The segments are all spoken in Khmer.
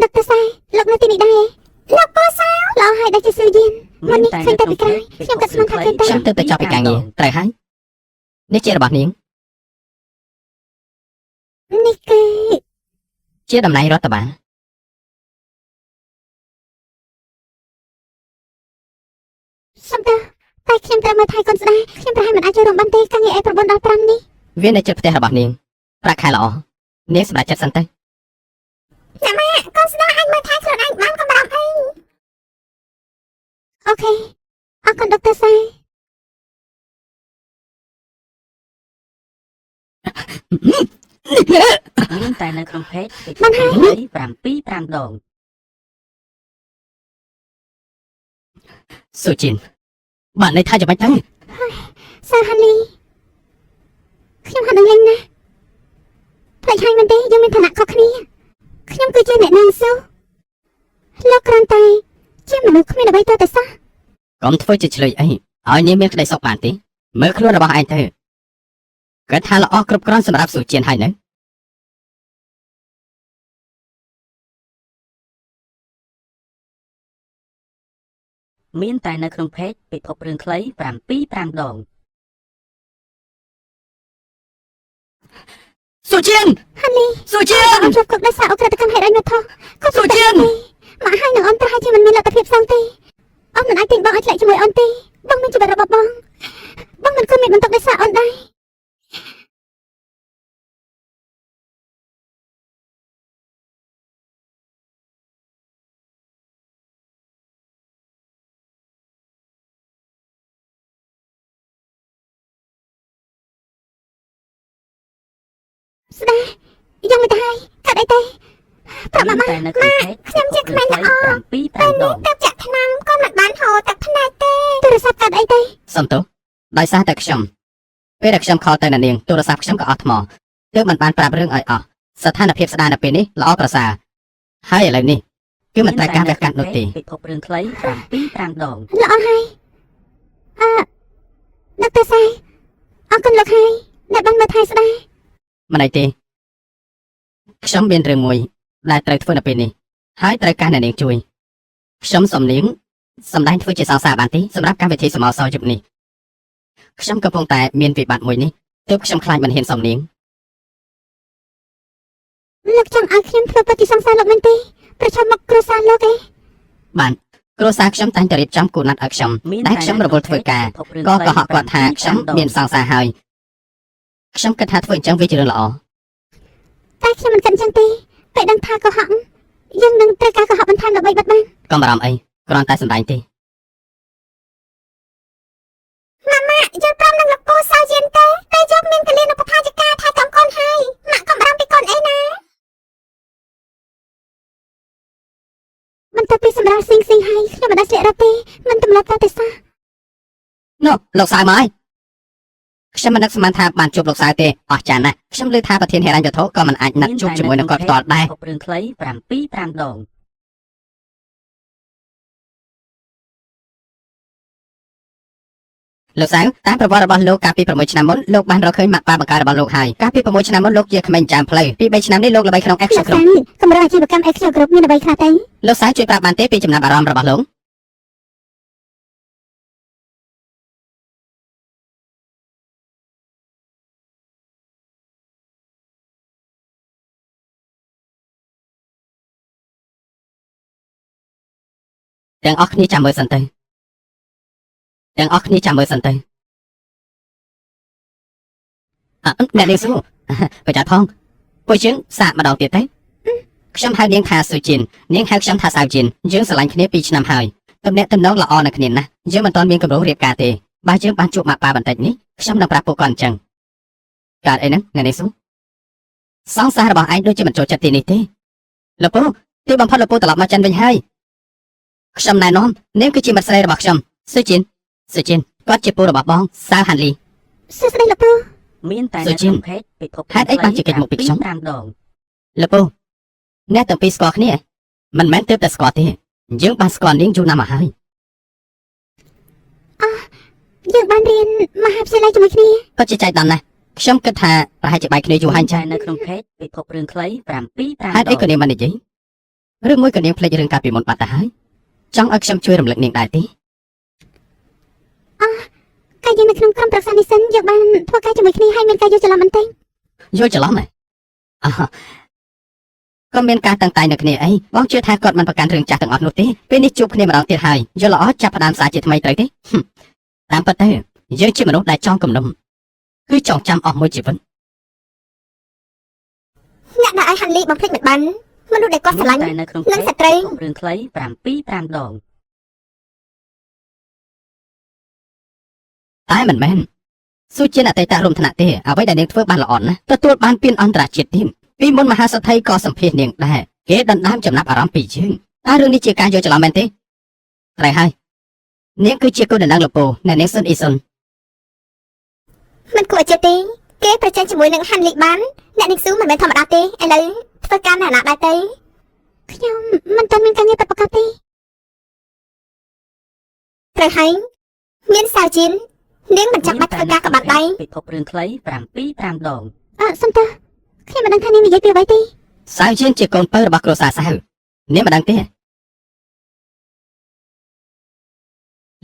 ដុកទ័រសែលោកនៅទីនេះដែរលោកពូសៅល្អហើយដែលជាស៊ូយៀនមុននេះឃើញតែពីក្រោយខ្ញុំក៏ស្មានថាគេតែ ខ្ញុំទើបតែចប់ពីការងារត្រូវហើយនេះជារបស់នាង នេះគឺ ជាតំណែងរដ្ឋបាល សំទោសតែខ្ញុំត្រូវមើលថែកូនស្ដាយខ្ញុំប្រហែលមិនអាចចូលរួមបានទេការងារ A 9ដល់5នេះ វានៅជិតផ្ទះរបស់នាងប្រាក់ខែល្អនាងសម្រេចចិត្តសិនទៅ អ្នកម៉ាក់កូនស្ដាយអាចមើលថែខ្លួនឯងបានកុំបារម្ភអីOK អរគុណដុកទ័រសែ មានតែនៅក្នុង page ពិភពរឿងខ្លី7 5ដង ស៊ូជីនបានន័យថាយ៉ាងម៉េចទៅ សាហាលីខ្ញុំហត់នឹងលេងណាស់ផ្លេចហើយមែនទេយើងមានឋានៈខុសគ្នាខ្ញុំគឺជាអ្នកនាងស៊ូលោកគ្រាន់តែជាមនុស្សគ្មានអ្វីទៅតែសោះ កុំធ្វើជាឆ្លើយអីឲ្យនាងមានក្តីសុខបានទេមើលខ្លួនរបស់ឯងទៅគាត់ថាល្អគ្រប់គ្រាន់សម្រាប់ស៊ូជីនហើយនៅ មានតែនៅក្នុង page ពិភពរឿងខ្លី7 5ដង ស៊ូជីន ហាលី ស៊ូជីន អូនជាប់គុកដោយសារអក្រិតកម្មហេតុអញមកថោះក៏ ស៊ូជីន មកហើយនឹងអូនប្រហែលជាមិនមានលទ្ធភាពសងទេអូនមិនអាចទិញបងឲ្យឆ្លាក់ជាមួយអូនទេបងមានជីវិតរបស់បងបងមិនគួរមានបន្ទុកដោយសារអូនដែរស្ដាយយ៉ាងមិនទៅហើយកាត់អីទេប្រាប់ មាន ម៉ាក់ តែនៅក្នុង page ខ្ញុំជាក្មេងល្អ 7 5ដង ទៅចាក់ថ្នាំក៏មិនបានហូរទឹកភ្នែកទេទូរស័ព្ទកាត់អីទេ សំទោសដោយសារតែខ្ញុំពេលដែលខ្ញុំខលទៅអ្នកនាងទូរស័ព្ទខ្ញុំក៏អស់ថ្មទើបមិនបានប្រាប់រឿងឲ្យអស់ស្ថានភាពស្ដារនៅពេលនេះល្អប្រសើរហើយឥឡូវនេះគឺមិនត្រូវការវះកាត់នោះទេ ពិភពរឿងខ្លី7 5ដង ល្អហើយអឺដុកទ័រសែអរគុណលោកហើយដែលបានមើលថែស្ដាយ មិនអីទេខ្ញុំមានរឿងមួយដែលត្រូវធ្វើនៅពេលនេះហើយត្រូវការអ្នកនាងជួយខ្ញុំសូមនាងសម្ដែងធ្វើជាសង្សារបានទេសម្រាប់កម្មវិធីសមោសរយប់នេះខ្ញុំកំពុងតែមានវិបត្តិមួយនេះទើបខ្ញុំខ្លាចមិនហ៊ានសុំនាង លោកចង់ឲ្យខ្ញុំធ្វើពិតជាសង្សារលោកមែនទេប្រឈមមុខគ្រួសារលោកឯង បានគ្រួសារខ្ញុំតែងតែរៀបចំគូណាត់ឲ្យខ្ញុំ មាន ដែលខ្ញុំរវល់ធ្វើការ ពិភពរឿង ក៏ ខ្លី កុហកគាត់ថាខ្ញុំ 7 5ដង មានសង្សារហើយខ្ញុំគិតថាធ្វើអញ្ចឹងវាជារឿងល្អ តែខ្ញុំមិនគិតអញ្ចឹងទេពេលដឹងថាកុហកយើងនឹងត្រូវការកុហកបន្ថែមដើម្បីបិទបាំង កុំបារម្ភអីគ្រាន់តែសម្ដែងទេ ម៉ាក់យល់ព្រមនឹងលោកពូសៅយានទេពេលយកមានកលៀនឧបថាយកាថែទាំកូនហើយម៉ាក់កុំបារម្ភពីកូនអីណាបន្ទាប់ពីសម្រាប់ស៊ីងស៊ីងហើយខ្ញុំមិនដែលស្លៀករ៉ូបទេមិនទម្លាប់តតែសោះ នោះលោកសៅមកហើយខ្ញុំមិននឹកស្មានថាបានជួបលោកសៅទេអស្ចារ្យណាស់ខ្ញុំឮថាប្រធានហិរញ្ញវត្ថុក៏មិនអាចណាត់ជួបជាមួយនឹងគាត់ផ្ទាល់ដែរ ពិភពរឿងខ្លី7 5ដង លោកសៅតាមប្រវត្តិរបស់លោកកាលពី6ឆ្នាំមុនលោកបានរកឃើញម៉ាក់ប៉ាបង្កើតរបស់លោកហើយកាលពី6ឆ្នាំមុនលោកជាក្មេងចាំផ្លូវពី3ឆ្នាំនេះលោកល្បីក្នុង Action លោក Group សៅកម្រងអាជីវកម្ម Action Group មានអ្វីខ្លះទៅ លោកសៅជួយប្រាប់បានទេពីចំណាប់អារម្មណ៍របស់លោកទាំងអស់គ្នាចាំមើលសិនទៅទាំងអស់គ្នាចាំមើលសិនទៅអ่ะអ្នកនាងសួរប្រយ័ត្នផងពួកយើងសាកម្ដងទៀតទៅខ្ញុំហៅនាងថាស៊ូជីននាងហៅខ្ញុំថាសៅជីនយើងស្រឡាញ់គ្នា2ឆ្នាំហើយទំនាក់ទំនងល្អនឹងគ្នាណាស់យើងមិនទាន់មានគម្រោងរៀបការទេបើយើងបានជួបម៉ាក់ប៉ាបន្តិចនេះខ្ញុំនឹងប្រាប់ពួកគាត់អញ្ចឹងកើតអីហ្នឹងអ្នកនាងសួរសង្សាររបស់ឯងដូចជាមិនចូលចិត្តទីនេះទេលោកពូទីបំផុតលោកពូត្រឡប់មកចិនវិញហើយខ្ញុំណែនាំនាងគឺជាមិត្តស្រីរបស់ខ្ញុំស៊ូជីនស៊ូជីនគាត់ជាពូរបស់បងសៅហាន់លី សួស្តីលោកពូ មានតែ សុជីន នៅក្នុង page ពិភព ហេតុអីបានជាគេចមុខពីខ្ញុំ 7 5ដង លោកពូអ្នកទាំងពីរស្គាល់គ្នាមិនមែនទើបតែស្គាល់ទេយើងបានស្គាល់នាងយូរណាស់មកហើយ យើងបានរៀនមហាវិទ្យាល័យជាមួយគ្នា គាត់ជាចៃដន្យណាស់ខ្ញុំគិតថាប្រហែលជាបែកគ្នាយូរហើយ មាន ចា តែនៅក្នុង page ពិភពរឿងខ្លី7 5 ហេតុអី ដង ក៏នាងមិននិយាយ ឬមួយក៏នាងភ្លេចរឿងកាលពីមុនបាត់ទៅហើយចង់ឲ្យខ្ញុំជួយរំលឹកនាងដែរទេ កាលយើងនៅក្នុងក្រុមប្រឹក្សានេះសិនយើងបានធ្វើការជាមួយគ្នាហើយមានការយល់ច្រឡំបន្តិច យល់ច្រឡំហ៎អោះក៏មានការតឹងតែងនៅគ្នាអីបងជឿថាគាត់មិនប្រកាន់រឿងចាស់ទាំងអស់នោះទេពេលនេះជួបគ្នាម្ដងទៀតហើយយល់ល្អចាប់ផ្ដើមសារជាថ្មីត្រូវទេហឹមតាមពិតទៅយើងជាមនុស្សដែលចង់គំនុំគឺចង់ចាំអស់មួយជីវិត អ្នកដែលឲ្យហាន់លីបំភ្លេចមិនបានមនុស្សដែលគាត់ស្រឡាញ់ តែនៅក្នុង និងស្ត្រី ពិភពរឿងខ្លី7 5ដង តែមិនមែនស៊ូជាអតីតរួមថ្នាក់ទេអ្វីដែលនាងធ្វើបានល្អណាស់ទទួលបានពានអន្តរជាតិទៀតពីមុនមហាសទ្ធិក៏សម្ភាសនាងដែរគេដណ្ដើមចំណាប់អារម្មណ៍ពីយើងតើរឿងនេះជាការយល់ច្រឡំមែនទេត្រូវហើយនាងគឺជាកូនដណ្ដឹងលពូអ្នកនាងសុនអ៊ីសុន មិនគួរឲ្យជឿទេគេប្រជែងជាមួយនឹងហាន់លីបានអ្នកនាងស៊ូមិនមែនធម្មតាទេឥឡូវធ្វើការនៅណាដែរទេខ្ញុំមិនទាន់មានការងារពិតប្រាកដទេត្រូវហើយមានសាវជីននាងមិនចាំបាច់ធ្វើការក៏បានដែរ ពិភពរឿងខ្លី7 5ដង អឺសុំតើខ្ញុំមិនដឹងថានាងនិយាយពីអ្វីទេ សាវជានជាកូនពៅរបស់គ្រួសារសាវនាងមិនដឹងទេ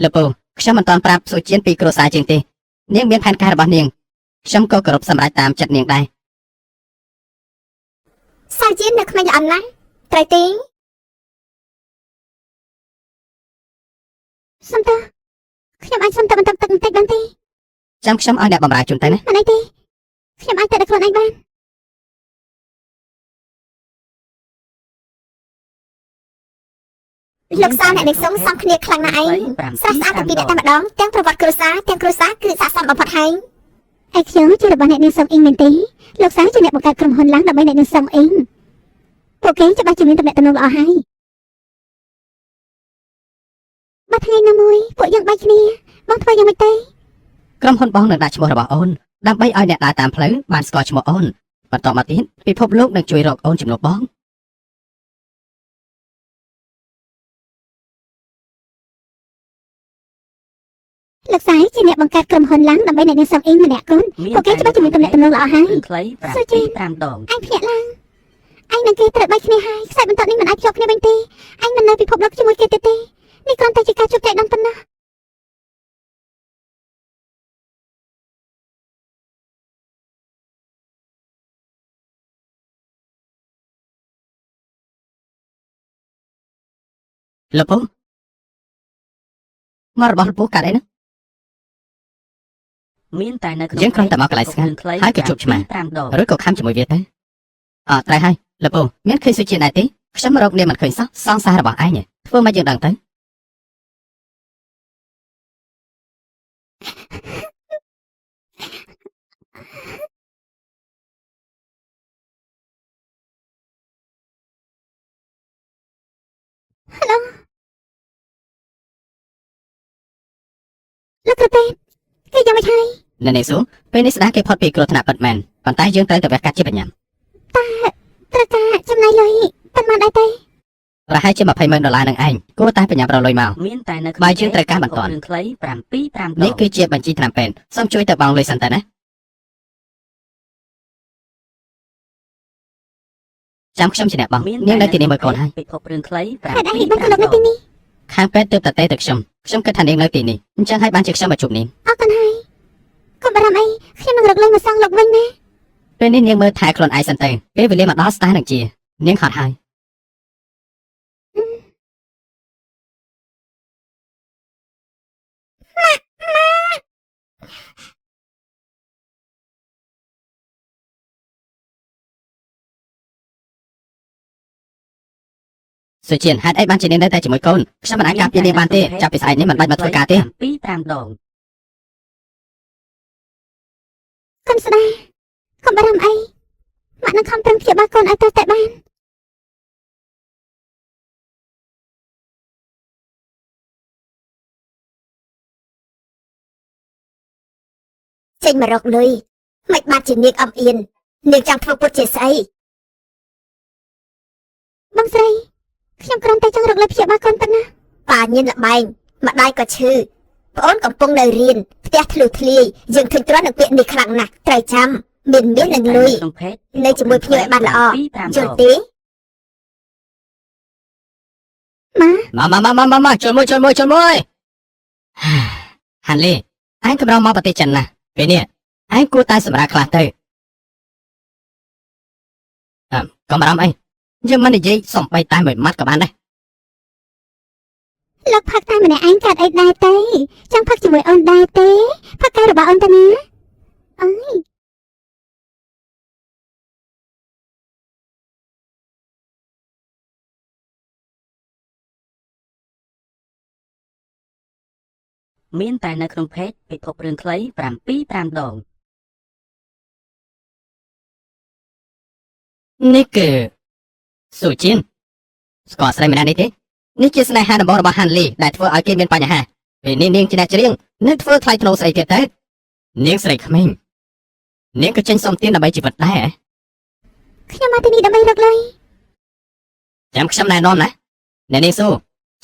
លពូខ្ញុំមិនទាន់ប្រាប់ស៊ូជានពីគ្រួសារជាងទេនាងមានផែនការរបស់នាងខ្ញុំក៏គោរពសម្រេចតាមចិត្តនាងដែរ សាវជីននៅក្មេងល្អណាស់ត្រូវទេសុំតើខ្ញុំអាចសុំទៅបន្ទប់ទឹកបន្តិចបានទេ ចាំខ្ញុំឲ្យអ្នកបម្រើជូនទៅណា មិនអីទេខ្ញុំអាចទៅដល់ខ្លួនឯងបានលោកសាអ្នកនាងសុងសំគ្នាខ្លាំងណាស់ឯងស្រស់ស្អាតទាំងពីរអ្នកតែម្ដងទាំងប្រវត្តិគ្រួសារទាំងគ្រួសារគឺស័ក្តិសមបំផុតហើយឯខ្ញុំជារបស់អ្នកនាងសុងអ៊ីងមែនទេលោកសាជាអ្នកបង្កើតក្រុមហ៊ុនឡើងដើម្បីអ្នកនាងសុងអ៊ីងពួកគេច្បាស់ជាមានទំនាក់ទំនងល្អហើយបើថ្ងៃណាមួយពួកយើងបែកគ្នាបងធ្វើយ៉ាងម៉េចទេ ក្រុមហ៊ុនបងនឹងដាក់ឈ្មោះរបស់អូនដើម្បីឲ្យអ្នកដើរតាមផ្លូវបានស្គាល់ឈ្មោះអូនបន្តមកទៀតពិភពលោកនឹងជួយរកអូនជំនួសបង លោកសាជាអ្នកបង្កើតក្រុមហ៊ុនឡើងដើម្បីអ្នកនាងសុងអ៊ីងម្នាក់គត់ មាន ពួកគេច្បាស់ជាមានទំនាក់ទំនងល្អហើយ រឿងខ្លី7 5ដង អញភ្ញាក់ឡើងអញនឹងគេត្រូវបែកគ្នាហើយខ្សែបន្ទាត់នេះមិនអាចភ្ជាប់គ្នាវិញទេអញមិននៅពិភពលោកជាមួយគេទៀតទេនេះគ្រាន់តែជាការជួបចៃដន្យប៉ុណ្ណោះ លពូមករបស់លពូកាត់អីណា មានតែនៅក្នុង យើងគ្រាន់តែមកកន្លែងស្ងាត់ រឿងខ្លី ហើយក៏ជួបឆ្មា 5ដង ឬក៏ខំជាមួយវាទៅអត់ត្រូវហើយលពូមានឃើញសុជាដែរទេខ្ញុំរកនាងមិនឃើញសោះសង្សាររបស់ឯងធ្វើមកយើងដឹងទៅ លោកគ្រូពេទ្យគេយ៉ាងម៉េចហើយ អ្នកនាងស៊ូពេលនេះស្ដារគេផុតពីគ្រោះថ្នាក់ពិតមែនប៉ុន្តែយើងត្រូវតែវះកាត់ជាប្រញាំ ត្រូវការចំណាយលុយប៉ុន្មានដែរទេ ប្រហែលជា20ម៉ឺនដុល្លារនឹងឯងគួរតែប្រញាប់រកលុយមក មានតែនៅ បើយើងត្រូវការបន្ទាន់ រឿងខ្លី7 5ដ នេះ ង គឺជាបញ្ជីថ្នាំពេទ្យសូមជួយទៅបង់លុយសិនទៅណាចាំខ្ញុំជាអ្នកបង់ មាន នាងនៅទីនេះមួយកូនហើយ ពិភពរឿងខ្លី ហេតុអីបានក៏លោកនៅទីនេះ ខាងពេទ្យទើបតែទេទៅខ្ញុំខ្ញុំគិតថានាងនៅទីនេះអញ្ចឹងហើយបានជាខ្ញុំមកជួបនាង អរគុណហើយកុំបារម្ភអីខ្ញុំនឹងរកលុយមកសងលោកវិញណា ពេលនេះនាងមើលថែខ្លួនឯងសិនទៅពេលវេលាមកដល់ស្តារនឹងជានាងហត់ហើយសុជានហេតុអីបានជានាងនៅតែជាមួយកូនខ្ញុំមិនអាចការពារនាងបានទេចាប់ពីស្អែកនេះមិនបាច់មកធ្វើការទេ 7 5ដង កូនស្ដាកុំបារម្ភអីម៉ាក់នឹងខំប្រឹងព្យាបាលកូនឲ្យទៅតែបាន ចេញមករកលុយមិនបានជានាងអំអៀននាងចង់ធ្វើពុតជាស្អី បងស្រីខ្ញុំគ្រាន់តែចង់រកលុយព្យាបាលកូនប៉ុណ្ណា ប៉ាញៀនលបែងម្ដាយក៏ឈឺប្អូនកំពុងនៅរៀនផ្ទះធ្លុះធ្លាយយើងធុញទ្រាន់នឹងពាក្យនេះខ្លាំងណាស់ត្រូវចាំមានមាននឹងលុយ ក្នុង page នៅជាមួយភ្ញៀវឲ្យបានល្អ 7 5ដង យល់ទេ ម៉ា មកមកមកមកមកចូលមួយចូលមួយចូលមួយហាន់លីឯងកម្រមកប្រទេសចិនណាស់ពេលនេះឯងគួរតែសម្រាកខ្លះទៅអើកុំបារម្ភអីយើងមិននិយាយសំបីតែមួយម៉ាត់ក៏បានដែរ លោកផឹកតែម្នាក់ឯងកាត់អីដែរទេចង់ផឹកជាមួយអូនដែរទេផឹកកែរបស់អូនទៅណាអើយ មានតែនៅក្នុង page ពិភពរឿងខ្លី7 5ដង នេះគឺស៊ូជីនស្គាល់ស្រីម្នាក់នេះទេនេះជាស្នេហាដំបូងរបស់ហាន់លីដែលធ្វើឲ្យគេមានបញ្ហាពេលនេះនាងជាអ្នកច្រៀងនៅធ្វើថ្លៃថ្នូរស្អីទៀតទៅនាងស្រីក្មេងនាងក៏ចេញសុំទានដើម្បីជីវិតដែរហ៎ ខ្ញុំមកទីនេះដើម្បីរកលុយ ចាំខ្ញុំណែនាំណាអ្នកនាងស៊ូ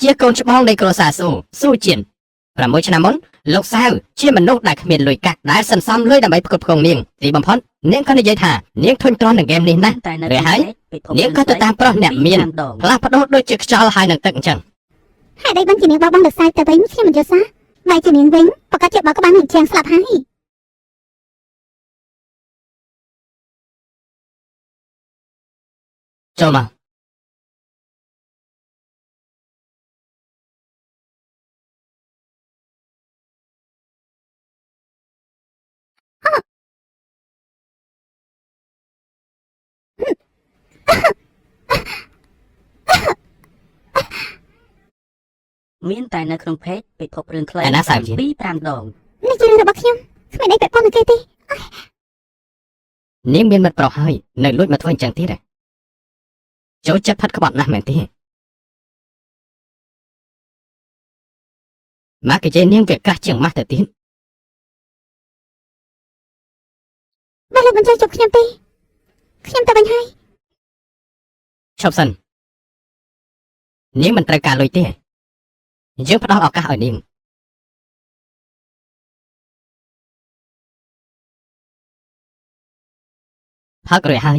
ជាកូនច្បងនៃគ្រួសារស៊ូស៊ូជៀន6ឆ្នាំមុនលោកសាវជាមនុស្សដែលគ្មានលុយកាក់ដែលសន្សំលុយដើម្បីផ្គត់ផ្គង់នាងទីបំផុតនាងក៏និយាយថានាងធុញទ្រាន់នឹងហ្គេមនេះណាស់ តែនៅ រះហើយ ពិភព នាងក៏ទៅតាមប្រុសអ្នកមាន 5ដង ផ្លាស់ប្ដូរដូចជាខ្យល់ហើយនឹងទឹកអញ្ចឹង ហេតុអីបានជានាងបោះបង់លោកសាយទៅវិញខ្ញុំមិនយល់សោះបែរជានាងវិញប្រកាសជាបោកក្បាលនឹងជាងស្លាប់ហើយ ចូលមក មានតែនៅក្នុង page ពិភពរឿងខ្លី ឯណាសាវជៀន 7 5ដង នេះជារឿងរបស់ខ្ញុំគ្មានអីពាក់ព័ន្ធនឹងគេទេ នាងមានមិត្តប្រុសហើយនៅលួចមកធ្វើអញ្ចឹងទៀតហ៎ចូលចិត្តផិតក្បត់ណាស់មែនទេម៉ាក់គេជេរនាងវាក្រាស់ជាងម៉ាស់ទៅទៀត បើលោកមិនចង់ជួបខ្ញុំទេខ្ញុំទៅវិញហើយ ឈប់សិននាងមិនត្រូវការលុយទេយើងផ្ដល់ឱកាសឲ្យនាង ផឹករួចហើយ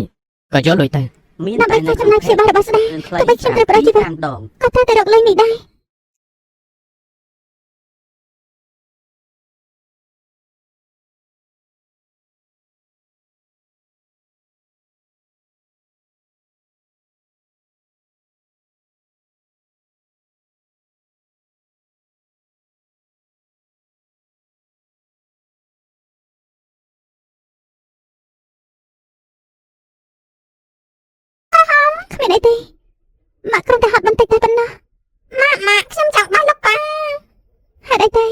ក៏យកលុយទៅ មាន ដើម្បី តែនៅ ការចំណាយព្យាបាលរបស់ស្ដាយ រឿងខ្លី ទោះបីខ្ញុំត្រូវផ្ដល់ជីវិត 5ដង ក៏ត្រូវតែរកលុយនេះដែរគ្មានអីទេម៉ាក់គ្រាន់តែហត់បន្តិចតែប៉ុណ្ណោះម៉ាក់ម៉ាក់ខ្ញុំចង់បានលោកប៉ាហេតុអីទេ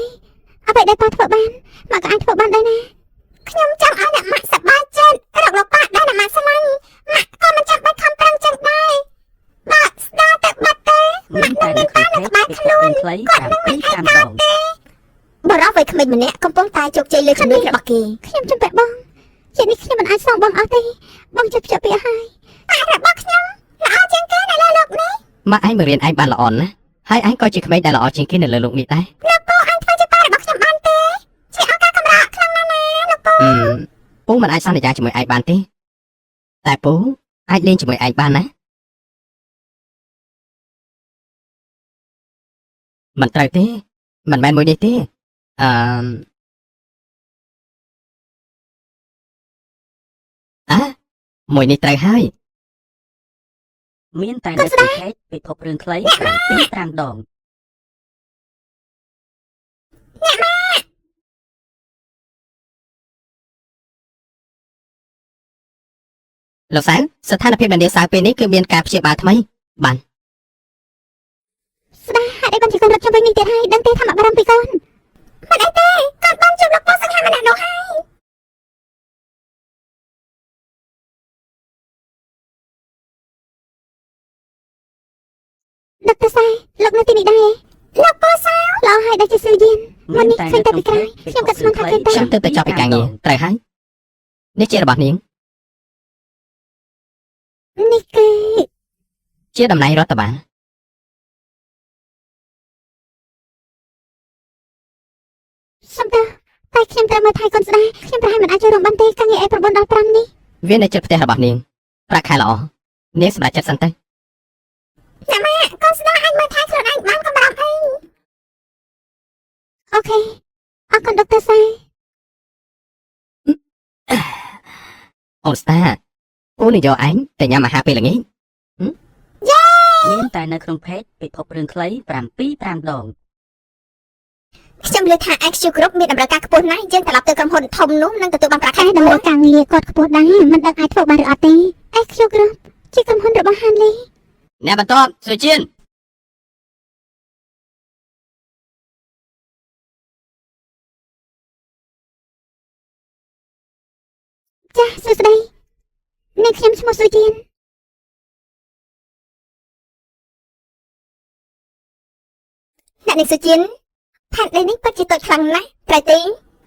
អ្វីដែលប៉ាធ្វើបានម៉ាក់ក៏អាចធ្វើបានដែរណាខ្ញុំចង់ឲ្យអ្នកម៉ាក់សប្បាយចិត្តរកលោកប៉ាដែលអ្នកម៉ាក់ស្រឡាញ់ម៉ាក់ក៏មិនចាំបាច់ខំប្រឹងចឹងដែរបើស្ដារទៅបាត់ទេ មានតែនៅក្នុង page ពិភពរឿងខ្លី7 5ដង បរិសុទ្ធវ័យក្មេងម្នាក់កំពុងតែជោគជ័យលើជំនួញរបស់គេ ខ្ញុំជំពាក់បងជានេះខ្ញុំមិនអាចសងបងអស់ទេបងជិតភ្ជាប់ពីហើយ ប៉ារបស់ខ្ញុំល្អជាងគេនៅលើលោកនេះ ម៉ាក់ឯងមករៀនឯងបានល្អណាស់ហើយឯងក៏ជាក្មេងដែលល្អជាងគេនៅលើលោកនេះដែរ លោកពូអាចធ្វើជាប៉ារបស់ខ្ញុំបានទេជាឱកាសកម្រខ្លាំងណាស់ណាលោកពូ អឺពូមិនអាចសន្យាជាមួយឯងបានទេតែពូអាចលេងជាមួយឯងបានណាមិនត្រូវទេមិនមែនមួយនេះទេអឺអាមួយនេះត្រូវហើយ មានតែនៅក្នុង page ពិភពរឿងខ្លី7 5ដង លោកសៅស្ថានភាពដែលនាងសៅពេលនេះគឺមានការព្យាបាលថ្មី ស្ដាយហេតុអីបានជាកូនរត់ខ្ញុំវិញនេះទៀតហើយដឹងទេថាម៉ាក់បារម្ភពីកូន មិនអីទេកូនបានជួបលោកពូសង្ហាម្នាក់នោះហើយ ដុកទ័រសែលោកនៅទីនេះដែរ លោកពូសៅ ល្អហើយដែលជាស៊ូយៀន មានតែនៅក្នុង page ពិ ខ្ញុំ ភព ក៏ស្មានថា រឿងខ្លី គេ ខ្ញុំទើបតែចប់ពីការងារត្រូវហើយនេះជារបស់នាង នេះគឺ ជាតំណែងរដ្ឋបាល សុំទោសតែខ្ញុំត្រូវមើលថែកូនស្ដាយខ្ញុំប្រហែលមិនអាចចូលរួមបានទេការងារ A9 ដល់5នេះ វានៅជិតផ្ទះរបស់នាងប្រាក់ខែល្អនាងសម្រេចចិត្តសិនទៅ អ្នកម៉ាក់កូនស្ដាយអាចមើលថែខ្លួនឯងបានកុំបារម្ភអី OK អរគុណដុកទ័រសែ អូនស្តាអូននឹងយកឯងទៅញ៉ាំអាហារពេលល្ងាច មានតែនៅក្នុង page ពិភពរឿងខ្លី7 5ដង ខ្ញុំលើថា IQ Group មានតម្រូវការខ្ពស់ណាស់យើងត្រឡប់ទៅក្រុមហ៊ុនធំនោះនឹងទទួលបានប្រាក់ខែ តែតម្រូវការងារគាត់ខ្ពស់ដែរមិនដឹងអាចធ្វើបានឬអត់ទេ SQ Group ជាក្រុមហ៊ុនរបស់ហានលី អ្នកបន្ទាប់សុជីន ចាសួស្តីនាងខ្ញុំឈ្មោះសុជីន អ្នកនាងសុជីនផែនដីនេះពិតជាតូចខ្លាំងណាស់ត្រូវទេ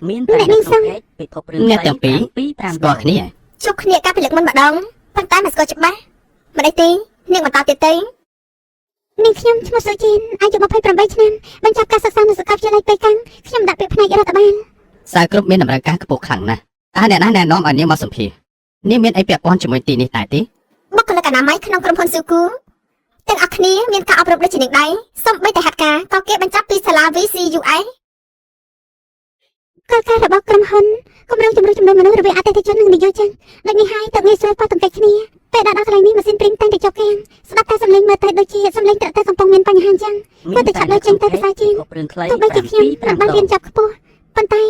មានតែនៅក្នុង page ពិភពរឿង អ្នកទាំងពីរ ខ្លី7 5 ដង ស្គាល់គ្នា ជួបគ្នាកាលពីលើកមុនម្ដងប៉ុន្តែមិនស្គាល់ច្បាស់មិនអីទេនាងបន្តទៀតទេ នាងខ្ញុំឈ្មោះសុជីនអាយុ28ឆ្នាំបញ្ចប់ការសិក្សានៅសាកលវិទ្យាល័យប៉េកាំងខ្ញុំដាក់ពាក្យផ្នែករដ្ឋបាល សាលគ្រប់មានតម្រូវការខ្ពស់ខ្លាំងណាស់តើអ្នកណាណែនាំឲ្យនាងមកសម្ភាសនាងមានអីពាក់ព័ន្ធជាមួយទីនេះដែរទេ បុគ្គលិកអនាម័យក្នុងក្រុមហ៊ុនស៊ូគូទាំងអស់គ្នាមានការអប់រំដូចជានាងដែរសូម្បីតែហាត់ការក៏គេបញ្ចប់ពីសាលា VCUS គោលការណ៍របស់ក្រុមហ៊ុនគម្រោងជំរុញចំនួនមនុស្សរវាងអតិថិជននិងនិយោជិតដូចនេះហើយទើបងាយស្រួលប៉ះទង្គិចគ្នាពេលដល់ដល់កន្លែងនេះម៉ាស៊ីនព្រីមតែងតែជាប់គាំងស្ដាប់តែសំឡេងមើលទៅដូចជាសំឡេងត្រាក់ទ័រកំពុងមានបញ្ហាអញ្ចឹង មាន តែឆាប់លើចេញទៅភាសាจีន ពិភពរឿងខ្លី ទោះបីជាខ្ញុំមិន 7 5 បាន ដង រៀនចប់ខ្ពស់ប៉ុន្តែ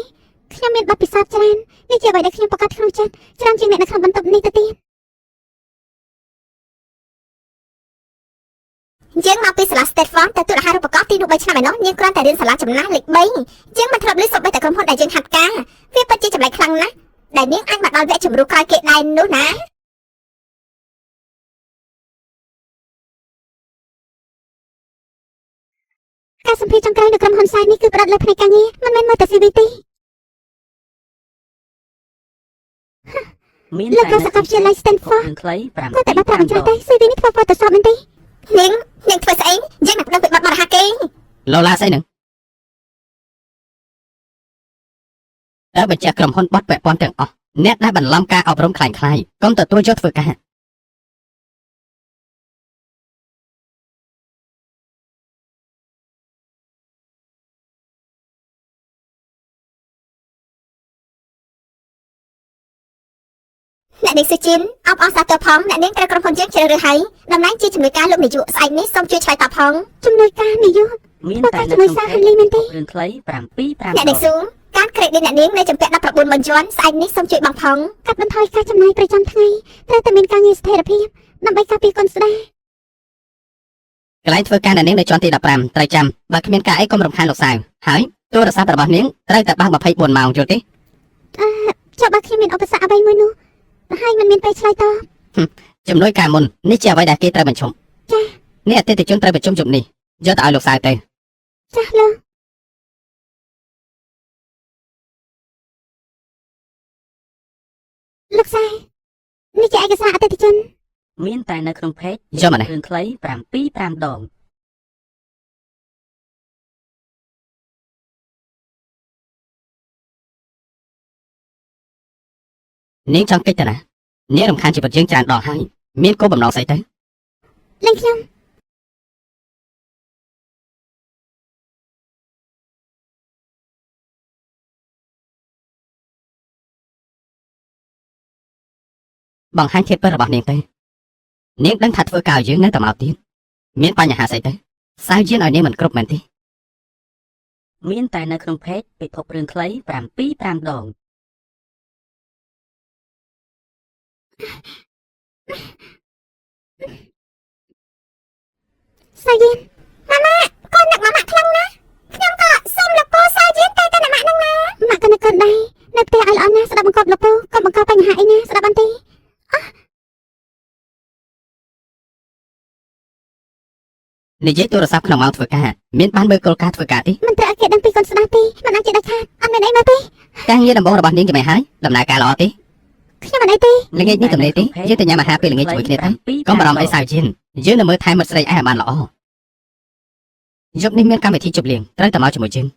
ខ្ញុំមានបទពិសោធន៍ច្រើននេះជាអ្វីដែលខ្ញុំប្រកាសក្នុងចិត្តច្រើនជាងអ្នកនៅក្នុងបន្ទប់នេះទៅទៀត យើងមកពីសាលា State Farm ទទួលអាហារូបករណ៍ទីនោះ3ឆ្នាំឯណោះនាងគ្រាន់តែរៀនសាលាចំណាស់លេខ3យើងមិនធ្លាប់ឮសូម្បីតែក្រុមហ៊ុនដែលយើងហាត់ការវាពិតជាចម្លែកខ្លាំងណាស់ដែលនាងអាចមកដល់វគ្គជម្រុះក្រោយគេដែរនោះណា ការសម្ភាសន៍ចុងក្រោយនៅក្រុមហ៊ុនសាយនេះគឺផ្ដោតលើផ្នែកការងារមិនមែនមើលតែ CV ទេ មាន លោក តែនៅ ក៏សាកលវិទ្យាល័យ Stanford ពិភពរឿងខ្លី គាត់តែបាត់ប្រាក់ 7 បញ្ច្រាស់ 5ដង ទេ CV នេះធ្វើ Photoshop មែនទេ នាងនាងធ្វើស្អីយើងនឹងដឹងពីបាត់បរិហាគេ ឡូឡាស្អីហ្នឹងតើបញ្ជាក់ក្រុមហ៊ុនបត់ពាក់ព័ន្ធទាំងអស់អ្នកដែលបន្លំការអប់រំคล้ายៗកុំទទួលយកធ្វើការ អ្នកនាងសុជីនអបអរសាទរផងអ្នកនាងត្រូវក្រុមហ៊ុនយើងជ្រើសរើសហើយតំណែងជាជំនួយការលោកនាយកស្អែកនេះសូមជួយឆ្លើយតបផង ជំនួយការនាយក មាន ធ្វើ តែនៅ ការជាមួយសា ក្នុង ហានលីមែនទេ page រឿងខ្លី7 5 អ្នកនាងស៊ូការក្រេឌីតអ្នកនាងនៅជំពាក់19បញ្ជាន់ស្អែកនេះសូមជួយបង់ផង កាត់បន្ថយការចំណាយប្រចាំថ្ងៃត្រូវតែមានការងារស្ថិរភាពដើម្បីការពារកូនស្ដា កន្លែងធ្វើការអ្នកនាងនៅជាន់ទី15ត្រូវចាំបើគ្មានការអីកុំរំខានលោកសាវហើយទូរស័ព្ទរបស់នាងត្រូវតែបើក24ម៉ោងយល់ទេ ចុះបើខ្ញុំមានឧបសគ្គអ្វីមួយនោះហើយមិនមានពេលឆ្លើយតប ជំនួយការមុននេះជាអ្វីដែលគេត្រូវបញ្ឈប់ ចា៎ នេះអតិថិជនត្រូវប្រជុំជុំនេះយកទៅឲ្យលោកសាវទៅ ចាស់លោកលោកសានេះជាឯកសារអតិថិជន មានតែនៅក្នុង page យកមកនេះ រឿងខ្លី7 5ដង នាងចង់កិច្ចទៅណានាងរំខានជីវិតយើងច្រើនដងហើយមានគោលបំណងស្អីទៅ លេងខ្ញុំ បង្ហាញធាតុពិតរបស់នាងទៅនាងដឹងថាធ្វើការឲ្យយើងនៅតែមកទៀតមានបញ្ហាស្អីទៅសាវយានឲ្យនាងមិនគ្រប់មែនទេ មានតែនៅក្នុង page ពិភពរឿងខ្លី7 5ដង សាយៀន កូននឹកម៉ាក់ខ្លាំងណាស់ខ្ញុំក៏សូមលោកពូសាយៀនតែតែម៉ាក់នឹងណា ម៉ាក់ក៏នឹកកូនដែរនៅផ្ទះឲ្យល្អណាស់ស្ដាប់បង្គាប់លោកពូកុំបង្កបញ្ហាអីណាស្ដាប់បានទេ និយាយទូរស័ព្ទក្នុងម៉ោងធ្វើការមានបានមើលគោលការណ៍ធ្វើការទេ មិនត្រូវឲ្យគេដឹងពីកូនស្ដាប់ទេមិនអាចជាដាច់ខាតអត់មានអីមកទេ ការងារដំបូងរបស់នាងយ៉ាងម៉េចហើយដំណើរការល្អទេ ខ្ញុំមិនអីទេ ល្ងាចនេះទំនេរទេយើងទៅញ៉ាំអាហារពេលល្ងាចជាមួយគ្នាទៅកុំបារម្ភអីសាវយានយើងនឹងមើលថែមិត្តស្រីឯងឲ្យបានល្អយប់នេះមានកម្មវិធីជប់លៀងត្រូវតែមកជាមួយយើង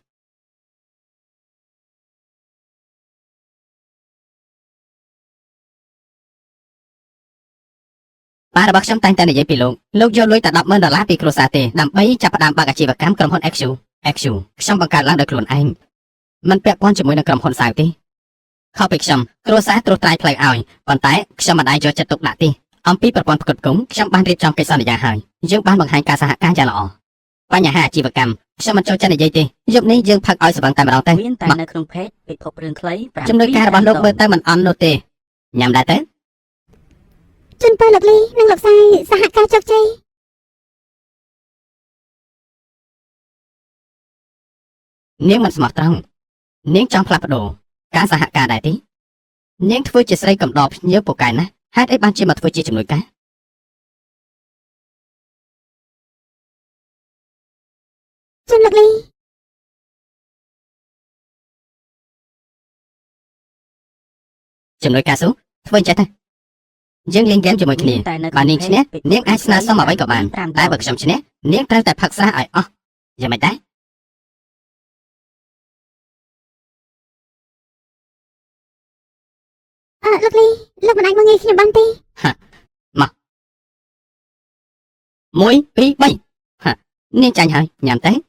ប៉ារបស់ខ្ញុំតែងតែនិយាយពីលោកលោកយកលុយតែ100000ដុល្លារពីគ្រួសារទេដើម្បីចាប់ផ្ដើមបើកអាជីវកម្មក្រុមហ៊ុន XU XU ខ្ញុំបង្កើតឡើងដោយខ្លួនឯងមិនពាក់ព័ន្ធជាមួយនឹងក្រុមហ៊ុនសាវទេខុសពីខ្ញុំគ្រួសារត្រួសត្រាយផ្លូវឲ្យប៉ុន្តែខ្ញុំមិនអាចយកចិត្តទុកដាក់ទេអំពីប្រព័ន្ធផ្គត់ផ្គង់ខ្ញុំបានរៀបចំកិច្ចសន្យាហើយយើងបានបង្ហាញការសហការយ៉ាងល្អបញ្ហាអាជីវកម្មខ្ញុំមិនចូលចិត្តនិយាយទេយប់នេះយើងផឹកឲ្យស្វឹងតែម្ដងទៅ មានតែនៅក្នុង page ពិភពរឿងខ្លី ជំនួយការរបស់លោកមើលទៅមិនអន់នោះទេញ៉ាំដែរទៅ ជូនពរលោកលីនិងលោកសាយសហការជោគជ័យ នាងមិនស្មោះត្រង់នាងចង់ផ្លាស់ប្ដូរការសហការដែរទេនាងធ្វើជាស្រីកំដរភ្ញៀវពូកែណាស់ហេតុអីបានជាមកធ្វើជាជំនួយការ ជូនលោកលី ជំនួយការស៊ូធ្វើអញ្ចេះទៅយើងលេងហ្គេមជាមួយគ្នា តែនៅ បើនាងឈ្នះនាងអាចស្នើសុំអ្វីក៏បានតែបើខ្ញុំឈ្នះនាងត្រូវតែផឹកស្រាឲ្យអស់យ៉ាងម៉េចដែរ អឺលោកលីលោកមិនអាចមកងាយខ្ញុំបានទេ 1 2 3ហានាងចាញ់ហើយញ៉ាំទៅ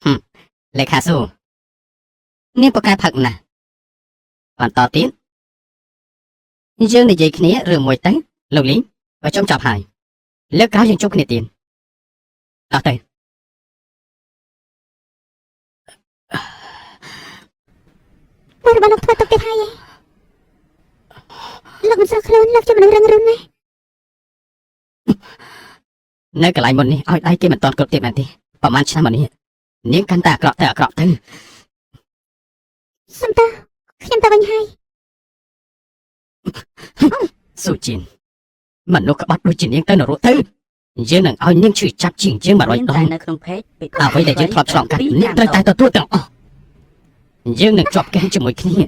ហឹមលេខាស៊ូនាងពូកែផឹកណាស់បន្តទៀតយើងនិយាយគ្នារឿងមួយទៅលោកលីបើខ្ញុំចប់ហើយលើកក្រោយយើងជួបគ្នាទៀតតោះទៅ ប៉ារបស់លោកធ្វើទុកទៀតហើយឯងលោកមិនស្រុះខ្លួនលោកជាមនុស្សរឹងរូសណាស់ នៅកន្លែងមុននេះឲ្យដៃគេមិនតន់គ្រប់ទៀតមែនទេប្រហែលឆ្នាំមកនេះនាងកាន់តែអាក្រក់ទៅអាក្រក់ទៅ សុំតើខ្ញុំទៅវិញហើយ ស៊ូជីនមនុស្សក្បត់ដូចជានាងទៅនរកទៅយើងនឹងឲ្យនាងឈឺចាប់ជាងយើង100 មាន ដង តែនៅក្នុង page ពិភព អ្វីដែលយើងធ្លាប់ឆ្លងកាត់នាងត្រូវតែទទួលទាំងអស់យើងនឹងជាប់គាំងជាមួយគ្នា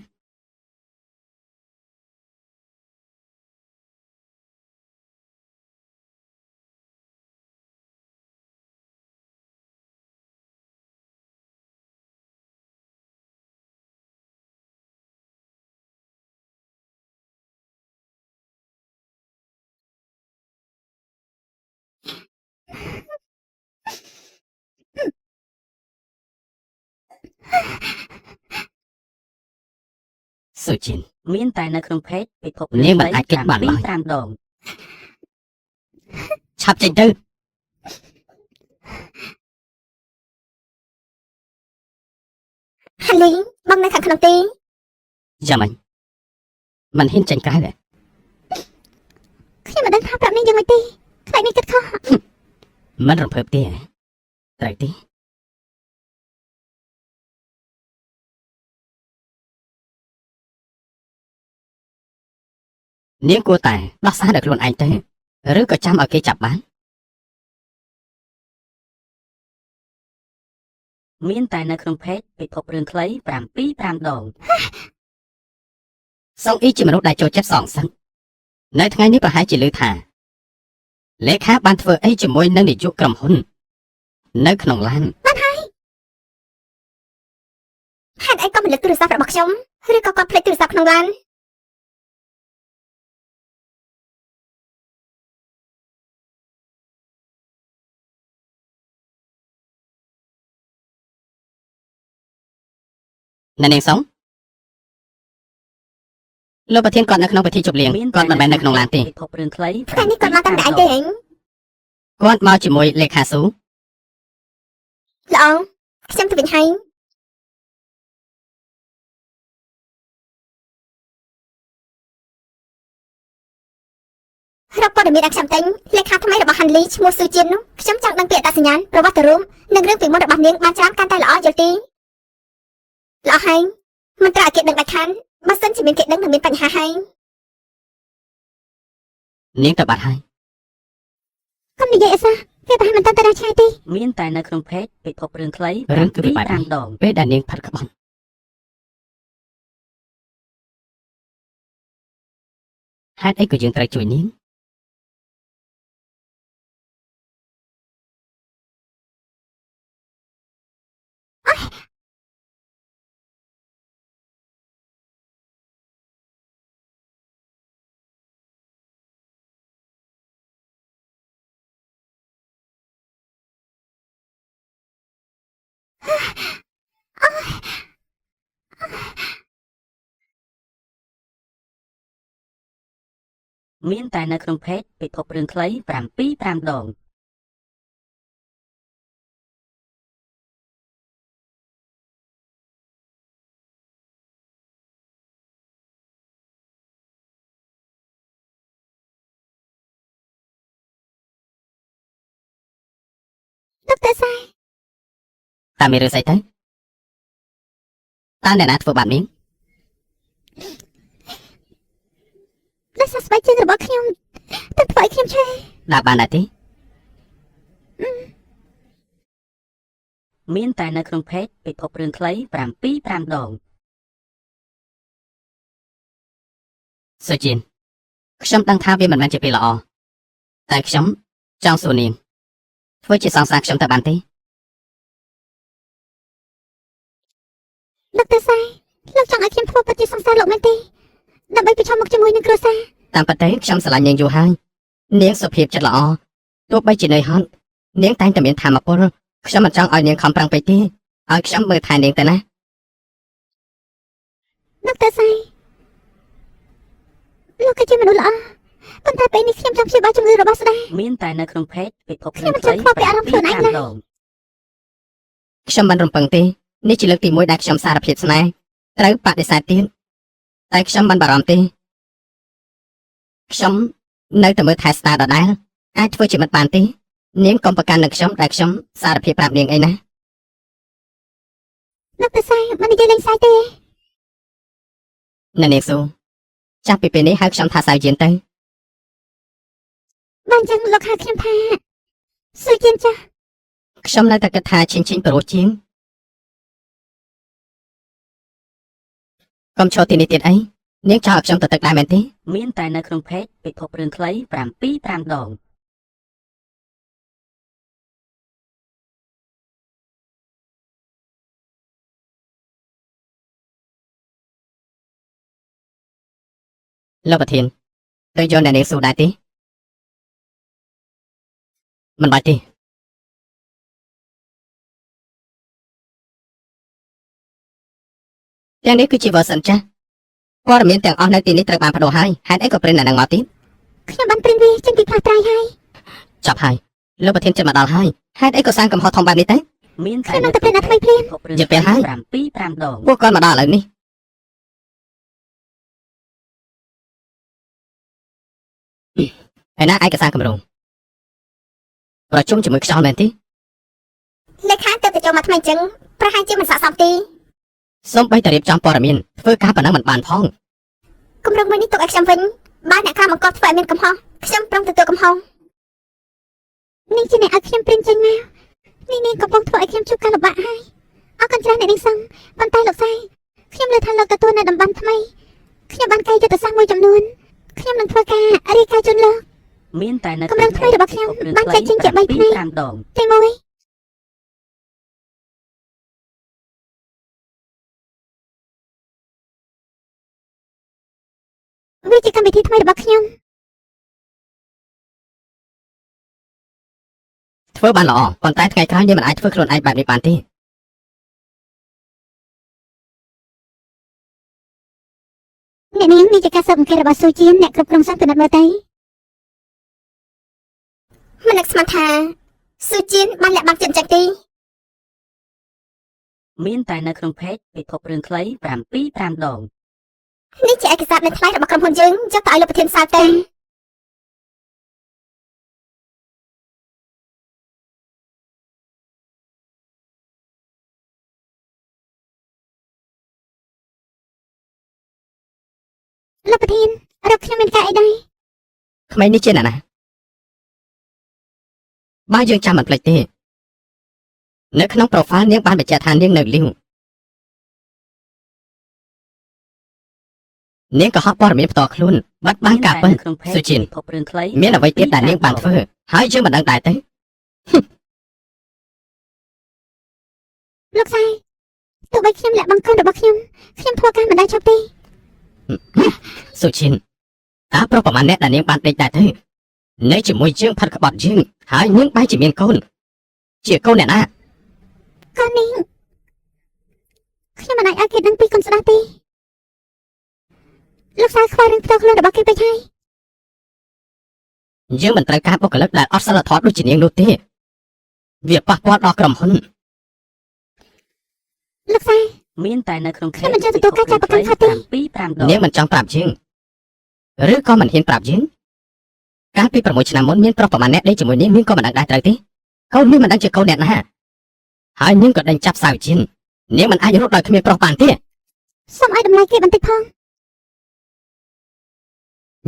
ស៊ូជីន មានតែនៅក្នុង page ពិភព នាងមិនអាចគេចបានឡើយ 5ដង ឆាប់ចេញទៅ ហាលីបងនៅខាងក្នុងទេ យ៉ាងម៉េចមិនហ៊ានចេញក្រៅទេ ខ្ញុំមិនដឹងថាប្រាប់នាងយ៉ាងម៉េចទេខ្លាចនាងគិតខុស មិនរំភើបទេត្រូវទេនាងគួរតែដោះសារដល់ខ្លួនឯងទៅឬក៏ចាំឲ្យគេចាប់បាន មានតែនៅក្នុង page ពិភពរឿងខ្លី7 5ដង សុងអ៊ីជាមនុស្សដែលចូលចិត្តសងសឹកនៅថ្ងៃនេះប្រហែលជាឮថាលេខាបានធ្វើអីជាមួយនឹងនាយកក្រុមហ៊ុននៅក្នុងឡាន ហេតុអីក៏មិនលើកទូរស័ព្ទរបស់ខ្ញុំឬក៏គាត់ភ្លេចទូរស័ព្ទក្នុងឡាន អ្នកនាងសុងលោកប្រធានគាត់នៅក្នុងពិធីជប់លៀង មាន គាត់មិនមែននៅក្នុងឡានទេ ពិភពរឿងខ្លី ថ្ងៃនេះគាត់មកតែម្នាក់ឯងទេហី គាត់មកជាមួយលេខាស៊ូ ល្អខ្ញុំទៅវិញហើយរកព័ត៌មានឲ្យខ្ញុំទិញលេខាថ្មីរបស់ហាន់លីឈ្មោះស៊ូជៀននោះខ្ញុំចង់ដឹងពីអត្តសញ្ញាណប្រវត្តិរូបនិងរឿងពីមុនរបស់នាងបានច្រើនកាន់តែល្អយល់ទេល្អហើយមិនត្រូវឲ្យគេដឹងដាច់ខានបើសិនជាមានគេដឹងនឹងមានបញ្ហាហើយ នាងទៅបាត់ហើយ កុំនិយាយអីសោះវាប្រហែលមិនតាន់ទៅដល់ឆ្ងាយទេ មានតែនៅក្នុង page ពិភពរឿងខ្លី រឿងគឺវាបែបនេះ 5ដង ពេលដែលនាងផាត់ក្បត់ ហេតុអីក៏យើងត្រូវជួយនាង មានតែនៅក្នុង page ពិភពរឿងខ្លី7 5ដង ដុកទ័រសែ តើមានរឿងស្អីទៅតើអ្នកណាធ្វើបាបនាង ដោយសារស្បែកជើងរបស់ខ្ញុំទើបធ្វើឲ្យខ្ញុំឈឺ ដើរបានដែរទេ មានតែនៅក្នុង page ពិភពរឿងខ្លី7 5ដង សុជីនខ្ញុំដឹងថាវាមិនមែនជាពេលល្អតែខ្ញុំចង់សួរនាងធ្វើជាសង្សារខ្ញុំទៅបានទេ ដុកទ័រសែលោកចង់ឲ្យខ្ញុំធ្វើពិតជាសង្សារលោកមែនទេដើម្បីប្រឈមមុខជាមួយនឹងគ្រួសារ តាមពិតទៅខ្ញុំស្រឡាញ់នាងយូរហើយនាងសុភាពចិត្តល្អទោះបីជានឿយហត់នាងតែងតែមានធម៌ពលខ្ញុំមិនចង់ឲ្យនាងខំប្រឹងពេកទេឲ្យខ្ញុំមើលថែនាងទៅណា ដុកទ័រសែលោកគឺជាមនុស្សល្អប៉ុន្តែពេលនេះខ្ញុំចង់ព្យាបាលជំងឺរបស់ស្ដេច មានតែនៅក្នុង page ពិភព ខ្ញុំ រឿងខ្លី មិនចង់ខ្វល់ពីអារម្មណ៍ខ្លួនឯងឡើយ 7 5ដង ខ្ញុំមិនរំពឹងទេនេះជាលើកទី1ដែលខ្ញុំសារភាពស្នេហ៍ត្រូវបដិសេធទៀតតែខ្ញុំមិនបារម្ភទេខ្ញុំនៅតែមើលថែស្តារដដែលអាចធ្វើជាមិត្តបានទេនាងកុំប្រកាន់នឹងខ្ញុំដែលខ្ញុំសារភាពប្រាប់នាងអីណា ដុកទ័រសែមិននិយាយលេងសើចទេ អ្នកនាងស៊ូចាប់ពីពេលនេះហៅខ្ញុំថាសៅជៀនទៅ បានចឹងលោកហៅខ្ញុំថាស៊ូជៀនចាស់ ខ្ញុំនៅតែគិតថាឈិញឈិញប្រុសជាងកុំឈរទីនេះទៀតអីនាងចង់ឲ្យខ្ញុំទៅទឹកដែរមែនទេ មានតែនៅក្នុង page ពិភពរឿងខ្លី7 5ដង លោកប្រធានទៅយកអ្នកនាងស៊ូដែរទេមិនបាច់ទេទាំងនេះគឺជា version ចាស់ព័ត៌មានទាំងអស់នៅទីនេះត្រូវបានបដូរហើយហេតុអីក៏ព្រិនអ្នកនឹងមកទៀត ខ្ញុំបានព្រិនវាចេញពីផ្លាស់ត្រៃហើយ ចប់ហើយលោកប្រធានចិត្តមកដល់ហើយហេតុអីក៏សាងកំហុសធំបែបនេះទៅ មានតែ ខ្ញុំនឹងទៅព្រិនអាថ្មីភ្លាម ពិភពរឿង យល់ពេលហើយ 7 5ដង ពួកគាត់មកដល់ឥឡូវនេះឯណាឯកសារកម្រងប្រជុំជាមួយខ្យល់មែនទេ លេខាទៅទៅចូលមកថ្មីអញ្ចឹងប្រហែលជាមិនស័ក្តិសមទេ សូម្បីតែរៀបចំព័ត៌មានធ្វើការប៉ុណ្ណឹងមិនបានផង គម្រោងមួយនេះទុកឲ្យខ្ញុំវិញបើអ្នកខ្លះបង្កប់ធ្វើឲ្យមានកំហុសខ្ញុំព្រមទទួលកំហុស នាងជាអ្នកឲ្យខ្ញុំព្រិនចេញមកនេះនាងកំពុងធ្វើឲ្យខ្ញុំជួបការលំបាកហើយអរគុណច្រើនអ្នកនាងសង្ឃប៉ុន្តែលោកសែខ្ញុំលើថាលោកទទួលនៅតំបន់ថ្មីខ្ញុំបានកែយុទ្ធសាស្ត្រមួយចំនួនខ្ញុំនឹងធ្វើការរាយការណ៍ជូនលោក មានតែនៅ គម្រោងថ្មីរបស់ខ្ញុំបានចែកចេញជាបីផ្នែក 5ដង ទី1វាជាកម្មវិធីថ្មីរបស់ខ្ញុំ ធ្វើបានល្អប៉ុន្តែថ្ងៃក្រោយយើងមិនអាចធ្វើខ្លួនឯងបែបនេះបានទេ អ្នកនាងនេះជាការស៊ើបអង្កេតរបស់ស៊ូជៀនអ្នកគ្រប់គ្រងសង្ឃពិនិត្យមើលទៅ មិននឹកស្មានថាស៊ូជៀនបានលាក់បាំងចិត្តអញ្ចឹងទេ មានតែនៅក្នុង page ពិភពរឿងខ្លី7 5ដង នេះជាឯកសារនៅថ្លៃរបស់ក្រុមហ៊ុនយើងយកទៅឲ្យលោកប្រធានសាលទៅ លោកប្រធានរកខ្ញុំមានការអីដែរ ក្មេងនេះជាអ្នកណាបើយើងចាំមិនភ្លេចទេនៅក្នុង profile នាងបានបញ្ជាក់ថានាងនៅលីវ នាងក៏ហក់ព័ត៌មានផ្ទាល់ខ្លួនបាត់បង់ការពិត ក្នុងផេក សុជីន ពិភពរឿងខ្លី មានអ្វីទៀតដែលនាងបានធ្វើហើយយើងមិនដឹងដែរទេ លោកសែទោះបីខ្ញុំលាក់បាំងកូនរបស់ខ្ញុំខ្ញុំធ្វើការមិនដែលឈប់ទេ សុឈិនតើប្រុសប្រមាណអ្នកដែលនាងបានដេកដែរទេនៅជាមួយយើងផាត់ក្បត់យើងហើយនាងបែរជាមានកូនជាកូនអ្នកណា កូននេះខ្ញុំមិនអាចឲ្យគេដឹងពីកូនស្ដាប់ទេលោកសែខ្វល់រឿងផ្ទាល់ខ្លួនរបស់គេពេកហើយ យើងមិនត្រូវការបុគ្គលិកដែលអត់សិលធម៌ដូចជានាងនោះទេវាប៉ះពាល់ដល់ក្រុមហ៊ុន លោកសែ មានតែនៅក្នុង ខ្ញុំមិនចង់ទទួលការចាប់ប្រកាន់ខុសទេ 7 5ដង នាងមិនចង់ប្រាប់យើងឬក៏មិនហ៊ានប្រាប់យើងកាលពី6ឆ្នាំមុនមានប្រុសប្រមាណអ្នកដេកជាមួយនាងនាងក៏មិនដឹងដែរត្រូវទេកូននេះមិនដឹងជាកូនអ្នកណាហើយនាងក៏ដេញចាប់សាវជិននាងមិនអាចរត់ដោយគ្មានប្រុសបានទេ សូមឲ្យតម្លៃគេបន្តិចផង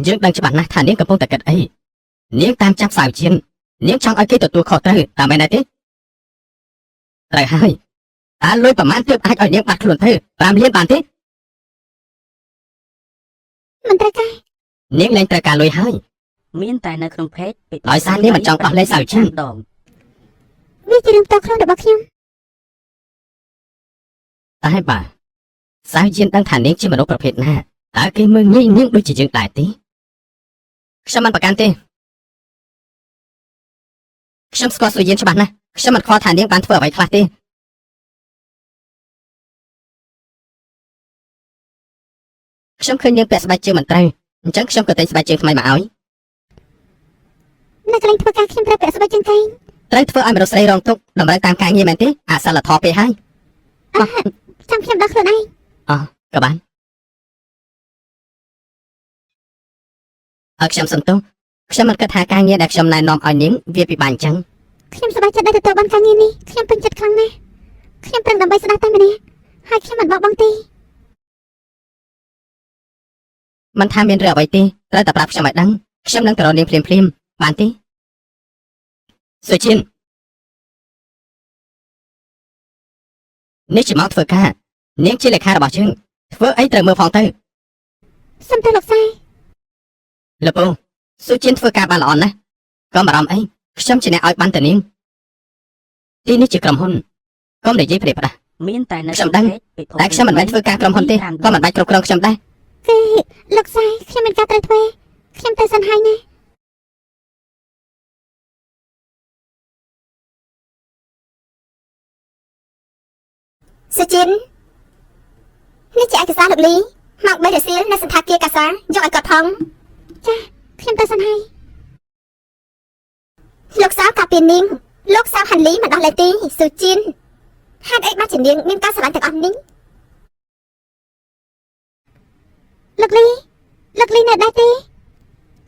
យើងដឹងច្បាស់ណាស់ថានាងកំពុងតែគិតអីនាងតាមចាប់សាវជិននាងចង់ឲ្យគេទទួលខុសត្រូវតាមមែនទេត្រូវហើយតើលុយប្រមាណទើបអាចឲ្យនាងបាត់ខ្លួនទៅ5លានបានទេ មិនត្រូវការ នាងលែងត្រូវការលុយហើយ មានតែនៅក្នុងផេកពិភព ដោយសារនាងមិនចង់ដោះលែងសាវជិន ដង វាជារឿងផ្ទាល់ខ្លួនរបស់ខ្ញុំ តែបាទសាវជិនដឹងថានាងជាមនុស្សប្រភេទណាតើគេមើលងាយនាងដូចជាយើងដែរទេខ្ញុំមិនប្រកាន់ទេខ្ញុំស្គាល់សុយៀនច្បាស់ណាស់ខ្ញុំមិនខ្វល់ថានាងបានធ្វើអ្វីខ្លះទេខ្ញុំឃើញនាងពាក់ស្បែកជើងមិនត្រូវអញ្ចឹងខ្ញុំក៏ទិញស្បែកជើងថ្មីមកឲ្យ នៅកន្លែងធ្វើការខ្ញុំត្រូវពាក់ស្បែកជើងកែង ត្រូវធ្វើឲ្យមនុស្សស្រីរងទុក្ខតម្រូវតាមការងារមែនទេអសិលធម៌ពេកហើយ ចាំខ្ញុំដោះខ្លួនឯង ក៏បានឲ្យខ្ញុំសំទោសខ្ញុំមិនគិតថាការងារដែលខ្ញុំណែនាំឲ្យនាងវាពិបាកអញ្ចឹង ខ្ញុំសប្បាយចិត្តដែលទទួលបានការងារនេះខ្ញុំពេញចិត្តខ្លាំងណាស់ខ្ញុំប្រឹងដើម្បីស្ដាប់តែម្នាក់ហើយខ្ញុំមិនបោះបង់ទេ មិនថាមានរឿងអ្វីទេត្រូវតែប្រាប់ខ្ញុំឲ្យដឹងខ្ញុំនឹងទៅរកនាងភ្លាមភ្លាមៗបានទេសុជីននេះជាម៉ោងធ្វើការនាងជាលេខារបស់យើងធ្វើអីត្រូវមើលផងទៅ សូមទោសលោកសែ លោកពូសុជីនធ្វើការបានល្អណាស់កុំបារម្ភអីខ្ញុំជាអ្នកឲ្យបានតែនាងទីនេះជាក្រុមហ៊ុនកុំនិយាយប្រេផ្ដាស់ មានតែនៅ ខ្ញុំដឹង ក្នុងផេកពិភព តែខ្ញុំមិនមែនធ្វើការក្រុមហ៊ុនទេក៏មិនបាច់គ្រប់គ្រងខ្ញុំដែរ គឺលោកសែខ្ញុំមានការត្រូវធ្វើខ្ញុំទៅសិនហើយណា សុជីននេះជាឯកសារលោកលីម៉ោង3រសៀលនៅសន្តាគារកាសាយកឲ្យគាត់ផង ខ្ញុំទៅសិនហើយ លោកសៅកាពីនាងលោកសៅហាន់លីមិនដោះលែងទេសុជីនហេតុអីបានជានាងមានការស្រឡាញ់ទាំងអស់នេះ លោកលីលោកលីនៅដែរទេ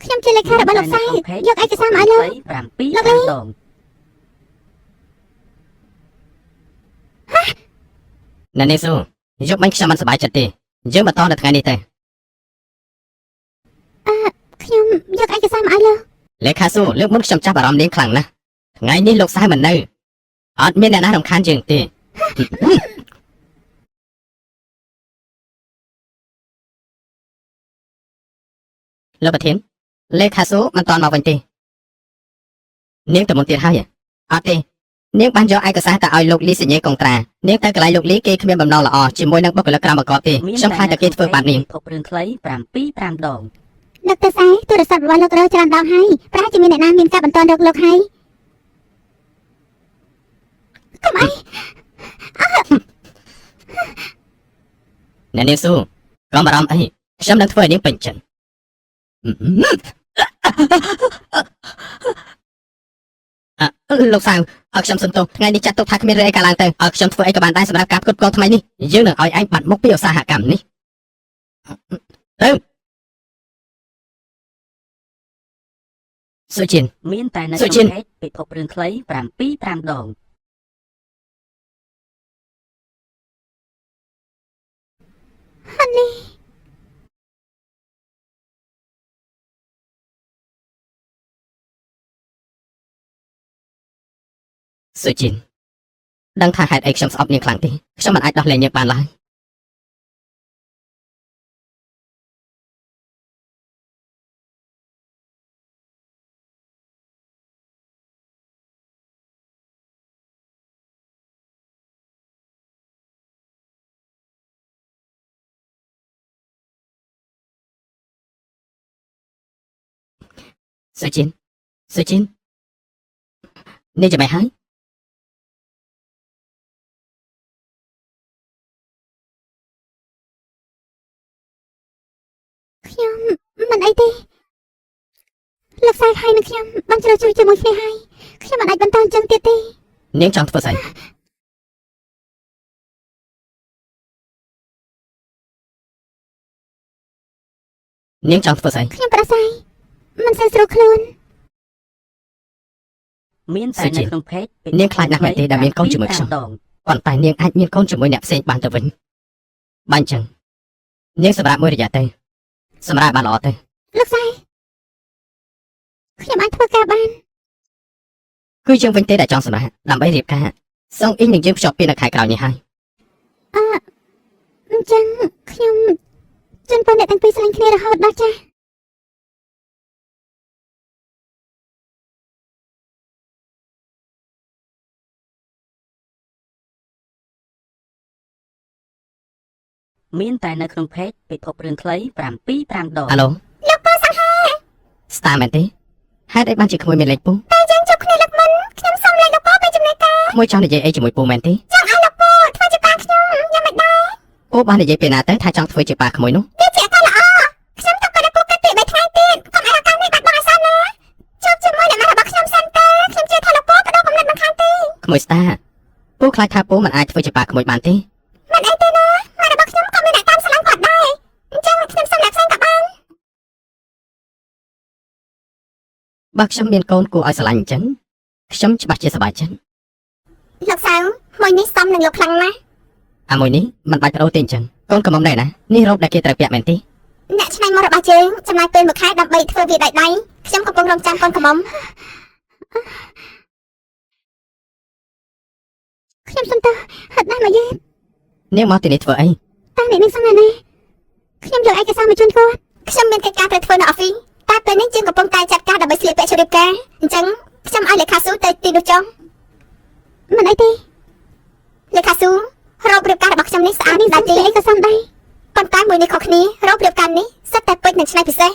ខ្ញុំជាលេខារបស់លោកសែយកឯកសារមកឲ្យលោក 7 5ដង អ្នកនាងស៊ូយប់មិញខ្ញុំមិនសប្បាយចិត្តទេយើងបន្តនៅថ្ងៃនេះទៅ ខ្ញុំយកឯកសារមកឲ្យលោក លេខាស៊ូលើកមុនខ្ញុំចាប់អារម្មណ៍នាងខ្លាំងណាស់ថ្ងៃនេះលោកសែមិននៅអត់មានអ្នកណារំខានយើងទេលោកប្រធានលេខាស៊ូមិនតាន់មកវិញទេនាងទៅមុនទៀតហើយអត់ទេនាងបានយកឯកសារទៅឲ្យលោកលីសញ្ញេកុងត្រានាងទៅកន្លែងលោកលីគេគ្មានបំណងល្អជាមួយនឹងបុគ្គលិកក្រមបកទេ មាន ខ្ញុំខ្លាចតែគេធ្វើបាបនាង ពិភពរឿងខ្លី7 5ដង លោកទៅសែទូរស័ព្ទរបស់លោករកច្រើនដងហើយប្រហែលជាមានអ្នកណាមានការបន្តរកលោកហើយកុំអី អ្នកនាងស៊ូកុំបារម្ភអីខ្ញុំនឹងធ្វើឲ្យនាងពេញចិត្តអឺលោកសៅឲ្យខ្ញុំសុំទោសថ្ងៃនេះចាត់ទុកថាគ្មានរឿងអីកើតឡើងទៅឲ្យខ្ញុំធ្វើអីក៏បានដែរសម្រាប់ការផ្គត់ផ្គង់ថ្មីនេះយើងនឹងឲ្យឯងបាត់មុខពីឧស្សាហកម្មនេះទៅសុជីន មានតែនៅ សុជីន ក្នុងផេកពិភពរឿងខ្លី7 5ដង ហាន់លី សុជីនដឹងថាហេតុអីខ្ញុំស្អប់នាងខ្លាំងទេខ្ញុំមិនអាចដោះលែងនាងបានឡើយ សុជីនសុជីននេះយ៉ាងម៉េចហើយ ខ្ញុំមិនអីទេលោកសែហើយនឹងខ្ញុំបានជ្រើសជួយជាមួយគ្នាហើយខ្ញុំមិនអាចបន្តអញ្ចឹងទៀតទេ នាងចង់ធ្វើស្អីនាងចង់ធ្វើស្អី ខ្ញុំប្រស័យមិនសូវស្រួលខ្លួន មានតែនៅក្នុង page នាងខ្លាចណាស់មែនទេដែលមានកូនជាមួយខ្ញុំ ដង ប៉ុន្តែនាងអាចមានកូនជាមួយអ្នកផ្សេងបានទៅវិញបាញ់ចឹងនាងសម្រាប់មួយរយៈទៅសម្រាប់បានល្អទៅ លោកសែខ្ញុំអាចធ្វើការបាន គឺយើងវិញទេដែលចង់សម្រាប់ដើម្បីរៀបការសុងអ៊ីងនឹងយើងភ្ជាប់ពីនៅខែក្រោយនេះហើយ អឺអញ្ចឹងខ្ញុំជូនពរអ្នកទាំងពីរស្រឡាញ់គ្នារហូតដល់ចាស់ មានតែនៅក្នុង page ពិភពរឿងខ្លី7 5ដង អាឡូលោកពូសង្ហាស្តាមែនទេហេតុអីបានជាក្មួយមានលេខពូ តែយើងជួបគ្នាលើកមុនខ្ញុំសុំលេខលោកពូពេលចំណេះការ ក្មួយចង់និយាយអីជាមួយពូមែនទេ ចង់ឲ្យលោកពូធ្វើជាប៉ាខ្ញុំយ៉ាងម៉េចដែរ ពូបាននិយាយពេលណាទៅថាចង់ធ្វើជាប៉ាក្មួយនោះ វាជាឱកាសល្អខ្ញុំទុកឲ្យលោកពូគិតពី3ថ្ងៃទៀតកុំឲ្យឱកាសនេះបាត់បង់ឲ្យសោះណាជួបជាមួយអ្នកម៉ាក់របស់ខ្ញុំសិនតើខ្ញុំជឿថាលោកពូបដូរគំនិតមិនខានទេ ក្មួយស្តាពូខ្លាចថាពូមិនអាចធ្វើជាប៉ាក្មួយបានទេ មិនអីទេណាម៉ាក់របស់ខ្ញុំក៏មានអ្នកតាមស្រឡាញ់គាត់ដែរអញ្ចឹងខ្ញុំសុំអ្នកផ្សេងក៏បាន បើខ្ញុំមានកូនគួរឲ្យស្រឡាញ់អញ្ចឹងខ្ញុំច្បាស់ជាសប្បាយចិត្ត លោកសៅមួយនេះសមនឹងលោកខ្លាំងណាស់ អាមួយនេះមិនបាច់ប្ដូរទេអញ្ចឹងកូនកំមុំដែរណានេះរ៉ូបដែលគេត្រូវពាក់មែនទេ អ្នកឆ្នៃមករបស់យើងចំណាយពេលមួយខែដើម្បីធ្វើវាដោយដៃខ្ញុំកំពុងរងចាំកូនកំមុំ ខ្ញុំសុំទោសហត់ណាស់មកយេ នាងមកទីនេះធ្វើអី តើអ្នកនាងសុំណាស់ណាខ្ញុំយកឯកសារមកជូនគាត់ ខ្ញុំមានកិច្ចការត្រូវធ្វើនៅ office តែពេលនេះយើងកំពុងតែចាត់ការដើម្បីស្លៀកពាក់ជរៀបការអញ្ចឹងខ្ញុំឲ្យលេខាស៊ូទៅទីនោះចុះ មិនអីទេ លេខាស៊ូរោបរៀបការរបស់ខ្ញុំនេះស្អាត នេះ ដែរទេ សុំអីក៏សុំដែរ ប៉ុន្តែមួយនេះខុសគ្នារោបរៀបការនេះសុទ្ធតែពេជ្រនិងឆ្នៃពិសេស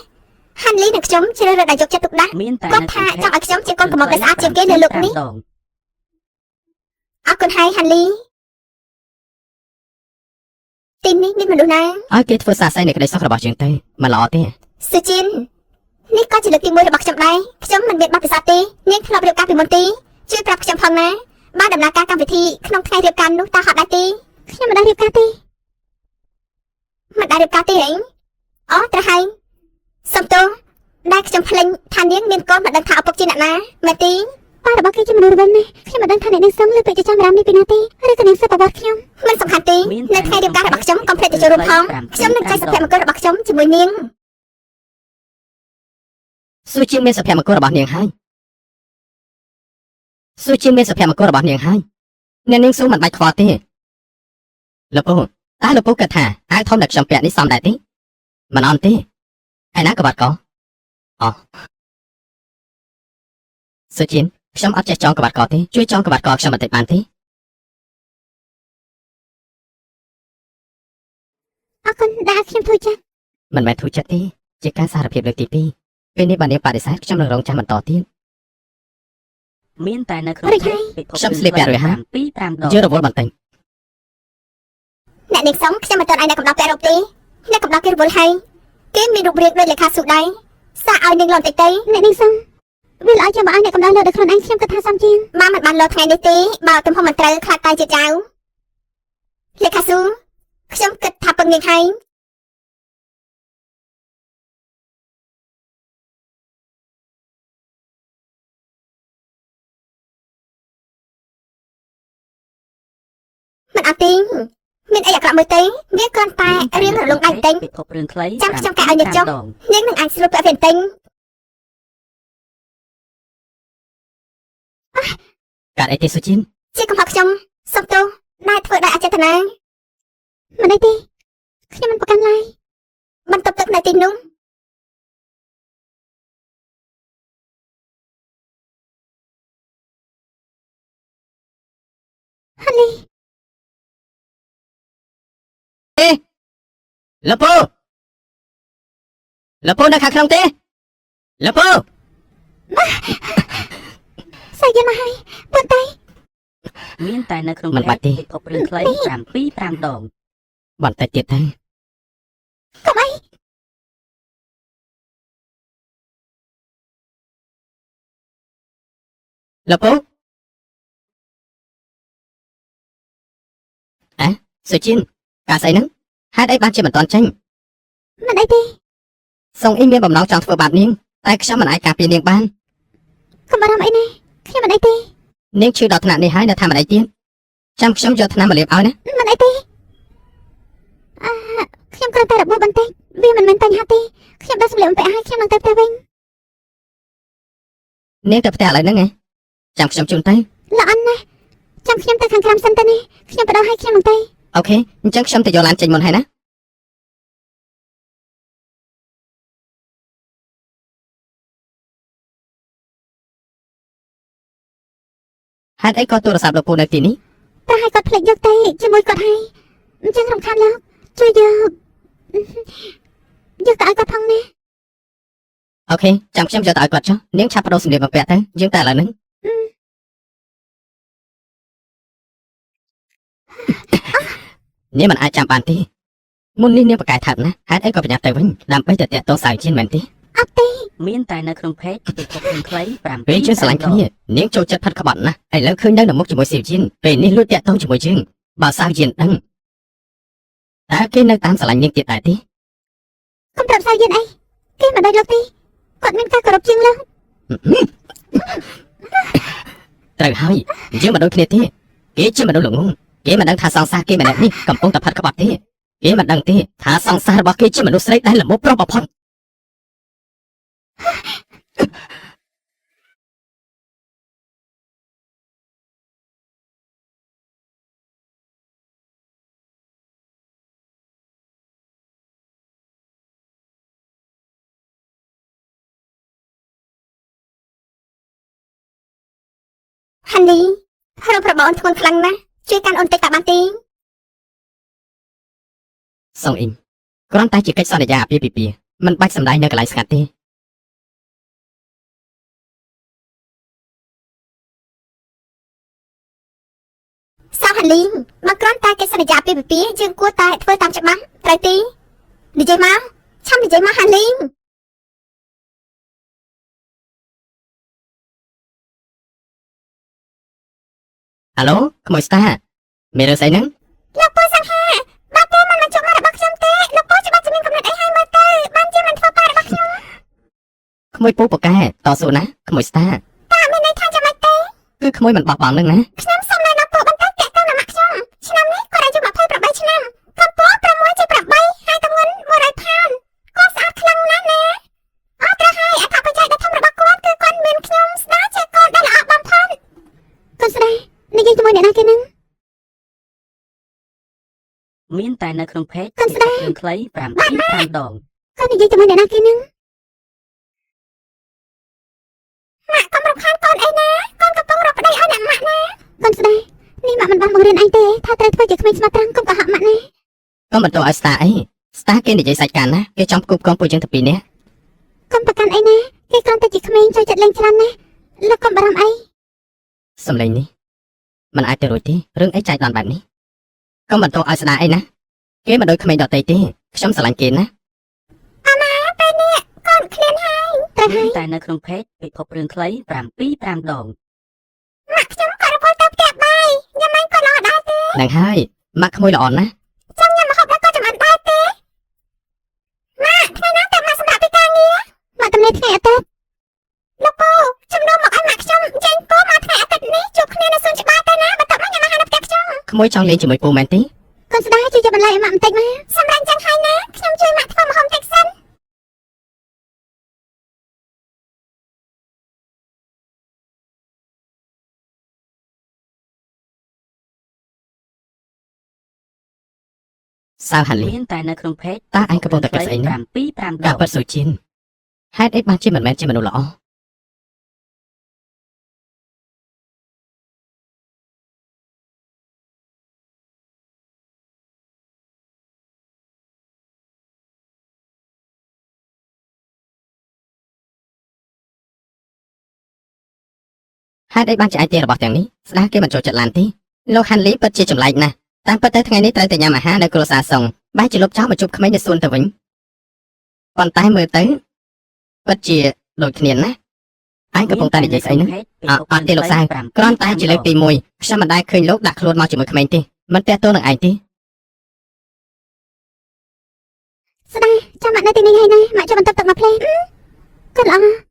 ហាន់លីនិងខ្ញុំជ្រើសរើសដោយយកចិត្តទុកដាក់ មានតែ គាត់ថាចង់ឲ្យខ្ញុំជាកូនកំមុំដែលស្អាតជាងគេនៅលោកនេះ ដង អរគុណហើយហាន់លីទីនេះមានមនុស្សណា ឲ្យគេធ្វើសាស័យនៃក្តីសុខរបស់យើងទៅមិនល្អទេ សុជីននេះក៏ជាលើកទី1របស់ខ្ញុំដែរខ្ញុំមិនមានបទពិសោធន៍ទេនាងធ្លាប់រៀបការពីមុនទេជួយប្រាប់ខ្ញុំផងណាបានដំណើរការកម្មវិធីក្នុងថ្ងៃរៀបការនោះតើហត់ដែរទេ ខ្ញុំមិនដែលរៀបការទេ មិនដែលរៀបការទេហីអូត្រូវហើយសុំទោសដែលខ្ញុំភ្លេចថានាងមានកូនមិនដឹងថាឪពុកជាអ្នកណាមែនទេ ប៉ារបស់គេជាមនុស្សរវល់ណាស់ខ្ញុំមិនដឹងថាអ្នកនាងសុំលើពេកជាចាំរាមនេះពីណាទេឬក៏នាងសិបប្រវត្តិខ្ញុំ មិនសំខាន់ទេ មាន នៅថ្ងៃរៀបការរបស់ខ្ញុំកុំភ្លេចទៅចូលរួមផងខ្ញុំនឹងចែកសុភមង្គលរបស់ខ្ញុំជាមួយនាង ស៊ូជាមានសុភមង្គលរបស់នាងហើយស៊ូជាមានសុភមង្គលរបស់នាងហើយអ្នកនាងស៊ូមិនបាច់ខ្វល់ទេលោកពូតើលោកពូគិតថាអាវធំដែលខ្ញុំពាក់នេះសមដែរទេមិនអន់ទេឯណាក៏បាត់កអូស៊ូជាខ្ញុំអត់ចេះចងក្បាត់កទេជួយចងក្បាត់កខ្ញុំបន្តិចបានទេ អរគុណដែលឲ្យខ្ញុំធូរចិត្ត មិនមែនធូរចិត្តទេជាការសារភាពលើកទី2ពេលនេះបាននាងបដិសេធខ្ញុំនឹងរងចាំបន្តទៀត មានតែនៅក្នុង រួចហើយ ពិភព ខ្ញុំស្លៀកពាក់រួចហើយ 7 5ដង យើងរវល់បន្តិច អ្នកនាងសុំខ្ញុំមិនទាន់ឲ្យអ្នកកំដៅពាក់រ៉ូបទេអ្នកកំដៅគេរវល់ហើយគេមានរូបរាងដូចលេខាស៊ូដែរសាកឲ្យនាងលន់តិចទៅ អ្នកនាងសុំវាល្អជាងបើឲ្យអ្នកកំដៅលើកដោយខ្លួនឯងខ្ញុំគិតថាសមជាង បើមិនបានលោថ្ងៃនេះទេបើទំហំមិនត្រូវខ្លាចតែជាចៅលេខាស៊ូខ្ញុំគិតថាពឹងនាងហើយមិនអត់ទេមានអីអាក្រក់មើលទេវាគ្រាន់តែរៀងរលងដៃបន្តិច ពិភពរឿងខ្លី ចាំខ្ញុំកែឲ្យនាងចុះ ដង នាងនឹងអាចស្រួលពាក់វាបន្តិច កាត់អីទេស៊ូជីន ជាកំហុសខ្ញុំសុំទោសដែលធ្វើដោយអចេតនា មិនអីទេខ្ញុំមិនប្រកាន់ឡើយ បន្ទប់ទឹកនៅទីនោះ ហាន់លី លោកពូលោកពូនៅខាងក្នុងទេលោកពូ សៃយមកហើយប៉ុន្តែ មានតែនៅក្នុង មិនបាច់ទេ ពិភពរឿងខ្លី7 5ដង បន្តិចទៀតទៅ កុំអី លោកពូអេសុជីនការស្អីហ្នឹងហេតុអីបានជាមិនទាន់ចេញ មិនអីទេ សុងអ៊ីមានបំណងចង់ធ្វើបាបនាងតែខ្ញុំមិនអាចការពារនាងបាន កុំបារម្ភអីណាខ្ញុំមិនអីទេ នាងឈឺដល់ថ្នាក់នេះហើយនៅថាមិនអីទៀតចាំខ្ញុំយកថ្នាំមកលាបឲ្យណា មិនអីទេអឺខ្ញុំគ្រាន់តែរបួសបន្តិចវាមិនមែនបញ្ហាទេខ្ញុំដោះសម្លៀកបំពាក់ឲ្យខ្ញុំនឹងទៅផ្ទះវិញ នាងទៅផ្ទះឥឡូវហ្នឹងឯងចាំខ្ញុំជូនទៅ ល្អណាស់ចាំខ្ញុំទៅខាងក្រោមសិនទៅណាខ្ញុំបដោះឲ្យខ្ញុំនឹងទៅ OK អញ្ចឹងខ្ញុំទៅយកឡានចេញមុនហើយណាហេតុអីក៏ទូរស័ព្ទលោកពូនៅទីនេះ ប្រហែលគាត់ភ្លេចយកទៅជាមួយគាត់ហើយអញ្ចឹងរំខានលោកជួយយកយកទៅឲ្យគាត់ផងណា OK ចាំខ្ញុំយកទៅឲ្យគាត់ចុះនាងឆាប់បដូរសម្លៀកបំពាក់ទៅយើងតែឥឡូវហ្នឹងនាងមិនអាចចាំបានទេមុននេះនាងប្រកែកថើបណាស់ហេតុអីក៏ប្រញាប់ទៅវិញដើម្បីទៅតាក់ទងសាវជៀនមែនទេ អត់ទេ មានតែនៅក្នុង page ពិភពរឿងខ្លី7 ពេលយើងស្រឡាញ់គ្នានាងចូលចិត្តផិតក្បត់ណាស់ឥឡូវឃើញនៅនៅមុខជាមួយសាវជៀនពេលនេះលួចតាក់ទងជាមួយយើងបើសាវជៀនដឹងតើគេនៅតាមស្រឡាញ់នាងទៀតដែរទេ កុំប្រាប់សៅយិនអីគេមិនដូចលោកទេគាត់មានការគោរពជាងលោក ត្រូវហើយយើងមិនដូចគ្នាទេគេជាមនុស្សល្ងងគេមិនដឹងថាសង្សារគេម្នាក់នេះកំពុងតែផិតក្បត់ទេគេមិនដឹងទេថាសង្សាររបស់គេជាមនុស្សស្រីដែលល្មមប្រុសបំផុត ហាន់លីរូបរបស់អូនធ្ងន់ខ្លាំងណាស់ជួយកាន់អូនតិចតបានទេ សុងអ៊ីងគ្រាន់តែជាកិច្ចសន្យាអាពាហ៍ពិពាហ៍មិនបាច់សម្ដែងនៅកន្លែងស្ងាត់ទេ សោហាន់លីបើគ្រាន់តែកិច្ចសន្យាពីពិពាហ៍យើងគួរតែធ្វើតាមច្បាប់ត្រូវទេនិយាយមកឆាំនិយាយមកហាន់លី អាឡូក្មួយស្តាមានរឿងស្អីហ្នឹង លោកពូសង្ហាបើពូមិនមកជួបមករបស់ខ្ញុំទេលោកពូច្បាស់ជាមានកំណត់អីហើយមើលទៅបានជាមិនធ្វើបាបរបស់ខ្ញុំ ក្មួយពូពកែតស៊ូណាក្មួយស្តា តើមានន័យថាយ៉ាងម៉េចទេ គឺក្មួយមិនបោះបង់នឹងណា ខ្ញុំសូមណែនាំពូបន្តិចតាក់ទងនឹងម៉ាក់ខ្ញុំឆ្នាំនេះគាត់អាយុ28ឆ្នាំកម្ពស់6.8ហើយទម្ងន់100ផោនគាត់ស្អាតខ្លាំងណាស់ណាអត់ត្រូវហើយអត្ថប្រយោជន៍ដ៏ធំរបស់គាត់គឺគាត់មានខ្ញុំស្ដារជាកូនដែលល្អបំផុត កូនស្ដានិយាយជាមួយអ្នកណាគេហ្នឹង មានតែនៅក្នុង page កូនស្ដា ពិភពរឿងខ្លី7 5ដង កូននិយាយជាមួយអ្នកណាគេហ្នឹង ម៉ាក់កុំរំខានកូនអីណាកូនកំពុងរកប្តីឲ្យអ្នកម៉ាក់ណា កូនស្ដានេះម៉ាក់មិនបានបង្រៀនឯងទេថាត្រូវធ្វើជាក្មេងស្មោះត្រង់កុំកុហកម៉ាក់ណា កុំបន្តឲ្យស្តាអីស្តាគេនិយាយសាច់កាន់ណាគេចង់ផ្គូផ្គងពួកយើងទៅពីរនាក់ កុំប្រកាន់អីណាគេគ្រាន់តែជាក្មេងចូលចិត្តលេងច្រើនណាស់លោកកុំបារម្ភអី សំឡេងនេះមិនអាចទៅរួចទេរឿងអីចៃដន្យបែបនេះកុំបន្តឲ្យស្តាអីណាគេមិនដូចក្មេងដទៃទេខ្ញុំស្រឡាញ់គេណា អាម៉ាពេលនេះកូនឃ្លានហើយ ត្រូវហើយ មានតែនៅក្នុង page ពិភពរឿងខ្លី7 5ដង ម៉ាក់ខ្ញុំក៏រវល់ទៅផ្ទះបាយញ៉ាំអីក៏ល្អដែរទេ នឹងហើយម៉ាក់ក្មួយល្អណាស់ ចង់ញ៉ាំម្ហូបแล้วក៏ចំអិនដែរទេម៉ាក់ថ្ងៃណាតែម៉ាក់សម្រាប់ពីការងារ ម៉ាក់ទំនេរថ្ងៃអាទិត្យ លោកពូជំនួសមកឲ្យម៉ាក់ខ្ញុំចេញពូមកថ្ងៃអាទិត្យនេះជួបគ្នានៅសួនច្បារទៅណាបន្ទាប់មកញ៉ាំអាហារនៅផ្ទះខ្ញុំ ក្មួយចង់លេងជាមួយពូមែនទេ កូនស្ដាជួយយកបន្លែឲ្យម៉ាក់បន្តិចមក សម្រាប់ចឹងហើយណាខ្ញុំជួយម៉ាក់ធ្វើម្ហូបតិចសិន សៅហាន់លី មានតែនៅក្នុង page តើឯងកំពុងតែគិតស្អីហ្នឹង 7 5ដ ការ ង ពិតសូជីនហេតុអីបានជាមិនមែនជាមនុស្សល្អ ហេតុអីបានជាឯងទារបស់ទាំងនេះស្ដាគេមិនចូលចិត្តឡានទេលោកហាន់លីពិតជាចម្លែកណាស់តាមពិតទៅថ្ងៃនេះត្រូវតែញ៉ាំអាហារនៅគ្រួសារសុងបែរជាលុបចោលមកជួបក្មេងនៅសួនទៅវិញប៉ុន្តែមើលទៅពិតជាដូចគ្នាណាស់ឯងកំពុងតែនិយាយស្អីហ្នឹង អត់ទេលោកសៅ គ្រាន់តែជាលើកទី1ខ្ញុំមិនដែលឃើញលោកដាក់ខ្លួនមកជាមួយក្មេងទេមិនតាក់ទងនឹងឯងទេ ស្ដាចាំម៉ាក់នៅទីនេះហើយណាម៉ាក់ចូលបន្ទប់ទឹកមកភ្លេក៏ល្អ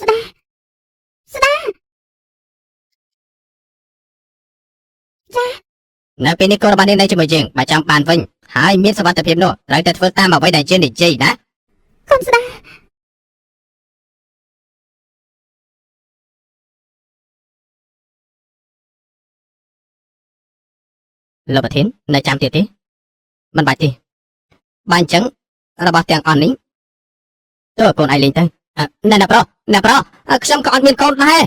ស្ដាស្ដា នៅពេលនេះកូនរបស់នាងនៅជាមួយយើងបើចង់បានវិញហើយមានសុវត្ថិភាពនោះត្រូវតែធ្វើតាមអ្វីដែលយើងនិយាយណា កូនស្ដា លោកប្រធាននៅចាំទៀតទេមិនបាច់ទេបើអញ្ចឹងរបស់ទាំងអស់នេះទៅឲ្យកូនឯងលេងទៅអ่ะណែអ្នកប្រុសអ្នកប្រុសអ่ะខ្ញុំក៏អត់មានកូនដែរ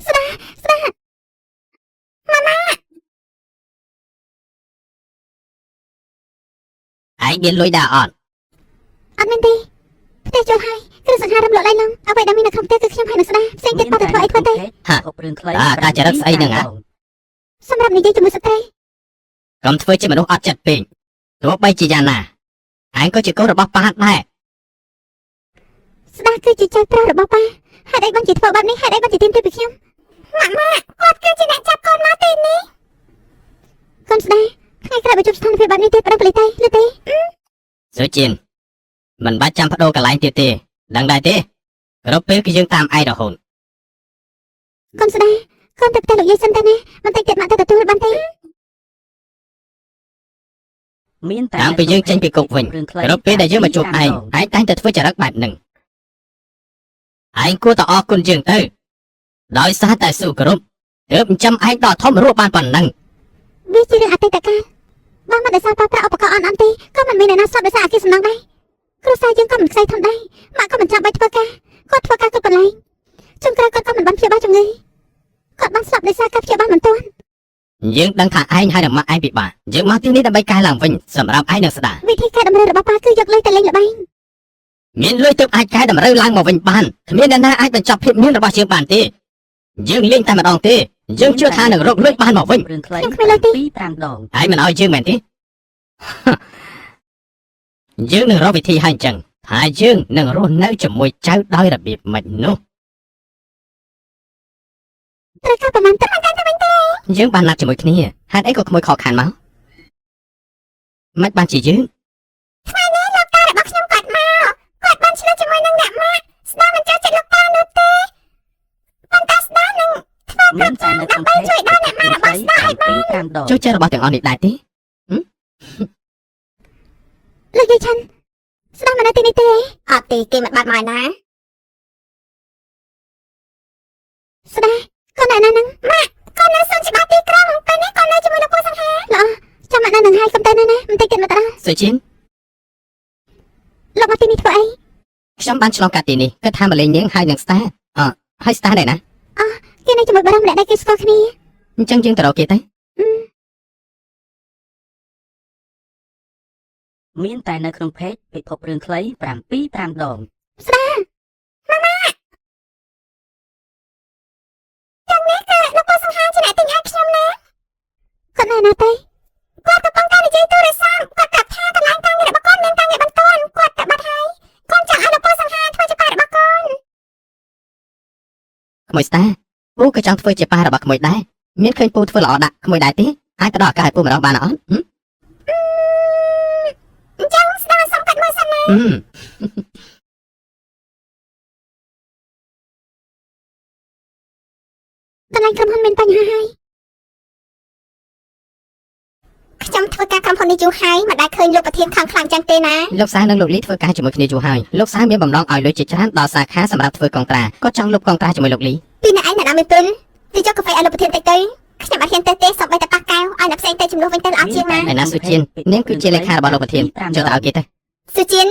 ស្ដាស្ដា ឯងមានលុយដែរអត់ អត់មានទេផ្ទះចូលហើយគ្រឿងសង្ហារឹមលក់ឡៃឡំអ្វីដែលមាននៅក្នុងផ្ទះគឺខ្ញុំហើយនឹងស្ដាផ្សេងទៀតប៉ាទៅធ្វើអីធ្វើទេ ភពរឿងខ្លី អាតាចរិតស្អីហ្នឹងអា សម្រាប់និយាយជាមួយស្ត្រី កុំធ្វើជាមនុស្សអត់ចិត្តពេកទោះបីជាយ៉ាងណាឯងក៏ជាកូនរបស់ប៉ាដែរ ស្ដាគឺជាចៅប្រុសរបស់ប៉ាហេតុអីបានជាធ្វើបែបនេះហេតុអីបានជាទាមទារពីខ្ញុំម៉ាក់ម៉ាក់គាត់គឺជាអ្នកចាប់កូនមកទីនេះកូនស្ដាថ្ងៃក្រោយបើជួបស្ថានភាពបែបនេះទៀតប្តឹងប៉ូលីសទេឬទេ សុជីនមិនបាច់ចាំបដូរកន្លែងទៀតទេដឹងដែរទេគ្រប់ពេលគឺយើងតាមឯងរហូត កូនស្ដាកូនទៅផ្ទះលោកយាយសិនទៅណាបន្តិចទៀតម៉ាក់ទៅទទួលបានទេ មានតែ តាំងពីយើងចេញពីគុកវិញ រឿងខ្លី គ្រប់ពេលដែលយើងមកជួបឯងឯងតែងតែធ្វើចរិតបែបហ្នឹងឯងគួរតែអរគុណយើងទៅដោយសារតែស៊ូគ្រប់ទើបចិញ្ចឹមឯងដល់ធំរស់បានប៉ុណ្ណឹង វាជារឿងអតីតកាលបើមិនដោយសារប៉ាប្រាក់ឧបករណ៍អន់អន់ទេក៏មិនមានអ្នកណាស្លាប់ដោយសារអគារសំណង់ដែរគ្រួសារយើងក៏មិនខ្សែធំដែរម៉ាក់ក៏មិនចាំបាច់ធ្វើការគាត់ធ្វើការគ្រប់កន្លែងចុងក្រោយគាត់ក៏មិនបានព្យាបាលជំងឺគាត់បានស្លាប់ដោយសារការព្យាបាលមិនទាន់ យើងដឹងថាឯងហើយនឹងម៉ាក់ឯងពិបាកយើងមកទីនេះដើម្បីកែឡើងវិញសម្រាប់ឯងនឹងស្ដា វិធីកែតម្រូវរបស់ប៉ាគឺយកលុយទៅលេងល្បែង មានលុយទើបអាចកែតម្រូវឡើងមកវិញបានគ្មានអ្នកណាអាចបញ្ចប់ភាពមានរបស់យើងបានទេយើងលេងតែម្ដងទេយើងជឿថានឹងរកលុយបានមកវិញ រឿងខ្លី ខ្ញុំគ្មានលុយទេ ពី5ដង ឯងមិនឲ្យយើងមែនទេ យើងនឹងរកវិធីឲ្យអញ្ចឹងថាយើងនឹងរស់នៅជាមួយចៅដោយរបៀបម៉េចនោះ ត្រូវការប្រមាណទឹកមិនតែវិញទេ យើងបានណាត់ជាមួយគ្នាហេតុអីក៏ក្មួយខកខានមកមិនបានជាយើង លោកតារបស់ខ្ញុំគាត់មកគាត់បានឆ្លោះជាមួយនឹងអ្នកម៉ាក់ស្ដាមិនចូលចិត្តលោកតានោះទេប៉ុន្តែស្ដានឹង មានតែនៅក្នុង ដើម្បីជួយដល់អ្នកម៉ាក់របស់ស្ដាឲ្យបាន 5ដង ចូលចិត្តរបស់ទាំងអស់នេះដែរទេ លោកយាយឆាន់ស្ដាប់មកនៅទីនេះទេ អត់ទេគេមិនបាត់មកឯណា ស្ដាកូននៅណាហ្នឹង ម៉ាក់កូននៅសួនច្បារទីក្រុងពេលនេះកូននៅជាមួយលោកពូសង្ហា ល្អចាំមកនៅនឹងហើយកុំទៅណាណាបន្តិចទៀតមកទៅដល់ សុជីន លោកមកទីនេះធ្វើអី ខ្ញុំបានឆ្លងកាត់ទីនេះគិតថាមកលេងនាងហើយនឹងស្តាអហើយស្តាដែរណា គេនៅជាមួយបារម្ភម្នាក់ដែរគេស្គាល់គ្នា អញ្ចឹងយើងទៅរកគេទៅ មានតែនៅក្នុង page ពិភពរឿងខ្លី7 5ដង ស្ដា ទាំងនេះគឺលោកពូសង្ហាជាអ្នកទិញឲ្យខ្ញុំណា គាត់នៅណាទេ គាត់កំពុងតែនិយាយទូរស័ព្ទគាត់ប្រាប់ថាកន្លែងការងាររបស់គាត់មានការងារបន្ទាន់គាត់ទៅបាត់ហើយកូនចង់ឲ្យលោកពូសង្ហាធ្វើជាប៉ារបស់កូន ក្មួយស្តាពូក៏ចង់ធ្វើជាប៉ារបស់ក្មួយដែរមានឃើញពូធ្វើល្អដាក់ក្មួយដែរទេអាចផ្ដល់ឱកាសឲ្យពូម្ដងបានអត់ហឹម អញ្ចឹងស្ដាសុំកាត់មើលសិនណា ហឹម កន្លែងក្រុមហ៊ុនមានបញ្ហាហើយ ខ្ញុំធ្វើការក្រុមហ៊ុននេះយូរហើយមិនដែលឃើញលោកប្រធានខឹងខ្លាំងចឹងទេណា លោកសានិងលោកលីធ្វើការជាមួយគ្នាយូរហើយលោកសាមានបំណងឲ្យលុយជាច្រើនដល់សាខាសម្រាប់ធ្វើកុងត្រាគាត់ចង់លុបកុងត្រាជាមួយលោកលី ពីអ្នកឯងអ្នកណាមានពិនទៅយកកាហ្វេឲ្យលោកប្រធានតិចទៅខ្ញុំអត់ហ៊ានទៅទេសូម្បីតែប៉ះកែវឲ្យអ្នកផ្សេងទៅជំនួសវិញទៅល្អជាងណា ឯណាសុជីននាងគឺជាលេខារបស់លោកប្រធានចូលទៅឲ្យគេទៅ សុជីន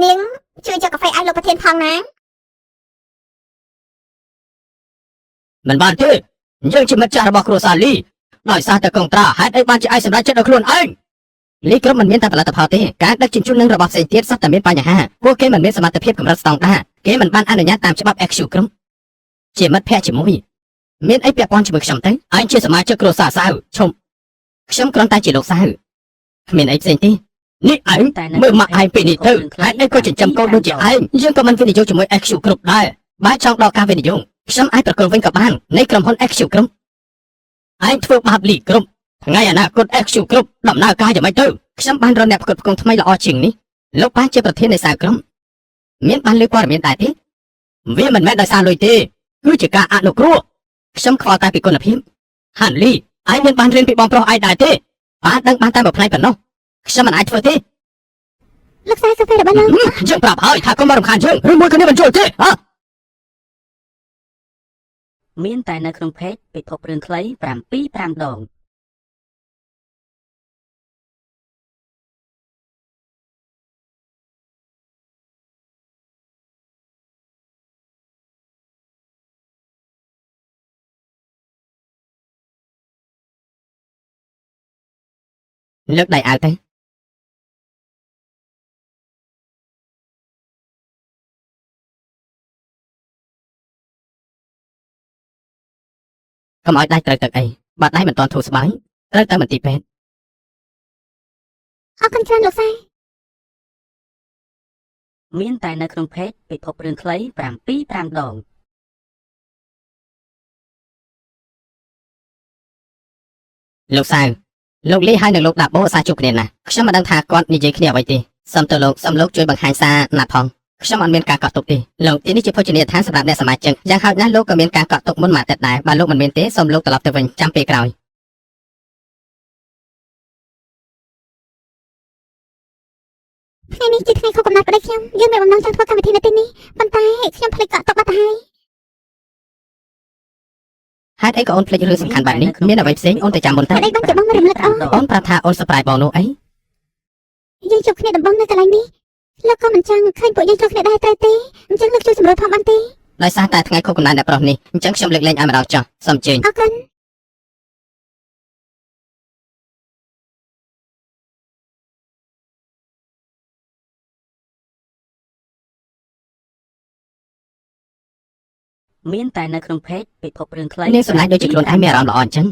នាងជួយយកកាហ្វេឲ្យលោកប្រធានផងណា មិនបានទេយើងជាមិត្តចាស់របស់គ្រួសារលីដោយសារតែកុងត្រាហេតុអីបានជាឯងសម្រេចចិត្តដល់ខ្លួនឯងលីក្រុមមិនមានតែផលិតផលទេការដឹកជញ្ជូននឹងរបស់ផ្សេងទៀតសុទ្ធតែមានបញ្ហាពួកគេមិនមានសមត្ថភាពកម្រិតស្តង់ដារគេមិនបានអនុញ្ញាតតាមច្បាប់ XQ ក្រុមជាមិត្តភក្តិជាមួយមានអីពាក់ព័ន្ធជាមួយខ្ញុំទៅឯងជាសមាជិកគ្រួសារសាវឈុំខ្ញុំគ្រាន់តែជាលោកសាវគ្មានអីផ្សេងទេនេះឯង តែនៅ មើលមកឯងពេលនេះទៅហេតុអីក៏ចិញ្ចឹមកូនដូចជាឯងយើងក៏មិនវិនិយោគជាមួយ XQ គ្រប់ដែរបើចង់ដល់ការវិនិយោគខ្ញុំអាចប្រគល់វិញក៏បាននៃក្រុមហ៊ុន XQ គ្រប់ឯងធ្វើបាបលីគ្រប់ថ្ងៃអនាគត XQ គ្រប់ដំណើរការយ៉ាងម៉េចទៅខ្ញុំបានរកអ្នកផ្គត់ផ្គង់ថ្មីល្អជាងនេះលោកបានជាប្រធាននៃសាលក្រុមមានបានលើព័ត៌មានដែរទេវាមិនមែនដោយសារលុយទេគឺជាការអនុគ្រោះខ្ញុំខ្វល់តែពីគុណភាពហាន់លីឯងមានបានរៀនពីបងប្រុសឯងដែរទេបានដឹងបានតែមួយផ្នែកប៉ុណ្ណោះខ្ញុំមិនអាចធ្វើទេ លោកសាកាហ្វេរបស់លោក យើងប្រាប់ហើយថាកុំមករំខានយើងឬមួយក៏នេះមិនយល់ទេហ៎ មានតែនៅក្នុង page ពិភពរឿងខ្លី7 5ដង លើកដៃអាវទៅកុំឲ្យដៃត្រូវទឹកអីបាត់ដៃមិនទាន់ធូរស្បើយត្រូវទៅមន្ទីរពេទ្យ អរគុណច្រើនលោកសា មានតែនៅក្នុង page ពិភពរឿងខ្លី7 5ដង លោកសៅលោកលីហើយនិងលោកដាបូសាជួបគ្នាណាខ្ញុំមិនដឹងថាគាត់និយាយគ្នាអ្វីទេសូមទៅលោកសូមលោកជួយបង្ហាញសារណាត់ផងខ្ញុំអត់មានការកក់ទុកទេលោកទីនេះជាភោជនីយដ្ឋានសម្រាប់អ្នកសមាជិកយ៉ាងហោចណាស់លោកក៏មានការកក់ទុកមុនមួយអាទិត្យដែរបើលោកមិនមានទេសូមលោកត្រឡប់ទៅវិញចាំពេលក្រោយ ថ្ងៃនេះជាថ្ងៃខួបកំណត់ប្តីខ្ញុំយើងមានបំណងចង់ធ្វើកម្មវិធីនៅទីនេះប៉ុន្តែខ្ញុំភ្លេចកក់ទុកបាត់ទៅហើយ ហេតុអីក៏អូនភ្លេចរឿងសំខាន់បែបនេះមានអ្វីផ្សេងអូនទៅចាំមុនទៅ ហេតុអីបានជាបងមករំលឹកអូន អូនប្រាប់ថាអូន surprise បងនោះអី យើងជួបគ្នាដំបូងនៅកន្លែងនេះលោកក៏មិនចង់ឃើញពួកយើងជួបគ្នាដែរត្រូវទេអញ្ចឹងលោកជួយសម្រួលផងបានទេ ដោយសារតែថ្ងៃខួបកំណើតអ្នកប្រុសនេះអញ្ចឹងខ្ញុំលើកលែងឲ្យម្ដងចុះសូមអញ្ជើញ អរគុណ មានតែនៅក្នុង page ពិភពរឿងខ្លី នាងសម្លាញ់ដូចជាខ្លួនឯងមានអារម្មណ៍ល្អអញ្ចឹង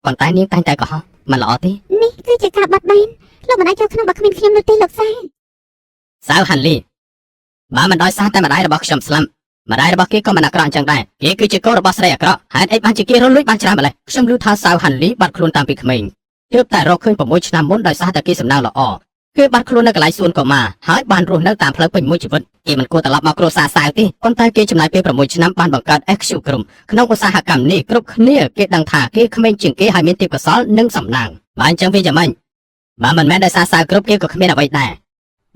ប៉ុន្តែនាងតែងតែកុហកមិនល្អទេ នេះគឺជាការបត់បែនលោកមិនអាចចូលក្នុងបើគ្មានខ្ញុំនោះទេលោកសា សាវហាន់លីបើមិនដោយសារតែម្ដាយរបស់ខ្ញុំស្លាប់ម្ដាយរបស់គេក៏មិនអាក្រក់អញ្ចឹងដែរគេគឺជាកូនរបស់ស្រីអាក្រក់ហេតុអីបានជាគេរលួចបានច្រើនម្ល៉េះខ្ញុំឮថាសាវហាន់លីបាត់ខ្លួនតាំងពីក្មេងទើបតែរកឃើញ6ឆ្នាំមុនដោយសារតែគេសំណាងល្អគេបាត់ខ្លួននៅកន្លែងសួនកុមារហើយបានរស់នៅតាមផ្លូវពេញមួយជីវិតគេមិនគួរត្រឡប់មកគ្រួសារសាវទេប៉ុន្តែគេចំណាយពេល6ឆ្នាំបានបង្កើត SQ ក្រុមក្នុងឧស្សាហកម្មនេះគ្រប់គ្នាគេដឹងថាគេក្មេងជាងគេហើយមានទេពកោសល្យនិងសំណាងបើអញ្ចឹងវាយ៉ាងម៉េចបើមិនមែនដោយសារសាវគ្រប់គេក៏គ្មានអ្វីដែរ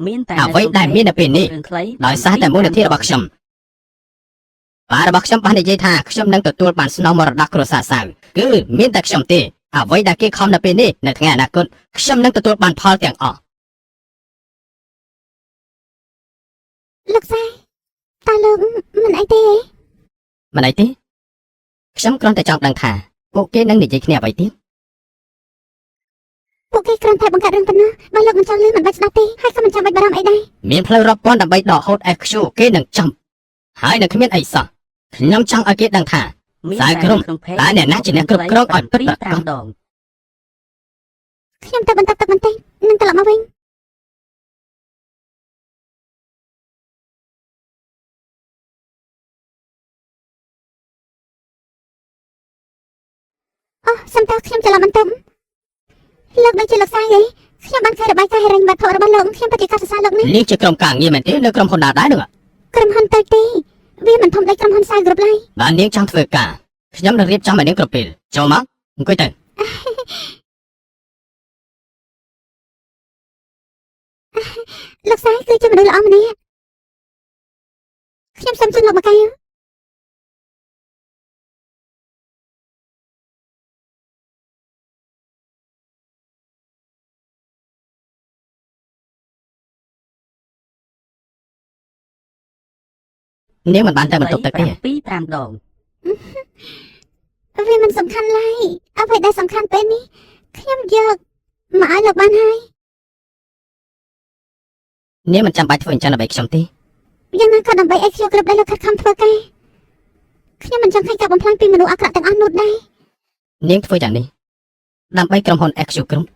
មានតែ អ្វីដែលមាននៅពេលនេះ រឿងខ្លី ដោយសារតែមូលនិធិរបស់ខ្ញុំបារបស់ខ្ញុំបាននិយាយថាខ្ញុំនឹងទទួលបានស្នងមរតកគ្រួសារសាវគឺមានតែខ្ញុំទេអ្វីដែលគេខំនៅពេលនេះនៅថ្ងៃអនាគតខ្ញុំនឹងទទួលបានផលទាំងអស់ លោកសាតើលោកមិនអីទេ មិនអីទេខ្ញុំគ្រាន់តែចង់ដឹងថាពួកគេនឹងនិយាយគ្នាអ្វីទៀត ពួកគេគ្រាន់តែបង្កើតរឿងប៉ុណ្ណោះបើលោកមិនចង់លឺមិនបាច់ស្ដាប់ទេហើយក៏មិនចាំបាច់បារម្ភអីដែរ មានផ្លូវរាប់ពាន់ដើម្បីដកហូត FQ គេនឹងចំហើយនឹងគ្មានអីសោះខ្ញុំចង់ឲ្យគេដឹងថា មាន សៅក្រុម តែនៅក្នុង page តើអ្នកណាជាអ្នកគ្រប់គ្រងឲ្យពិតប្រាកដ 7 5ដង ខ្ញុំទៅបន្ទប់ទឹកបន្តិចនឹងត្រឡប់មកវិញអូសំតើខ្ញុំច្រឡំបន្ទប់លោកដូចជាលោកសាយហីខ្ញុំបានឃើញរបាយការណ៍ហិរញ្ញវត្ថុរបស់លោកខ្ញុំពិតជាកោតសរសើរលោកណាស់ នេះជាក្រុមការងារមែនទេនៅក្រុមហ៊ុនណាដែរនោះ ក្រុមហ៊ុនតូចទេវាមិនធំដូចក្រុមហ៊ុនសាយគ្រប់ឡើយ បើនាងចង់ធ្វើការខ្ញុំនឹងរៀបចំឲ្យនាងគ្រប់ពេលចូលមកអង្គុយទៅ លោកសាយគឺជាមនុស្សល្អម្នាក់ខ្ញុំសូមជូនលោកមួយកែវ នាងមិនបានទៅបន្ទប់ទឹកទេ 7 5ដង វាមិនសំខាន់ឡើយអ្វីដែលសំខាន់ពេលនេះខ្ញុំយកមកឲ្យលោកបានហើយ នាងមិនចាំបាច់ធ្វើអញ្ចឹងដើម្បីខ្ញុំទេ យ៉ាងណាក៏ដើម្បីឲ្យខ្ញុំគ្រប់ដែលលោកខិតខំធ្វើការខ្ញុំមិនចង់ឃើញការបំផ្លាញពីមនុស្សអាក្រក់ទាំងអស់នោះដែរ នាងធ្វើយ៉ាងនេះដើម្បីក្រុមហ៊ុន XQ Group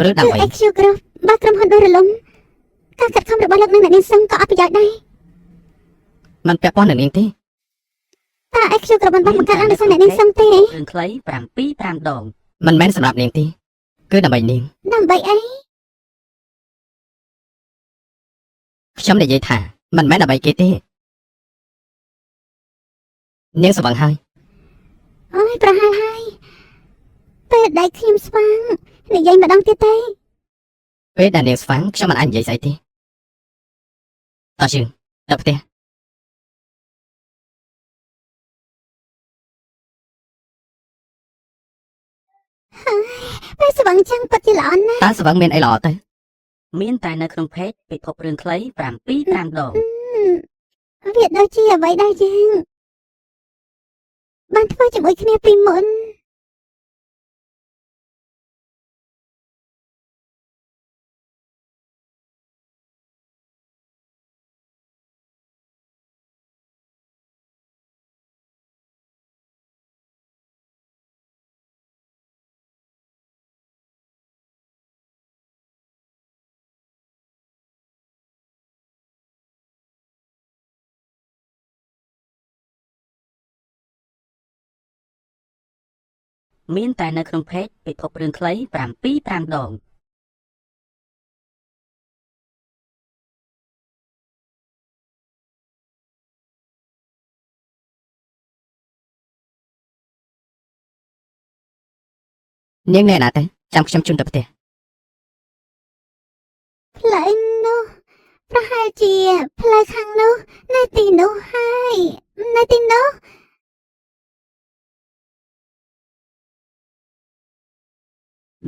ឬ គឺ ដើម្បី XQ Group បើក្រុមហ៊ុនដួលរលំការខិតខំរបស់លោកនិងអ្នកនាងសឹងក៏អត់ប្រយោជន៍ដែរ មិនពាក់ព័ន្ធនឹងនាងទេ តើ XQ Group មិនបានបង្កើតឡើងដោយសារអ្នកនាងសឹងទេ រឿងខ្លី7 5ដង មិនមែនសម្រាប់នាងទេគឺដើម្បីនាង ដើម្បីអី ខ្ញុំនិយាយថាមិនមែនដើម្បីគេទេនាងស្វឹងហើយ អូយប្រហែលហើយពេលដែលខ្ញុំស្វាងនិយាយម្ដងទៀតទេ ពេលដែលនាងស្វាងខ្ញុំមិនអាចនិយាយស្អីទេតោះយើងទៅផ្ទះ ពេលស្វាងចឹងពិតជាល្អណាស់ តើស្វឹងមានអីល្អទៅ មានតែនៅក្នុង page ពិភពរឿងខ្លី7 5ដង វាដូចជាអ្វីដែលយើងបានធ្វើជាមួយគ្នាពីមុន មានតែនៅក្នុង page ពិភពរឿងខ្លី7 5ដង នាងនៅណាទៅចាំខ្ញុំជូនទៅផ្ទះ ផ្លូវនោះប្រហែលជាផ្លូវខាងនោះនៅទីនោះហើយនៅទីនោះ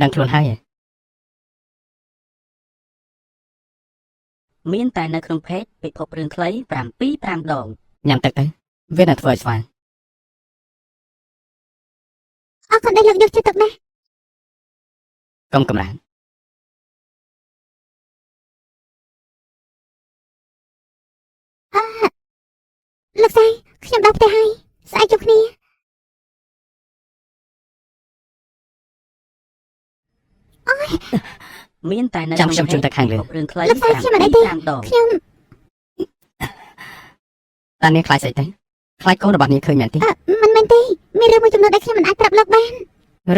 ដឹងខ្លួនហើយឯង មានតែនៅក្នុង page ពិភពរឿងខ្លី7 5ដង ញ៉ាំទឹកទៅវានឹងធ្វើឲ្យស្វាង អរគុណដែលលោកយកចិត្តទុកដាក់ កុំកម្រាន អឺលោកស្រីខ្ញុំដល់ផ្ទះហើយស្អែកជួបគ្នា មានតែនៅ ចាំខ្ញុំជូនទៅខាងលើ ពិភពរឿងខ្លី លោកស្រីខ្ញុំមិនអីទេ 5ដង ខ្ញុំ តើនាងខ្លាចស្អីទៅខ្លាចកូនរបស់នាងឃើញមែនទេ អឺមិនមែនទេមានរឿងមួយចំនួនដែលខ្ញុំមិនអាចប្រាប់លោកបាន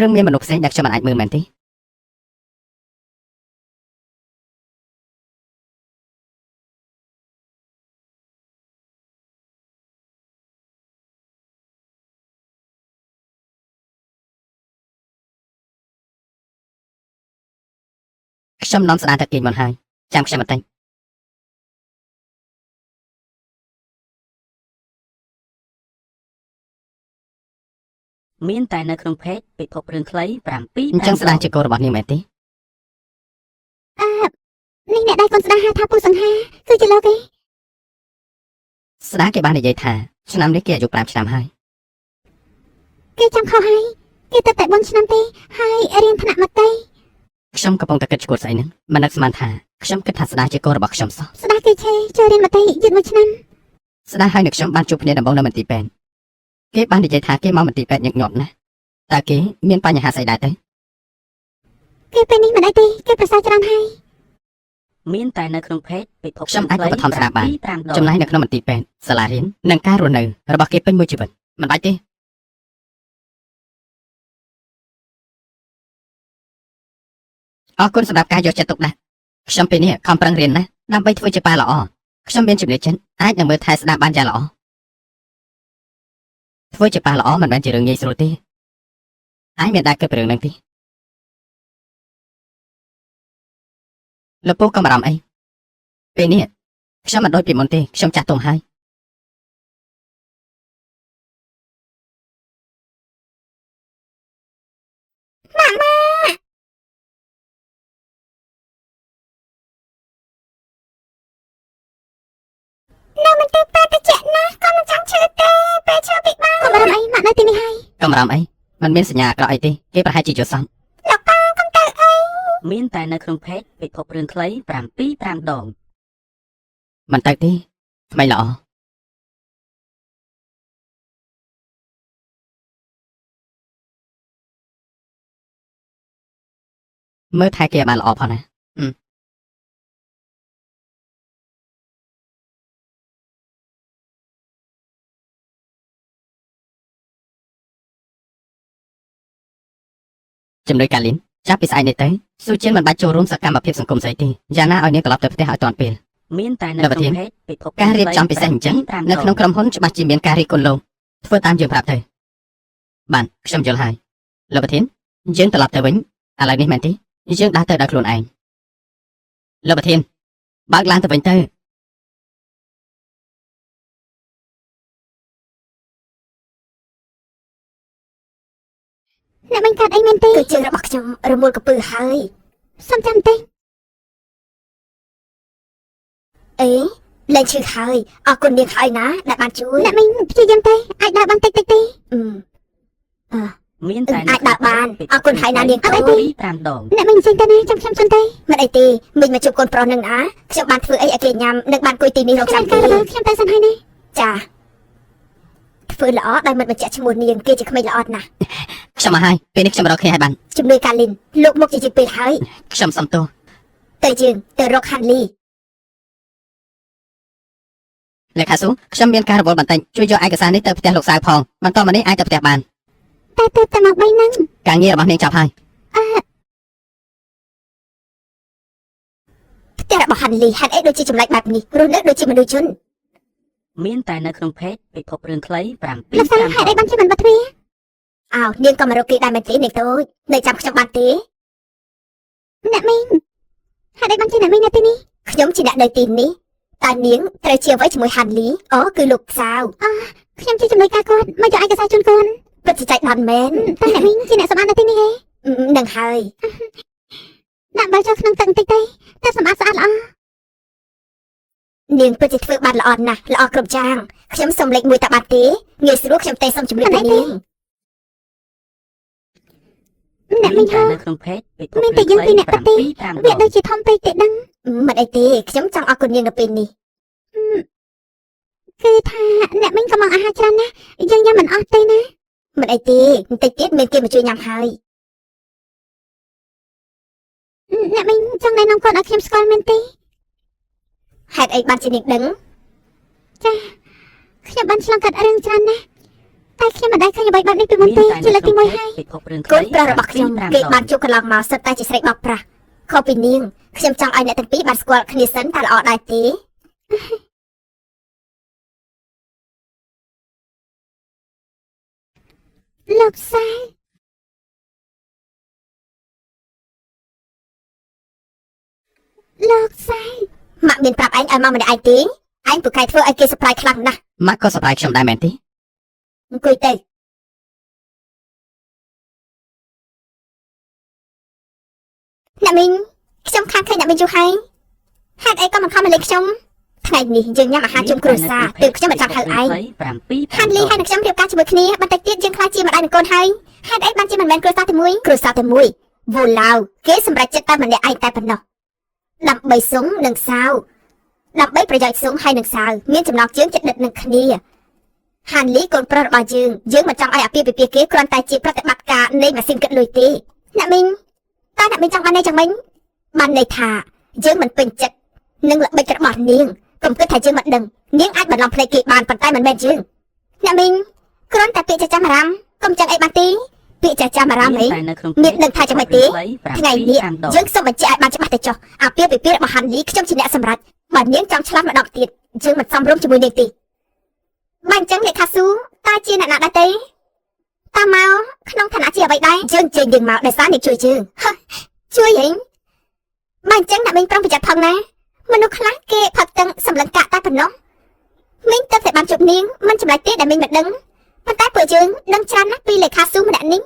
រឿងមានមនុស្សផ្សេងដែលខ្ញុំមិនអាចមើលមែនទេខ្ញុំនាំស្ដារទៅគេងមុនហើយចាំខ្ញុំបន្តិច មានតែនៅក្នុង page ពិភពរឿងខ្លី7 អញ្ចឹង 5 ដង ស្ដារជាកូនរបស់នាងមែនទេ អឺនេះអ្នកដែលកូនស្ដារហៅថាពូសង្ហាគឺជាលោកឯង ស្ដារគេបាននិយាយថាឆ្នាំនេះគេអាយុ5ឆ្នាំហើយ គេចាំខុសហើយគេទៅតែ4ឆ្នាំទេហើយរៀនថ្នាក់មត្តេយ្យ ខ្ញុំកំពុងតែគិតឈួតស្អីហ្នឹងមិននឹកស្មានថាខ្ញុំគិតថាស្ដារជាកូនរបស់ខ្ញុំសោះ ស្ដារគេឆេចូលរៀនមត្តេយ្យយឺតមួយឆ្នាំ ស្ដារហើយនឹងខ្ញុំបានជួបគ្នាដំបូងនៅមន្ទីរពេទ្យគេបាននិយាយថាគេមកមន្ទីរពេទ្យញឹកញាប់ណាស់តើគេមានបញ្ហាស្អីដែរទៅ គេពេលនេះមិនអីទេគេប្រសើរច្រើនហើយ មានតែនៅក្នុង page ពិភព ខ្ញុំអាចឧបត្ថម្ភស្ដារបាន 7 5ដង ចំណាយនៅក្នុងមន្ទីរពេទ្យសាលារៀននិងការរស់នៅរបស់គេពេញមួយជីវិតមិនបាច់ទេអរគុណសម្រាប់ការយកចិត្តទុកដាក់ខ្ញុំពេលនេះខំប្រឹងរៀនណាស់ដើម្បីធ្វើជាប៉ាល្អខ្ញុំមានជំនឿចិត្តអាចនឹងមើលថែស្ដារបានយ៉ាងល្អធ្វើជាប៉ាល្អមិនមែនជារឿងងាយស្រួលទេឯងមានដែរគិតពីរឿងហ្នឹងទេលោកពូកុំបារម្ភអីពេលនេះខ្ញុំមិនដូចពីមុនទេខ្ញុំចាស់ទុំហើយ នៅមន្ទីរពេទ្យត្រជាក់ណាស់ កំរំអីมันមានសញ្ញាអាក្រក់អីទេគេប្រហែលជាយល់សព លោកប៉ាកុំទៅអី មានតែនៅក្នុងផេកពិភពរឿងខ្លី7 5ដង មិនទៅទេក្មេងល្អមើលថែគេឲ្យបានល្អផងណាជំនួយកាលីនចាប់ពីស្អែកនេះទៅស៊ូជៀនមិនបាច់ចូលរួមសកម្មភាពសង្គមស្អីទេយ៉ាងណាឲ្យនាងត្រឡប់ទៅផ្ទះឲ្យទាន់ពេល មានតែនៅ លោកប្រធាន ក្នុងផេកពិភព ការរៀបចំពិសេសអញ្ចឹង 7 5 នៅក្នុងក្រុមហ៊ុនច្បាស់ជាមានការរិះគន់លោកធ្វើតាមយើងប្រាប់ទៅបានខ្ញុំយល់ហើយលោកប្រធានយើងត្រឡប់ទៅវិញឥឡូវនេះមែនទេយើងដើរទៅដល់ខ្លួនឯងលោកប្រធានបើកឡានទៅវិញទៅ អ្នកមីងកាត់អីមែនទេ គឺជើងរបស់ខ្ញុំរមួលកពើហើយ សុំចាំបន្តិច អេលែងឈឺហើយអរគុណនាងហើយណាដែលបានជួយ អ្នកមីងព្យាយាមទេអាចដើរបានតិចតិចទេ អឺ មានតែ អាចដើរបានអរគុណហើយណានាង 7 តូច 5ដង អ្នកមីងចេញទៅណាចាំខ្ញុំជន់ទេ មិនអីទេមីងមកជួបកូនប្រុសនឹងណាខ្ញុំបានធ្វើអីឲ្យគេញ៉ាំនិងបានគួយទីនេះរក ខ្ញុំ ចាំគេ ការរបស់ខ្ញុំទៅសិនហើយណា ចាធ្វើល្អដោយមិនបញ្ជាក់ឈ្មោះនាងគេជាក្មេងល្អណាស់ ខ្ញុំមកហើយពេលនេះខ្ញុំរកគ្នាឲ្យបាន ជំនួយការលីនលោកមុខជាជាពេលហើយ ខ្ញុំសុំទោស ទៅយើងទៅរកហាន់លី លេខាស៊ូខ្ញុំមានការរវល់បន្តិចជួយយកឯកសារនេះទៅផ្ទះលោកសាវផងបន្តមកនេះអាចទៅផ្ទះបាន តែទៅតែមក3ហ្នឹង ការងាររបស់នាងចប់ហើយ ផ្ទះរបស់ហាន់លីហេតុអីដូចជាចម្លែកបែបនេះរស់នៅដូចជាមនុស្សជន មានតែនៅក្នុងផេកពិភពរឿងខ្លី7 លោកសា 5 ហេតុអីបានជាមិនបិទទ្វារ អោនាងក៏មករកគេដែរមែនទេនាងតូចនៅចាំខ្ញុំបានទេ អ្នកមីងហេតុអីបានជាអ្នកមីងនៅទីនេះ ខ្ញុំជាអ្នកនៅទីនេះតើនាងត្រូវជាអ្វីជាមួយហាន់លីអូគឺលោកសាវ ខ្ញុំជាជំនួយការគាត់មកយកឯកសារជូនគាត់ ពិតជាចៃដន្យមែន តើអ្នកមីងជាអ្នកសម្អាតនៅទីនេះទេ នឹងហើយ ដាក់បើចូលក្នុងទឹកបន្តិចទេតែសម្អាតស្អាតល្អ នាងពិតជាធ្វើបានល្អណាស់ល្អគ្រប់យ៉ាងខ្ញុំសុំលេខមួយតបានទេងាយស្រួលខ្ញុំទេសុំជម្រាបពីនាង អ្នកមីងហៅ នៅក្នុងផេកពិភព មានតែយើងពីរអ្នកទៅទេ 7 5 វា ដង ដូចជាធំពេកទេដឹង មិនអីទេខ្ញុំចង់អរគុណនាងនៅពេលនេះ គឺថាអ្នកមីងក៏មកអាហារច្រើនណាស់យើងញ៉ាំមិនអស់ទេណា មិនអីទេបន្តិចទៀតមានគេមកជួយញ៉ាំហើយ អ្នកមីងចង់ណែនាំគាត់ឲ្យខ្ញុំស្គាល់មែនទេ ហេតុអីបានជានាងដឹង ខ្ញុំបានឆ្លងកាត់រឿងច្រើនណាស់តែខ្ញុំមិនដែលឃើញអ្វីបែបនេះពីមុនទេជាលើកទី1ហើយ ពិភពរឿង កូនប្រុសរបស់ខ្ញុំ 7 គេបានជួបកន្លងមកសុទ្ធតែជាស្រីបោកប្រាស់ខុសពីនាងខ្ញុំចង់ឲ្យអ្នកទាំងពីរបានស្គាល់គ្នាសិនតើល្អដែរទេ លោកសាលោកសា ម៉ាក់មានប្រាប់ឯងឲ្យមកម្នាក់ឯងទេឯងពូកែធ្វើឲ្យគេ surprise ខ្លាំងណាស់ ម៉ាក់ក៏សប្បាយខ្ញុំដែរមែនទេ អង្គុយទៅអ្នកមីងខ្ញុំខានឃើញអ្នកមីងយូរហើយហេតុអីក៏មិនខំមកលេងខ្ញុំថ្ងៃនេះយើងញ៉ាំអាហារជុំគ្រួសារទើបខ្ញុំមិនចង់ហៅឯង 7 ហាន់លីហើយនឹងខ្ញុំរៀបការជាមួយគ្នាបន្តិចទៀតយើងខ្លាចជាម្ដាយនឹងកូនហើយហេតុអីបានជាមិនមែនគ្រួសារតែមួយគ្រួសារតែមួយវូឡាវគេសម្រេចចិត្តតែម្នាក់ឯងតែប៉ុណ្ណោះដើម្បីសុងនិងសាវដើម្បីប្រយោជន៍សុងហើយនឹងសាវមានចំណងជើងចិត្តដិតនឹងគ្នាហាន់លីកូនប្រុសរបស់យើងយើងមិនចង់ឲ្យអាពាហ៍ពិពាហ៍គេគ្រាន់តែជាប្រតិបត្តិការនៃម៉ាស៊ីនគិតលុយទេអ្នកមីងតើអ្នកមីងចង់បានន័យយ៉ាងម៉េចបានន័យថាយើងមិនពេញចិត្តនឹងល្បិចរបស់នាងកុំគិតថាយើងមិនដឹងនាងអាចបន្លំភ្នែកគេបានប៉ុន្តែមិនមែនយើង អ្នកមីងគ្រាន់តែពាក្យចាស់ចាំអារម្មណ៍កុំចឹងអីបានទេពាក្យចាស់ចាំអារម្មណ៍អី តែនៅក្នុង មានដឹងថាយ៉ាងម៉េចទេថ្ងៃនេះ 5ដង យើងសូមបញ្ជាក់ឲ្យបានច្បាស់ទៅចុះអាពាហ៍ពិពាហ៍របស់ហាន់លីខ្ញុំជាអ្នកសម្រេចបើនាងចង់ឆ្លាស់ម្ដងទៀតយើងមិនសមរម្យជាមួយនាងទេបើអញ្ចឹងលេខាស៊ូតើជាអ្នកណាដែរទេតើមកក្នុងឋានៈជាអ្វីដែរយើងជើញយើងមកដោយសារនាងជួយយើងហឺជួយហីបើអញ្ចឹងអ្នកមីងប្រុងប្រយ័ត្នផងណាមនុស្សខ្លះគេផឹកទាំងសម្លឹងកាក់តែប៉ុណ្ណោះមីងទៅតែបានជួបនាងមិនចម្លែកទេដែលមីងមិនដឹងប៉ុន្តែពួកយើងដឹងច្រើនណាស់ពីលេខាស៊ូម្នាក់នេះ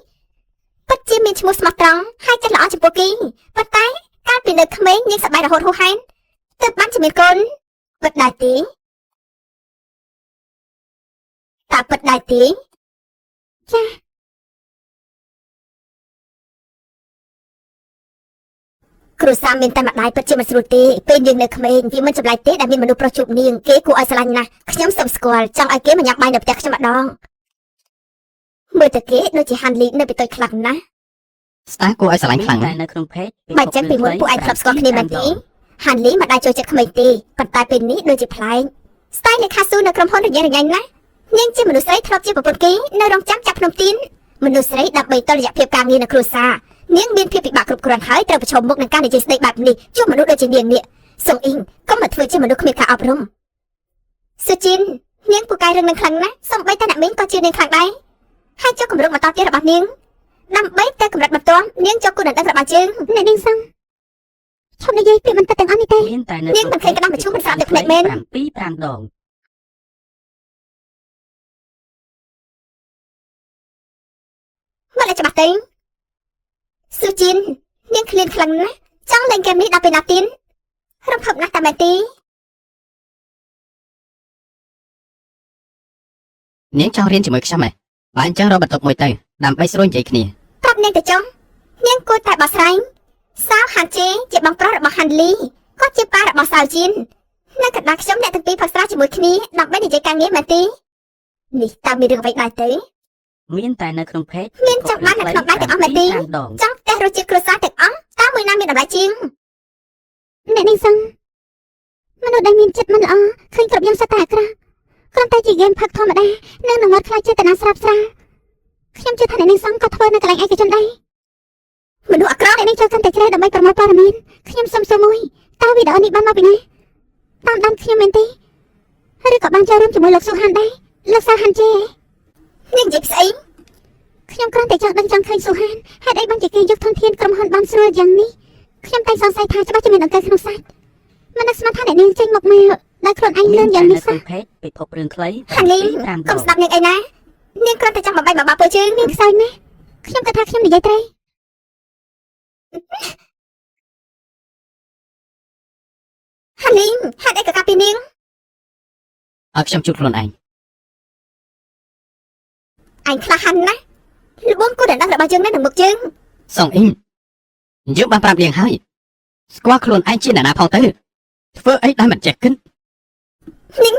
ពិតជាមានឈ្មោះស្មោះត្រង់ហើយចិត្តល្អចំពោះគេប៉ុន្តែកាលពីនៅក្មេងនាងសប្បាយរហូតហួសហេតុទើបបានជាមានកូនពិតដែរទេតើពិតដែរទេ ចា គ្រួសារមានតែម្ដាយពិតជាមិនស្រួលទេពេលនាងនៅក្មេងវាមិនចម្លែកទេដែលមានមនុស្សប្រុសជួបនាងគេគួរឲ្យស្រឡាញ់ណាស់ខ្ញុំសូមស្គាល់ចង់ឲ្យគេមកញ៉ាំបាយនៅផ្ទះខ្ញុំម្ដងមើលទៅគេដូចជាហាន់លីនៅពីតូចខ្លាំងណាស់ ស្តាគួរឲ្យស្រឡាញ់ខ្លាំង តែ ណាស់ នៅក្នុងផេក បើចឹងពីមុនពួកឯងធ្លាប់ស្គាល់គ្នាមែនទេហាន់លីមិនដែលចូលចិត្តក្មេងទេប៉ុន្តែពេលនេះដូចជាប្លែកស្ទាយលេខាស៊ូនៅក្រុមហ៊ុនរញ៉េរញ៉ៃណាស់នាងជាមនុស្សស្រីធ្លាប់ជាប្រពន្ធគេនៅរងចាំចាប់ភ្នំទីនមនុស្សស្រីដើម្បីតុល្យភាពការងារនៅគ្រួសារនាងមានភាពពិបាកគ្រប់គ្រាន់ហើយត្រូវប្រឈមមុខនឹងការនិយាយស្ដីបែបនេះជួបមនុស្សដូចជានាងនេះសុងអ៊ីងកុំមកធ្វើជាមនុស្សគ្មានការអប់រំស៊ូជីននាងពូកែរឿងនឹងខ្លាំងណាស់សូម្បីតែអ្នកមីងក៏ជឿនាងខ្លាំងដែរហើយចុះគម្រោងបន្តទៀតរបស់នាងដើម្បីទៅកម្រិតបន្ទាប់នាងចុះគូដណ្ដឹងរបស់យើង អ្នកនាងសឹងឈប់និយាយពាក្យមិនពិតទាំងអស់នេះទេ មានតែនៅ នាងមិនឃើញក្តារមធ្យមមិនស្រាប់ទឹកភ្នែកមែន 7 5ដង មើលឲ្យច្បាស់ទៅស៊ូជីននាងឃ្លានខ្លាំងណាស់ចង់លេងហ្គេមនេះដល់ពេលណាទៀតរំភើបណាស់តែមែនទេ នាងចង់រៀនជាមួយខ្ញុំហ៎បើអញ្ចឹងរកបន្ទប់មួយទៅដើម្បីស្រួលនិយាយគ្នា ប្រាប់នាងទៅចុះនាងគួរតែបោះស្រាយសាវហាន់ជេជាបងប្រុសរបស់ហាន់លីគាត់ជាប៉ារបស់សាវជីននៅកណ្ដាលខ្ញុំអ្នកទាំងពីរផឹកស្រាជាមួយគ្នាដើម្បីនិយាយការងារមែនទេនេះតើមានរឿងអ្វីដែរទេ មានតែនៅក្នុងផេក មានចង់បាននៅក្នុងដៃទាំងអស់មែនទេ 5ដង ចង់ផ្ទះរសជាតិគ្រួសារទាំងអស់តើមួយណាមានតម្លៃជាង អ្នកនាងសឹងមនុស្សដែលមានចិត្តមិនល្អឃើញគ្រប់យ៉ាងសុទ្ធតែអាក្រក់គ្រាន់តែជាហ្គេមផឹកធម្មតានិងនឹងមកខ្លាចចេតនាស្រាប់ស្រាលខ្ញុំជឿថាអ្នកនាងសឹងក៏ធ្វើនៅកន្លែងឯកជនដែរ មនុស្សអាក្រក់ អ្នកនាងចូលកាន់តែជ្រៅដើម្បីប្រមូលព័ត៌មានខ្ញុំសុំសួរមួយតើវីដេអូនេះបានមកពីណាតាមដានខ្ញុំមែនទេឬក៏បានចូលរួមជាមួយលោកស៊ូហានដែរលោកសាហានជេ នាងនិយាយស្អី ខ្ញុំគ្រាន់តែចង់ដឹងចង់ឃើញស៊ូហានហេតុអីបានជាគេយកធនធានក្រុមហ៊ុនបានស្រួលយ៉ាងនេះខ្ញុំតែងសង្ស័យថាច្បាស់ជាមានអង្កែក្នុងសាច់មិននឹកស្មានថាអ្នកនាងចេញមកមកដោយខ្លួនឯងលឿនយ៉ាង នៅ នេះសោះ ក្នុងផេកពិភពរឿងខ្លី ហាន់លី 5 កុំ ដង ស្ដាប់នាងអីណានាងគ្រាន់តែចង់បំបែកបំបាក់ពួកយើង នាងខ្សោយណាស់ខ្ញុំគិតថាខ្ញុំនិយាយត្រូវ ហាន់លីហេតុអីក៏កាពីនាង ឲ្យខ្ញុំជួបខ្លួនឯង ឯងក្លាហានណាស់ល្បួងគូដណ្ដឹងរបស់យើងនៅនឹងមុខយើង សុងអ៊ីងយើងបានប្រាប់នាងហើយស្គាល់ខ្លួនឯងជាអ្នកណាផងទៅធ្វើអីដែលមិនចេះគិត នាង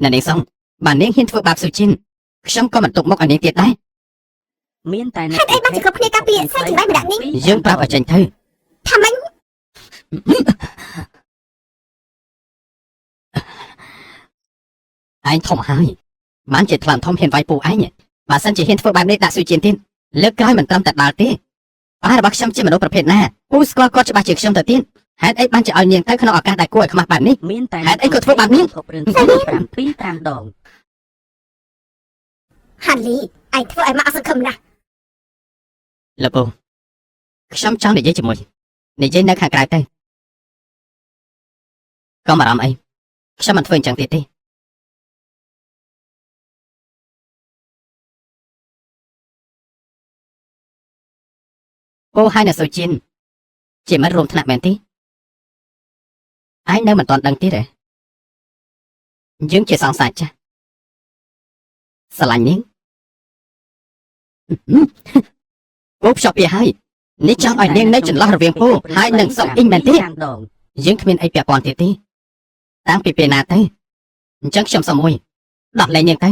អ្នកនាងសុងបើនាងហ៊ានធ្វើបាបស៊ូជីនខ្ញុំក៏មិនទុកមុខឲ្យនាងទៀតដែរ មានតែនៅ ហេតុអីបានជាគ្រប់គ្នាការពារសែនចង្រៃម្នាក់នេះ យើងប្រាប់ឲ្យចេញទៅ ថាម៉េច ឯងធំហើយបានជាថ្លើមធំហ៊ានវាយពូឯងបើសិនជាហ៊ានធ្វើបែបនេះដាក់ស៊ូជីនទៀតលើកក្រោយមិនត្រឹមតែដាល់ទេប៉ារបស់ខ្ញុំជាមនុស្សប្រភេទណាពូស្គាល់គាត់ច្បាស់ជាងខ្ញុំទៅទៀតហេតុអីបានជាឲ្យនាងទៅក្នុងឱកាសដែលគួរឲ្យខ្មាស់បែបនេះ មានតែ ហេតុអីក៏ធ្វើបែបនេះ ពិភពរឿងខ្លី7 5ដង ហាន់លីឯងធ្វើឲ្យម៉ាក់អស់សង្ឃឹមណាស់ លោកពូខ្ញុំចង់និយាយជាមួយនិយាយនៅខាងក្រៅទៅកុំបារម្ភអីខ្ញុំមិនធ្វើអញ្ចឹងទៀតទេពូហើយនៅសូជីនជាមិត្តរួមថ្នាក់មែនទេឯងនៅមិនទាន់ដឹងទៀតទេយើងជាសង្សារចាស់ស្រឡាញ់នាងពូភ្ជាប់ពីហើយនេះចង់ឲ្យនាងនៅចន្លោះរវាងពូហើយនឹងសុកអ៊ីងមែនទេ 5ដង យើងគ្មានអីពាក់ព័ន្ធទៀតទេតាំងពីពេលណាទៅអញ្ចឹងខ្ញុំសុំមួយដោះលែងនាងទៅឯ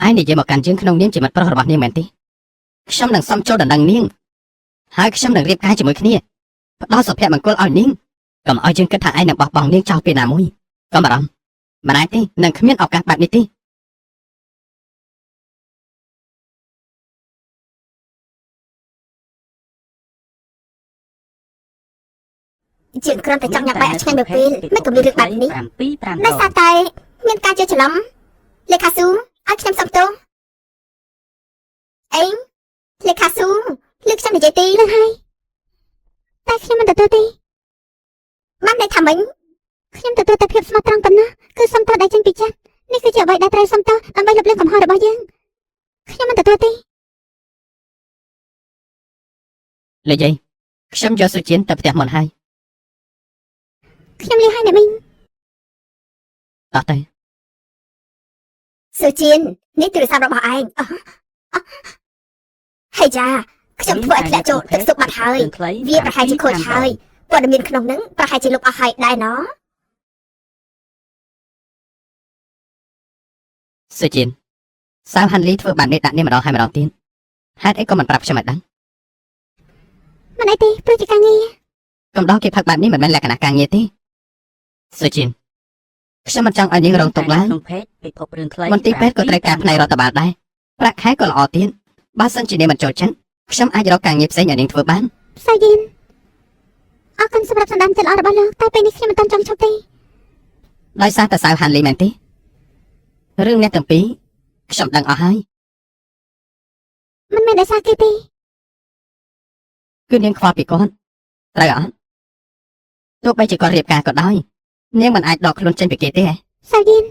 ងនិយាយមកកាន់យើងក្នុងនាមជាមិត្តប្រុសរបស់នាងមែនទេខ្ញុំនឹងសុំចូលដណ្ដឹងនាងហើយខ្ញុំនឹងរៀបការជាមួយគ្នាផ្ដល់សុភមង្គលឲ្យនាងកុំឲ្យយើងគិតថាឯងនឹងបោះបង់នាងចោលពេលណាមួយកុំបារម្ភមិនអាចទេនឹងគ្មានឱកាសបែបនេះទេ យើងគ្រាន់តែចង់ញ៉ាំបាយឲ្យឆ្ងាញ់មួយពេលមិនក៏មានរឿងបែបនេះ 7 5ដង ដោយសារតែមានការជឿច្រឡំលេខាស៊ូឲ្យខ្ញុំសុំទោសអេងលេខាស៊ូលើកខ្ញុំនិយាយទី លើហើយតែខ្ញុំមិនទទួលទេ បានន័យថាម៉េច ខ្ញុំទទួលតែភាពស្មោះត្រង់ប៉ុណ្ណោះគឺសុំទោសដែលចេញពីចិត្តនេះគឺជាអ្វីដែលត្រូវសុំទោសដើម្បីលុបលាងកំហុសរបស់យើងខ្ញុំមិនទទួលទេ លោកយាយខ្ញុំយកសុជាតិទៅផ្ទះមុនហើយ ខ្ញុំលាហើយអ្នកមីង តោះទៅ ស៊ូជីននេះទូរស័ព្ទរបស់ឯងអោះអោះ ហើយចាខ្ញុំធ្វើឲ្យធ្លាក់ចូលទឹកស៊ុបបាត់ហើយ រឿងខ្លី វាប្រហែលជាខូចហើយព័ត៌មានក្នុងនឹងប្រហែលជាលុបអស់ហើយដែរណោះ ស៊ូជីនសាវហាន់លីធ្វើបែបនេះដាក់នាងម្ដងហើយម្ដងទៀតហេតុអីក៏មិនប្រាប់ខ្ញុំឲ្យដឹង មិនអីទេព្រោះជាការងារ កំដរគេផឹកបែបនេះមិនមែនលក្ខណៈការងារទេស៊ូជីនខ្ញុំមិនចង់ឲ្យនាងរងទុក្ខឡើយ ក្នុងផេកពិភពរឿងខ្លី មន្ទីរពេទ្យក៏ត្រូវការផ្នែករដ្ឋបាលដែរប្រាក់ខែក៏ល្អទៀតបើសិនជានាងមិនចូលចិត្តខ្ញុំអាចរកការងារផ្សេងឲ្យនាងធ្វើបាន សាយៀនអរគុណសម្រាប់សន្តានចិត្តល្អរបស់លោកតែពេលនេះខ្ញុំមិនទាន់ចង់ឈប់ទេ ដោយសារតែសាវហាន់លីមែនទេរឿងអ្នកទាំងពីរខ្ញុំដឹងអស់ហើយ មិនមែនដោយសារគេទេ គឺនាងខ្វល់ពីគាត់ត្រូវអត់ទោះបីជាគាត់រៀបការក៏ដោយនាងមិនអាចដកខ្លួនចេញពីគេទេហ៎ សាយៀន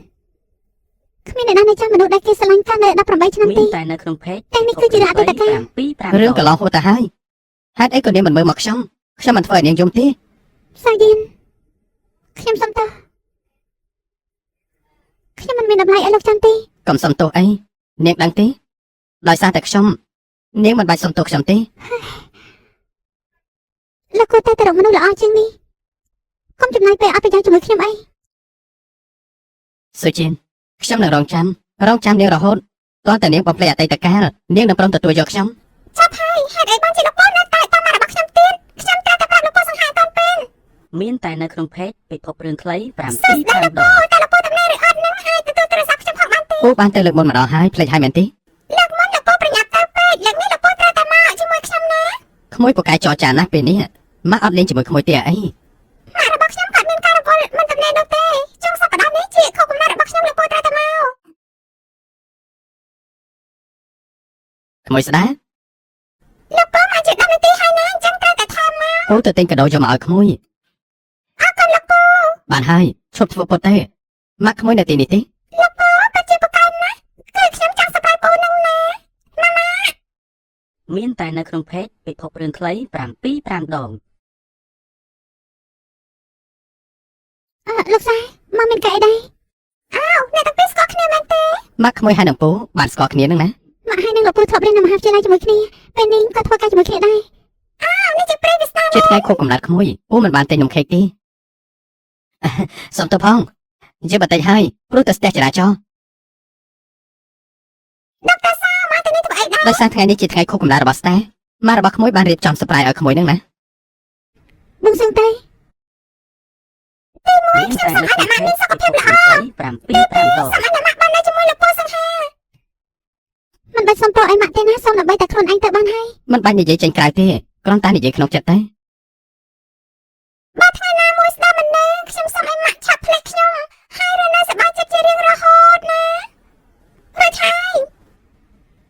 គ្មានអ្នកណានៅចាំមនុស្សដែលគេស្រឡាញ់កាលនៅ18ឆ្នាំ មាន ទេ តែនៅក្នុងផេក តែនេះគឺជារឿងអតីតកាល 7 រឿងកន្លងហួសទៅហើយហេតុអីក៏នាងមិនមើលមកខ្ញុំខ្ញុំមិនធ្វើឲ្យនាងយំទេ សាយៀនខ្ញុំសុំទោសខ្ញុំមិនមានតម្លៃឲ្យលោកចាំទេ កុំសុំទោសអីនាងដឹងទេដោយសារតែខ្ញុំនាងមិនបាច់សុំទោសខ្ញុំទេ លោកគួរតែទៅរកមនុស្សល្អជាងនេះកុំចំណាយពេលអត់ប្រយោជន៍ជាមួយខ្ញុំអី ស៊ូជីនខ្ញុំនឹងរងចាំរងចាំនាងរហូតទាល់តែនាងបំភ្លេចអតីតកាលនាងនឹងព្រមទទួលយកខ្ញុំ ហេតុអីបានជាលោកពូនៅតែតាមមករបស់ខ្ញុំទៀតខ្ញុំត្រូវតែប្រាប់លោកពូសង្ហាតាមពេល មានតែនៅក្នុងផេកពិភពរឿងខ្លី7 5 សួស្តី ដង លោកពូតើលោកពូតំណែងឬអត់នឹងអាចទទួលទូរស័ព្ទខ្ញុំផងបានទេ ពូបានទៅលើកមុនម្ដងហើយភ្លេចហើយមែនទេ លើកមុនលោកពូប្រញាប់ទៅពេកលើកនេះលោកពូត្រូវតែមកជាមួយខ្ញុំណា ក្មួយពូកែចរចាណាស់ពេលនេះម៉ាក់អត់លេងជាមួយក្មួយទេអី ម៉ាក់របស់ខ្ញុំគាត់មានការរវល់មិនតំណែងនោះទេចុងសប្តាហ៍នេះជាខុសកំណត់របស់ខ្ញុំលោកពូត្រូវតែមក ក្មួយស្ដា លោកពូមកជា10នាទីហើយណាអញ្ចឹងត្រូវតែថែមមក ពូទៅទិញកាដូយកមកឲ្យក្មួយ អរគុណលោកពូ បានហើយឈប់ធ្វើពុតទេម៉ាក់ក្មួយនៅទីនេះទេ លោកពូពិតជាពូកែណាស់គឺខ្ញុំចង់សប្បាយពូនឹងណា មានតែនៅក្នុងផេកពិភពរឿងខ្លី7 5ដង អឺលោកសាមកមានការអីដែរ អោអ្នកទាំងពីរស្គាល់គ្នាមែនទេ ម៉ាក់ក្មួយហើយនឹងពូបានស្គាល់គ្នានឹងណា ម៉ាក់ហើយនឹងលោកពូធ្លាប់រៀននៅមហាវិទ្យាល័យជាមួយគ្នាពេលនេះក៏ធ្វើការជាមួយគ្នាដែរ អោនេះជាព្រេងវាសនា ជាថ្ងៃខួបកំណត់ក្មួយពូមិនបានទិញនំខេកទេ សុំទោសផងយើងបន្តិចហើយព្រោះតែស្ទះចរាចរណ៍ ដុកទ័រសាមកទៅនេះធ្វើអីដែរ ដោយសារថ្ងៃនេះជាថ្ងៃខួបកំណត់របស់ស្ទះម៉ាក់របស់ក្មួយបានរៀបចំ surprise ឲ្យក្មួយនឹងណា បងសឹងទេ មានតែនៅក្នុងផេកពិភពរឿងខ្លី7 5ដង សូមឲ្យអ្នកម៉ាក់បាននៅជាមួយលោកពូសង្ហា មិនបាច់សុំទោសឲ្យម៉ាក់ទេណាសុំដើម្បីតែខ្លួនឯងទៅបានហើយ មិនបាច់និយាយចេញក្រៅទេគ្រាន់តែនិយាយក្នុងចិត្តទេ បើថ្ងៃណាមួយស្ដាប់មិននៅខ្ញុំសូមឲ្យម៉ាក់ឆាប់ភ្លេចខ្ញុំហើយរស់នៅសប្បាយចិត្តជារៀងរហូតណារួចហើយ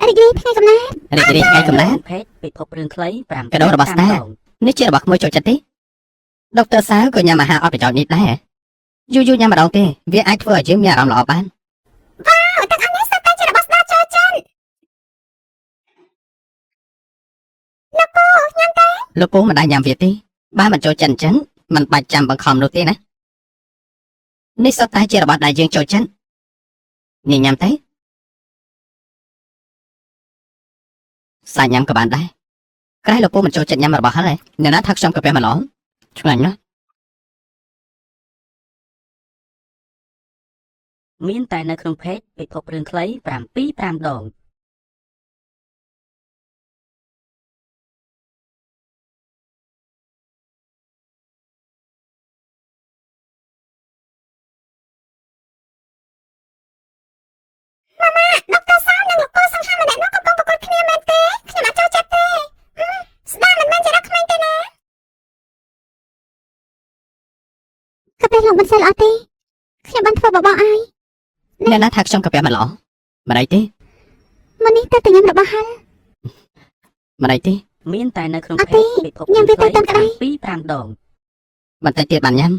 រីករាយថ្ងៃកំណើត រីករាយថ្ងៃកំណើត ផេកពិភពរឿងខ្លី7 កាដូរបស់ស្នេហ៍ ដង នេះជារបស់ក្មួយចូលចិត្តទេដុកទ័រសាវក៏ញ៉ាំអាហារអត់ប្រយោជន៍នេះដែរយូរយូរញ៉ាំម្ដងទេវាអាចធ្វើឲ្យយើងមានអារម្មណ៍ល្អបាន វ៉ាវទាំងអស់នេះសុទ្ធតែជារបស់ស្ដាប់ចូលចិត្តលោកពូញ៉ាំទេ លោកពូមិនដែលញ៉ាំវាទេបើមិនចូលចិត្តអញ្ចឹងមិនបាច់ចាំបង្ខំនោះទេណានេះសុទ្ធតែជារបស់ដែលយើងចូលចិត្តនេះញ៉ាំទេសាច់ញ៉ាំក៏បានដែរក្រែលោកពូមិនចូលចិត្តញ៉ាំរបស់ហឹរឯងអ្នកណាថាខ្ញុំកាពះមិនល្អឆ្ងាញ់ណាស់ មានតែនៅក្នុងផេកពិភពរឿងខ្លី7 5ដង ម៉ាម៉ាដុកទ័រសានិងលោកពូសង្ហាម្នាក់នោះកំពុងប្រកួតគ្នាមែនទេខ្ញុំអត់ចូលចិត្តទេអឺស្ដាប់មិនមែនជារកក្មេងទេណា កាពះលោកមិនសូវល្អទេខ្ញុំបានធ្វើបបរឲ្យ អ្នកណាថាខ្ញុំកាពះមិនល្អមិនអីទេ មុននេះទៅតែញ៉ាំរបស់ហឹរ មិនអីទេ មានតែនៅក្នុង អត់ទេ ផេកពិភព ញ៉ាំ រឿង វាទៅតាមខ្លីក្តី 7 5ដង បន្តិចទៀតបានញ៉ាំ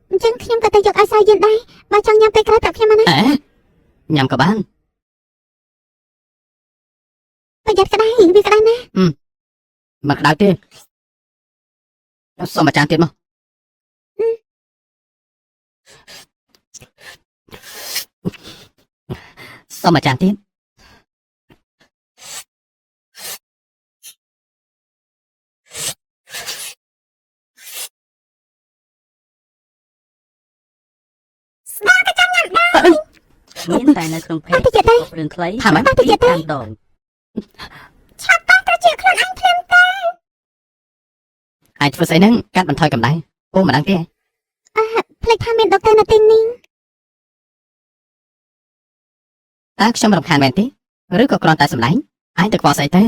អញ្ចឹងខ្ញុំក៏ទៅយកឲ្យសាយៀនដែរបើចង់ញ៉ាំពេលក្រោយប្រាប់ខ្ញុំមកណា អេញ៉ាំក៏បាន ប្រយ័ត្នក្តៅវាក្តៅណាស់ មិនក្តៅទេសុំអាចារ្យទៀតមកសុំអាចារ្យទៀត ស្ដាក៏ចង់ញ៉ាំដែរ មានតែនៅក្នុង page អត់តិចទេ ពិភពរឿងខ្លី ថាម៉េច 7 5ដង ឆាប់ប៉ះត្រចៀកខ្លួនឯងភ្លាមទៅ អាចធ្វើស្អីហ្នឹងកាត់បន្ថយកម្ដៅពូមិនដឹងទេ អឺភ្លេចថាមានដុកទ័រនៅទីនេះ តើខ្ញុំរំខានមែនទេឬក៏គ្រាន់តែសម្ដែងអាចទៅខ្វល់ស្អីទៅ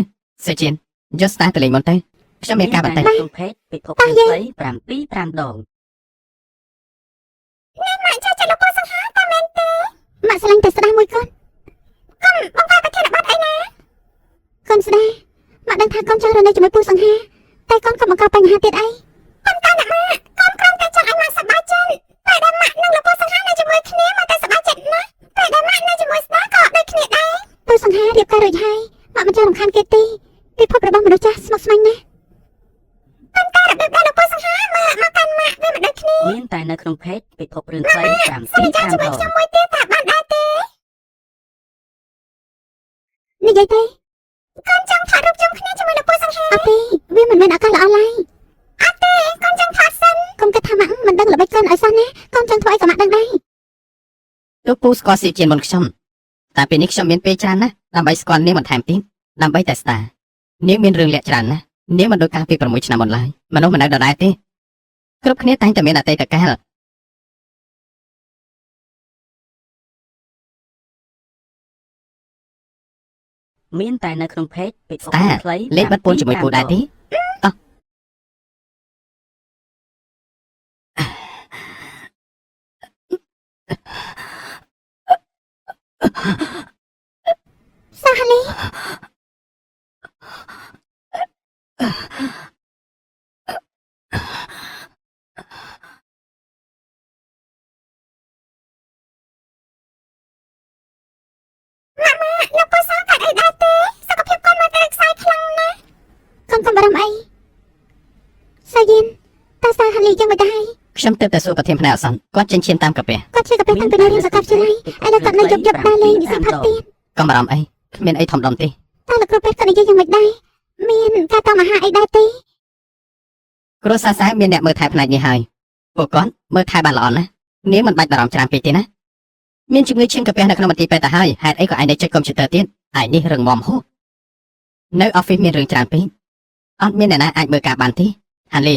សុជីនយកស្តាទៅលេងមុនទៅខ្ញុំមានការបន្តិច នៅក្នុង page ពិភពរឿងខ្លី7 5ដង ម៉ាក់ចូលចិត្តលោកពូសង្ហាតែមែនទេ ម៉ាក់ស្រឡាញ់តែស្ដាមួយកូន កុំបង្កើតប្រធានបទអីណា កូនស្ដាម៉ាក់ដឹងថាកូនចង់រស់នៅជាមួយពូសង្ហាតែកូនក៏បង្កបញ្ហាទៀតអី ប៉ុន្តែអ្នកម៉ាក់កូនគ្រាន់តែចង់ឲ្យម៉ាក់សប្បាយចិត្តពេលដែលម៉ាក់និងលោកពូសង្ហានៅជាមួយគ្នាមកតែសប្បាយចិត្តណាស់ពេលដែលម៉ាក់នៅជាមួយស្ដាក៏ដូចគ្នាដែរ ពូសង្ហារៀបការរួចហើយម៉ាក់មិនចង់រំខានគេទេពិភពរបស់មនុស្សចាស់ស្មុគស្មាញណាស់ ប៉ុន្តែរបៀបដែលលោកពូសង្ហាមើលមកកាន់ម៉ាក់វាមិនដូចគ្នា មានតែនៅក្នុង page ពិភពរឿងខ្លី សន្យា 7 ជាមួយ 5ដង ខ្ញុំមួយទៀតថាបានដែរទេ និយាយទេ កូនចង់ថតរូបជុំគ្នាជាមួយលោកពូសង្ហា អត់ទេវាមិនមែនឱកាសល្អឡើយ អត់ទេកូនចង់ថតសិនក ុំគិតថាម៉ាក់មិនដឹងល្បិចកូនឲ្យសោះណាកូនចង់ធ្វើអីក៏ម៉ាក់ដឹងដែរ ទោះពូស្គាល់ស៊ីជាមុនខ្ញុំតែពេលនេះខ្ញុំមានពេលច្រើនណាស់ដើម្បីស្គាល់នាងបន្ថែមទៀតដើម្បីតែស្តានាងមានរឿងលាក់ច្រើនណាស់នាងមិនដូចកាលពី6ឆ្នាំមុនឡើយមនុស្សមិននៅដដែលទេគ្រប់គ្នាតែងតែមានអតីតកាល មានតែនៅក្នុង page ពិភព ស្តា រឿងខ្លី លេខបាត់ពូនជាមួយពូដែរទេតោះ សាហាលី ម៉ាក់លោកពូសង្ហាកើតអីដែរទេសុខភាពកូនមកតែខ្សោយខ្លាំងណាស់ កូនកុំបារម្ភអីសាយិនតើសាហាលីយ៉ាងម៉េចដែរ ខ្ញុំទើបតែសួរប្រធានផ្នែកអសន្នគាត់ចេញឈាមតាមកាពះ គាត់ជាកាពះតាំងពីនៅរៀនសាកលវិទ្យាល័យឥឡូវគាត់នៅយប់យប់ដើរលេងវិស័យផឹកទៀត កុំបារម្ភអីគ្មានអីធំដុំទេ តើលោកគ្រូពេទ្យគាត់និយាយយ៉ាងម៉េចដែរមានការតមអាហារអីដែរទេ គ្រួសារសែមានអ្នកមើលថែផ្នែកនេះហើយពួកគាត់មើលថែបានល្អណាស់នាងមិនបាច់បារម្ភច្រើនពេកទេណាមានជំងឺឈាមកាពះនៅក្នុងមន្ទីរពេទ្យទៅហើយហេតុអីក៏ឯងនៅចុចកុំព្យូទ័រទៀតឯងនេះរឹងមាំហូនៅ office មានរឿងច្រើនពេកអត់មានអ្នកណាអាចមើលការបានទេហាន់លី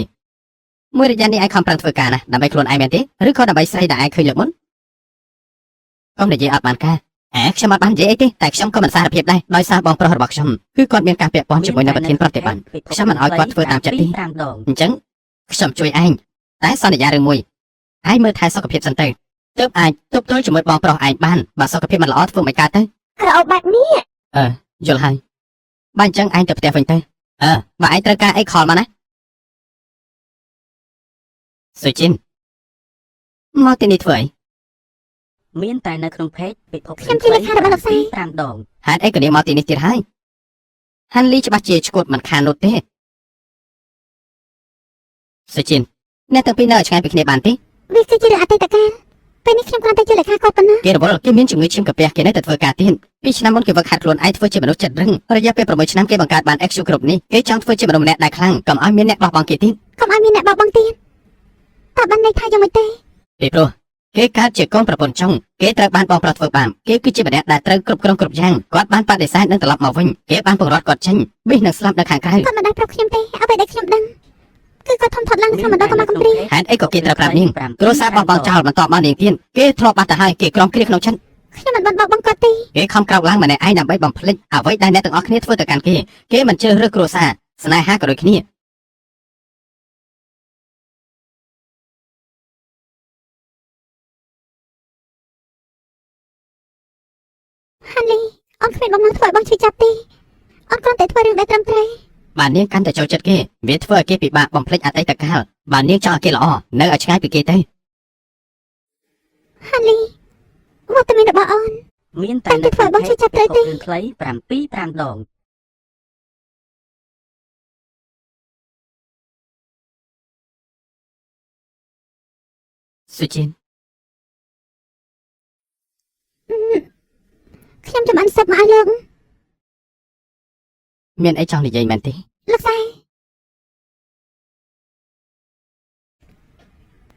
មួយរយៈនេះឯងខំប្រឹងធ្វើការណាស់ដើម្បីខ្លួនឯងមែនទេឬក៏ដើម្បីស្រីដែលឯងឃើញលើកមុនកុំនិយាយអត់បានការអែខ្ញុំអត់បាននិយាយអីទេតែខ្ញុំក៏មិនសារភាពដែរដោយសារបងប្រុសរបស់ខ្ញុំគឺគាត់មានការពាក់ព័ន្ធជាមួយនឹងប្រធានប្រតិបត្តិ ខ្ញុំមិនឲ្យគាត់ធ្វើតាមចិត្តទេ 5ដង អញ្ចឹងខ្ញុំជួយឯងតែសន្យារឿងមួយឯងមើលថែសុខភាពសិនទៅទើបអាចទប់ទល់ជាមួយបងប្រុសឯងបានបើសុខភាពមិនល្អធ្វើមិនកើតទៅ ក្រអូបបែបនេះ យល់ហើយបើអញ្ចឹងឯងទៅផ្ទះវិញទៅអឺបើឯងត្រូវការអីខលមកណាសុជីនមកទីនេះធ្វើអី មានតែនៅក្នុង page ពិភព ខ្ញុំជាលេខារបស់លោកស្រី 5ដង ហេតុអីក៏នាងមកទីនេះទៀតហើយហាន់លីច្បាស់ជាឈួតមិនខាននោះទេសុជីនអ្នកទាំងពីរនៅឲ្យឆ្ងាយពីគ្នាបានទេ វាគឺជារឿងអតីតកាលពេលនេះខ្ញុំគ្រាន់តែជាលេខាគាត់ប៉ុណ្ណោះ គេរវល់គេមានជំងឺឈាមកាពះគេនៅតែធ្វើការទៀតពីឆ្នាំមុនគេវឹកហាត់ខ្លួនឯងធ្វើជាមនុស្សចិត្តរឹងរយៈពេល6ឆ្នាំគេបង្កើតបាន XQ គ្រប់នេះគេចង់ធ្វើជាមនុស្សម្នាក់ដែលខ្លាំងកុំឲ្យមានអ្នកបោះបង់គេទៀត កុំឲ្យមានអ្នកបោះបង់ទៀតតើបានន័យថាយ៉ាងម៉េចទេ ពីព្រោះគេកើតជាកូនប្រពន្ធចុងគេត្រូវបានបងប្រុសធ្វើបាបគេគឺជាម្នាក់ដែលត្រូវគ្រប់គ្រងគ្រប់យ៉ាងគាត់បានបដិសេធនឹងត្រឡប់មកវិញគេបានពង្រត់គាត់ចេញប៊ីសនឹងស្លាប់នៅខាងក្រៅ គាត់មិនដែលប្រាប់ខ្ញុំទេអ្វីដែលខ្ញុំដឹងគឺគាត់ធំធាត់ឡើងនៅក្នុងមណ្ឌលកម្មាកំព្រា ហេតុអីក៏គេត្រូវប្រាប់នាងគ្រួសារបោះបង់ចោលបន្ទាប់មកនាងទៀតគេធ្លាប់បាត់ទៅហើយគេក្រំគ្រាក្នុងចិត្ត ខ្ញុំមិនបានបោះបង់គាត់ទេ គេខំក្រោកឡើងម្នាក់ឯងដើម្បីបំភ្លេចអ្វីដែលអ្នកទាំងអស់គ្នាធ្វើទៅកាន់គេគេមិនជ្រើសរើសគ្រួសារស្នេហាក៏ដូចគ្នា ហាន់លីអូនគ្មានបំណងធ្វើឲ្យបងឈឺចាប់ទេអូនគ្រាន់តែធ្វើរឿងដែលត្រឹមត្រូវ បាទនាងកាន់តែចូលចិត្តគេវាធ្វើឲ្យគេពិបាកបំភ្លេចអតីតកាលបាទនាងចង់ឲ្យគេល្អនៅឲ្យឆ្ងាយពីគេទៅ ហាន់លីវត្តមានរបស់អូន មានតែនៅក្នុង page ពិភពរឿងខ្លី7 5ដង សុជីន ខ្ញុំចំអិនស៊ុបមកឲ្យលោក មានអីចង់និយាយមែនទេ លោកស្រី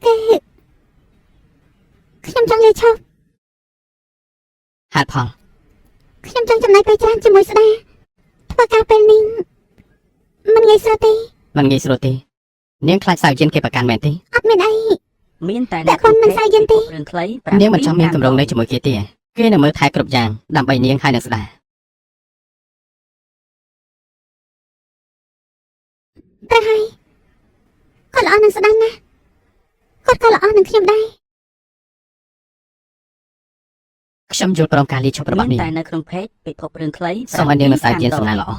គេខ្ញុំ ខ្ញុំចង់លាឈប់ ហេតុផល ខ្ញុំចង់ចំណាយពេលច្រើនជាមួយស្ដាធ្វើការពេលនេះមិនងាយស្រួលទេ មិនងាយស្រួលទេនាងខ្លាចសៅជិនគេប្រកាន់មែនទេ អត់មានអី មានតែនៅក្នុង ពាក់ព័ន្ធនឹង ពេ សាយយិនទេ ពិភពរឿងខ្លី នាងមិនចង់មាន 7 កម្រងនៅជាមួយគេទេគេនៅមើលថែគ្រប់យ៉ាងដើម្បីនាងហើយនឹងស្ដា ត្រូវហើយគាត់ល្អនឹងស្ដាណាស់គាត់ក៏ល្អនឹងខ្ញុំដែរ ខ្ញុំយល់ព្រមការលាឈប់របស់ មាន នាង តែនៅក្នុងเพจពិភពរឿងខ្លី សូមឲ្យនាងនិងសៅជិន 7 សំណាងល្អ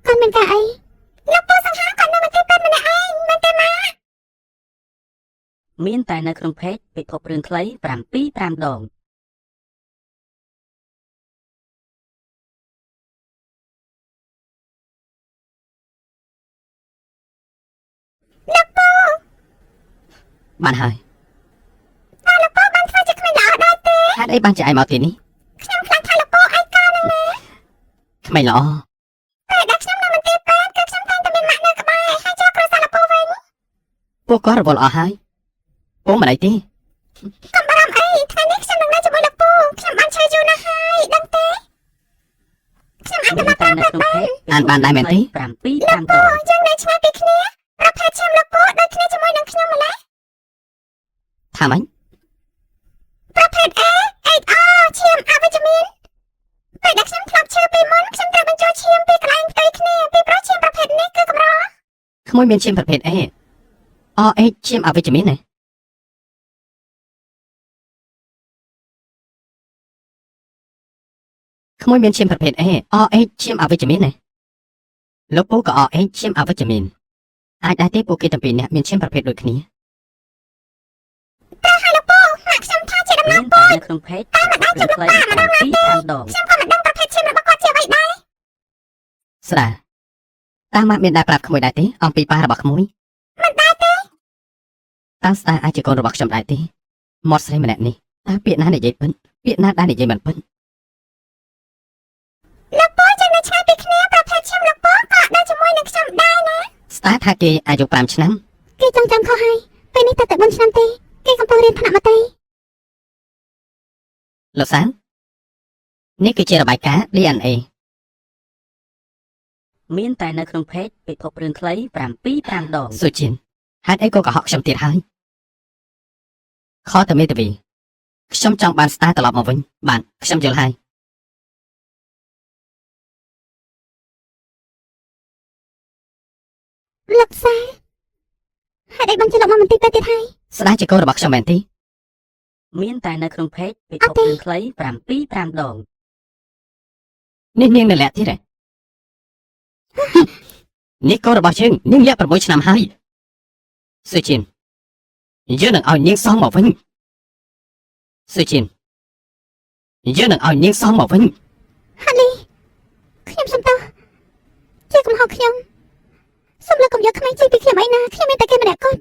គាត់មានការអីលោកពូសង្ហាគាត់នៅមន្ទីរពេទ្យម្នាក់ឯងមិនទេម៉ា មានតែនៅក្នុងเพจពិភពរឿងខ្លី7 5ដង បានហើយ តើលោកពូបានធ្វើជាក្មេងល្អដែរទេ ហេតុអីបានជាឯងមកទីនេះ ខ្ញុំខ្លាចថាលោកពូឯកោនឹងណា ក្មេងល្អ ពេលដែលខ្ញុំនៅមន្ទីរពេទ្យគឺខ្ញុំតែងតែមានម៉ាក់នៅក្បែរហើយចូលគ្រួសារលោកពូវិញ ពួកគាត់រវល់អស់ហើយពងមិនអីទេ កុំបារម្ភអីថ្ងៃនេះខ្ញុំនឹងនៅជាមួយលោកពូខ្ញុំបានឈឺយូរណាស់ហើយដឹងទេខ្ញុំអាច មានតែនៅក្នុងเพจ អានបានដែរមែនទេ 7 5ដង យើងនៅឆ្ងាយពីគ្នាប្រភេទឈាមលោកពូដូចគ្នាជាមួយនឹងខ្ញុំម្ល៉េះ ថាម៉េច ប្រភេទ A 8R ឈាមអវិជ្ជមានពេលដែលខ្ញុំធ្លាប់ឈឺពីមុនខ្ញុំត្រូវបញ្ចូលឈាមពីកន្លែងផ្ទុយគ្នាពីព្រោះឈាមប្រភេទនេះគឺកម្រ ក្មួយមានឈាមប្រភេទ A RH ឈាមអវិជ្ជមានណាក្មួយមានឈាមប្រភេទ A RH ឈាមអវិជ្ជមានណាលោកពូក៏ RH ឈាមអវិជ្ជមានអាចដែរទេពួកគេទាំងពីរនាក់មានឈាមប្រភេទដូចគ្នា ត្រូវហើយលោកពូម៉ាក់ខ្ញុំថាជាដំណើ មានតែនៅក្នុងเพจ តែមិនអាច រឿង ជប់ ខ្លី លោកប៉ាម្ដងណា 7 5ដង ខ្ញុំក៏មិនដឹងប្រភេទឈាមរបស់គាត់ជាអ្វីដែរ ស្ដាតាម៉ាក់មានដែរប្រាប់ក្មួយដែរទេអំពីប៉ារបស់ក្មួយ មិនដែរទេ តើស្ដាអាចជាកូនរបស់ខ្ញុំដែរទេមាត់ស្រីម្នាក់នេះតើពាក្យណានិយាយពិតពាក្យណាដែលនិយាយមិនពិត លោកពូយើងនៅឆ្ងាយពីគ្នាប្រភេទឈាមលោកពូក៏អត់នៅជាមួយនឹងខ្ញុំដែរណា ស្ដាថាគេអាយុ5ឆ្នាំ គេចង់ចាំខុសហើយពេលនេះតែ4ឆ្នាំទេគេកំពុងរៀនថ្នាក់មត្តេយ្យ លោកសាននេះគឺជារបាយការណ៍ DNA មានតែនៅក្នុងเพจពិភពរឿងខ្លី7 5ដង សុជីនហេតុអីក៏កុហកខ្ញុំទៀតហើយខតមេតាវីខ្ញុំចង់បានស្ដាត្រឡប់មកវិញបាទខ្ញុំយល់ហើយ លោកសាហេតុអីបានជាលោកមកមន្ទីរពេទ្យទៀតហើយ ស្ដាជាកូនរបស់ខ្ញុំមែនទេ មានតែនៅក្នុងเพจពិភពរឿងខ្លី7 5ដង នេះនាងនៅលាក់ទៀតហ៎ នេះកូនរបស់យើងនាងលាក់6ឆ្នាំហើយសុជីនយើងនឹងឲ្យនាងសងមកវិញសុជីនយើងនឹងឲ្យនាងសងមកវិញ ហាលីខ្ញុំសុំទោសជាកំហុសខ្ញុំសូមលោកកុំយកក្មេងចេញពីខ្ញុំអីណាខ្ញុំមានតែគេម្នាក់គត់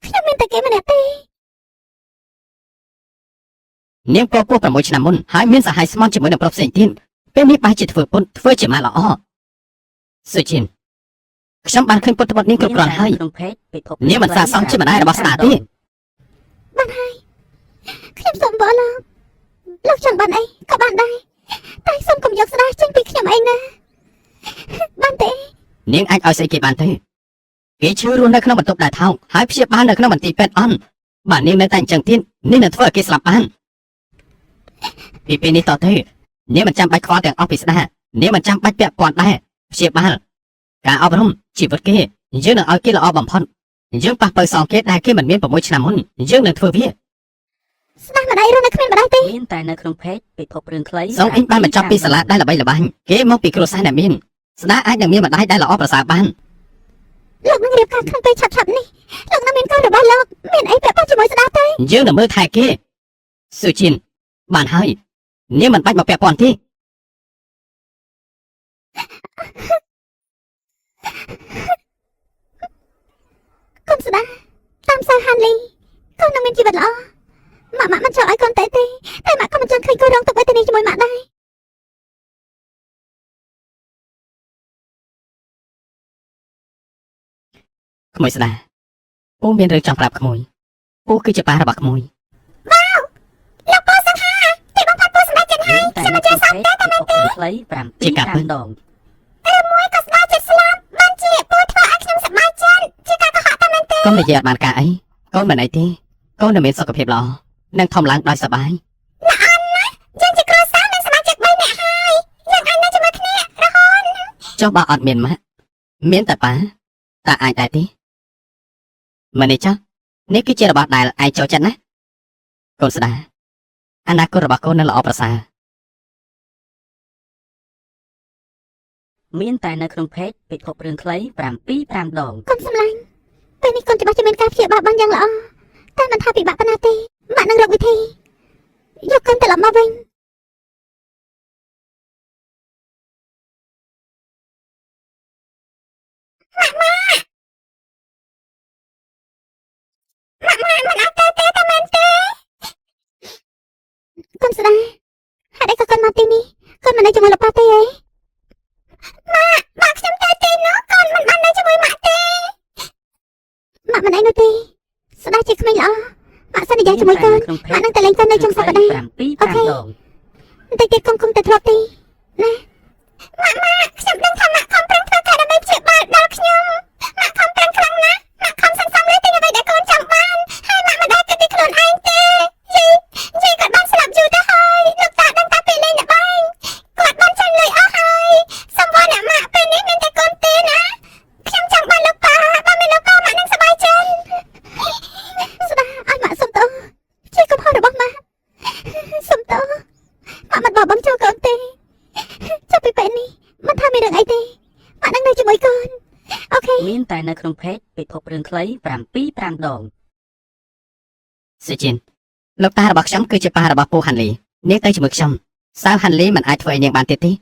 ខ្ញុំមានតែគេម្នាក់ទេ នាងពោពោះ6ឆ្នាំមុនហើយមានសហายស្មន់ជាមួយនឹងប្រុសផ្សេងទៀតពេលនេះបែរជាធ្វើពុនធ្វើជាម៉ាក់ល្អសុជីនខ្ញុំបានឃើញពុទ្ធបុត្រនាងគ្រប់គ្រាន់ហើយ មានតែនៅក្នុងเพจពិភព នាងមិនស័ក្តិសមជាម្ដាយរបស់ស្ដាទេ បានហើយខ្ញុំសូមបលោកលោកចង់បានអីក៏បានដែរតែសូមកុំយកស្ដាចេញពីខ្ញុំអីណាបានទេ នាងអាចឲ្យស្អីគេបានទេគេឈឺរស់នៅក្នុងបន្ទប់ដែលថោកហើយព្យាបាលនៅក្នុងមន្ទីរពេទ្យអន់បាទនាងនៅតែអញ្ចឹងទៀតនាងនឹងធ្វើឲ្យគេស្លាប់បានពីពេលនេះតទៅនាងមិនចាំបាច់ខ្វល់ទាំងអស់ពីស្ដានាងមិនចាំបាច់ពាក់ព័ន្ធដែរព្យាបាលការអប់រំជីវិតគេយើងនឹងឲ្យគេល្អបំផុតយើងប៉ះពៅសងគេដែលគេមិនមាន6ឆ្នាំមុនយើងនឹងធ្វើវា ស្ដាម្ដាយរស់នៅគ្មានម្ដាយទេ មានតែនៅក្នុងเพจពិភពរឿងខ្លី សងអ៊ីងបានបញ្ចប់ពីសាលាដែលល្បីល្បាញគេមកពីគ្រួសារអ្នកមានស្ដាអាចនឹងមានម្ដាយដែលល្អប្រសើរបាន លោកនឹងរៀបការក្នុងពេលឆាប់ៗនេះលោកនឹងមានកូនរបស់លោកមានអីពាក់ព័ន្ធជាមួយស្ដាទេ យើងនឹងមើលថែគេសុជីនបានហើយនាងមិនបាច់មកពាក់ព័ន្ធទេ ជីវិតល្អម៉ាក់ម៉ាក់មិនចង់ឲ្យកូនទៅទេតែម៉ាក់ក៏មិនចង់ឃើញកូនរងទុក្ខវេទនាជាមួយម៉ាក់ដែរ ក្មួយស្ដាពូមានរឿងចង់ប្រាប់ក្មួយពូគឺជាប៉ារបស់ក្មួយ លោកពូសង្ហាទីបំផុតពូសម្រេចចិត្ត មានតែនៅក្នុងពេកពិភពរឿងខ្លី ជាការពិត 7 5ដង មួយក៏ស្ដាយចិត្តស្លាប់បានជាពូធ្វើឲ្យខ្ញុំសប្បាយចិត្តជាការកុហកតែមែនទេ កុំនិយាយអត់បានការអីកូនមិនអីទេកូននឹងមានសុខភាពល្អនិងធំឡើងដោយសប្បាយ យើងជាគ្រួសារមានសមាជិក3នាក់ហើយយើងអាចនៅជាមួយគ្នារហូត ចុះបើអត់មានម៉ាក់មានតែប៉ាតើអាចដែរទេមិននេះចុះនេះគឺជារបស់ដែលឯងចូលចិត្តណាកូនស្ដាអនាគតរបស់កូននឹងល្អប្រសើរ មានតែនៅក្នុងពេកពិភពរឿងខ្លី7 5ដង កូនសម្លាញ់ពេលនេះកូនច្បាស់ជាមានការព្យាបាលបានយ៉ាងល្អតែមិនថាពិបាកប៉ុណ្ណាទេម៉ាក់នឹងរកវិធីយកកូនត្រឡប់មកវិញ ម៉ាក់មិនអាចទៅទេតែមែនទេ កូនស្ដាហេតុអីក៏កូនមកទីនេះកូនមិននៅជាមួយលោកប៉ាទេអី ម៉ាក់បើខ្ញុំទៅទីនោះកូនមិនបាននៅជាមួយម៉ាក់ទេ ម៉ាក់មិនអីនោះទេស្ដាជាក្មេងល្អម៉ាក់សន្យាជាមួយកូន ក្នុងពេ ម៉ាក់នឹងតែលេងកូននៅចុងសប្តាហ៍ 7 5ដង បន្តិចទៀតកូនគុំតែធ្លាប់ទេ ម៉ាក់ម៉ាក់ខ្ញុំដឹងថាម៉ាក់ខំប្រឹងធ្វើការដើម្បីព្យាបាលដល់ខ្ញុំម៉ាក់ខំប្រឹងខ្លាំងណាស់ម៉ាក់ខំសន្សំលុយទិញអ្វីដែលកូនចង់បានហើយម៉ាក់មិនដែលគិតពីខ្លួនឯងទេយាយយាយគាត់បានស្លាប់យូរទៅហើយលោកតាដឹងតែពីលេងល្បែងគាត់បានចាញ់លុយអស់ហើយសំវអ្នកម៉ាក់ពេលនេះមានតែកូនទេណាខ្ញុំចង់បានលោកប៉ាបើមានលោកប៉ាម៉ាក់នឹងសប្បាយចិត្ត ស្ដាឲ្យម៉ាក់សុំទោសជាកំហុសរបស់ម៉ាក់សុំទោសម៉ាក់មិនបោះបង់ចោលកូនទេចាប់ពីពេលនេះមិនថាមានរឿងអីទេម៉ាក់នឹងនៅជាមួយកូន OK មានតែនៅក្នុង page ពិភពរឿងខ្លី7 5ដង សុជីនលោកតារបស់ខ្ញុំគឺជាប៉ារបស់ពូហាន់លីនាងទៅជាមួយខ្ញុំសៅហាន់លីមិនអាចធ្វើឲ្យនាងបានទៀតទេ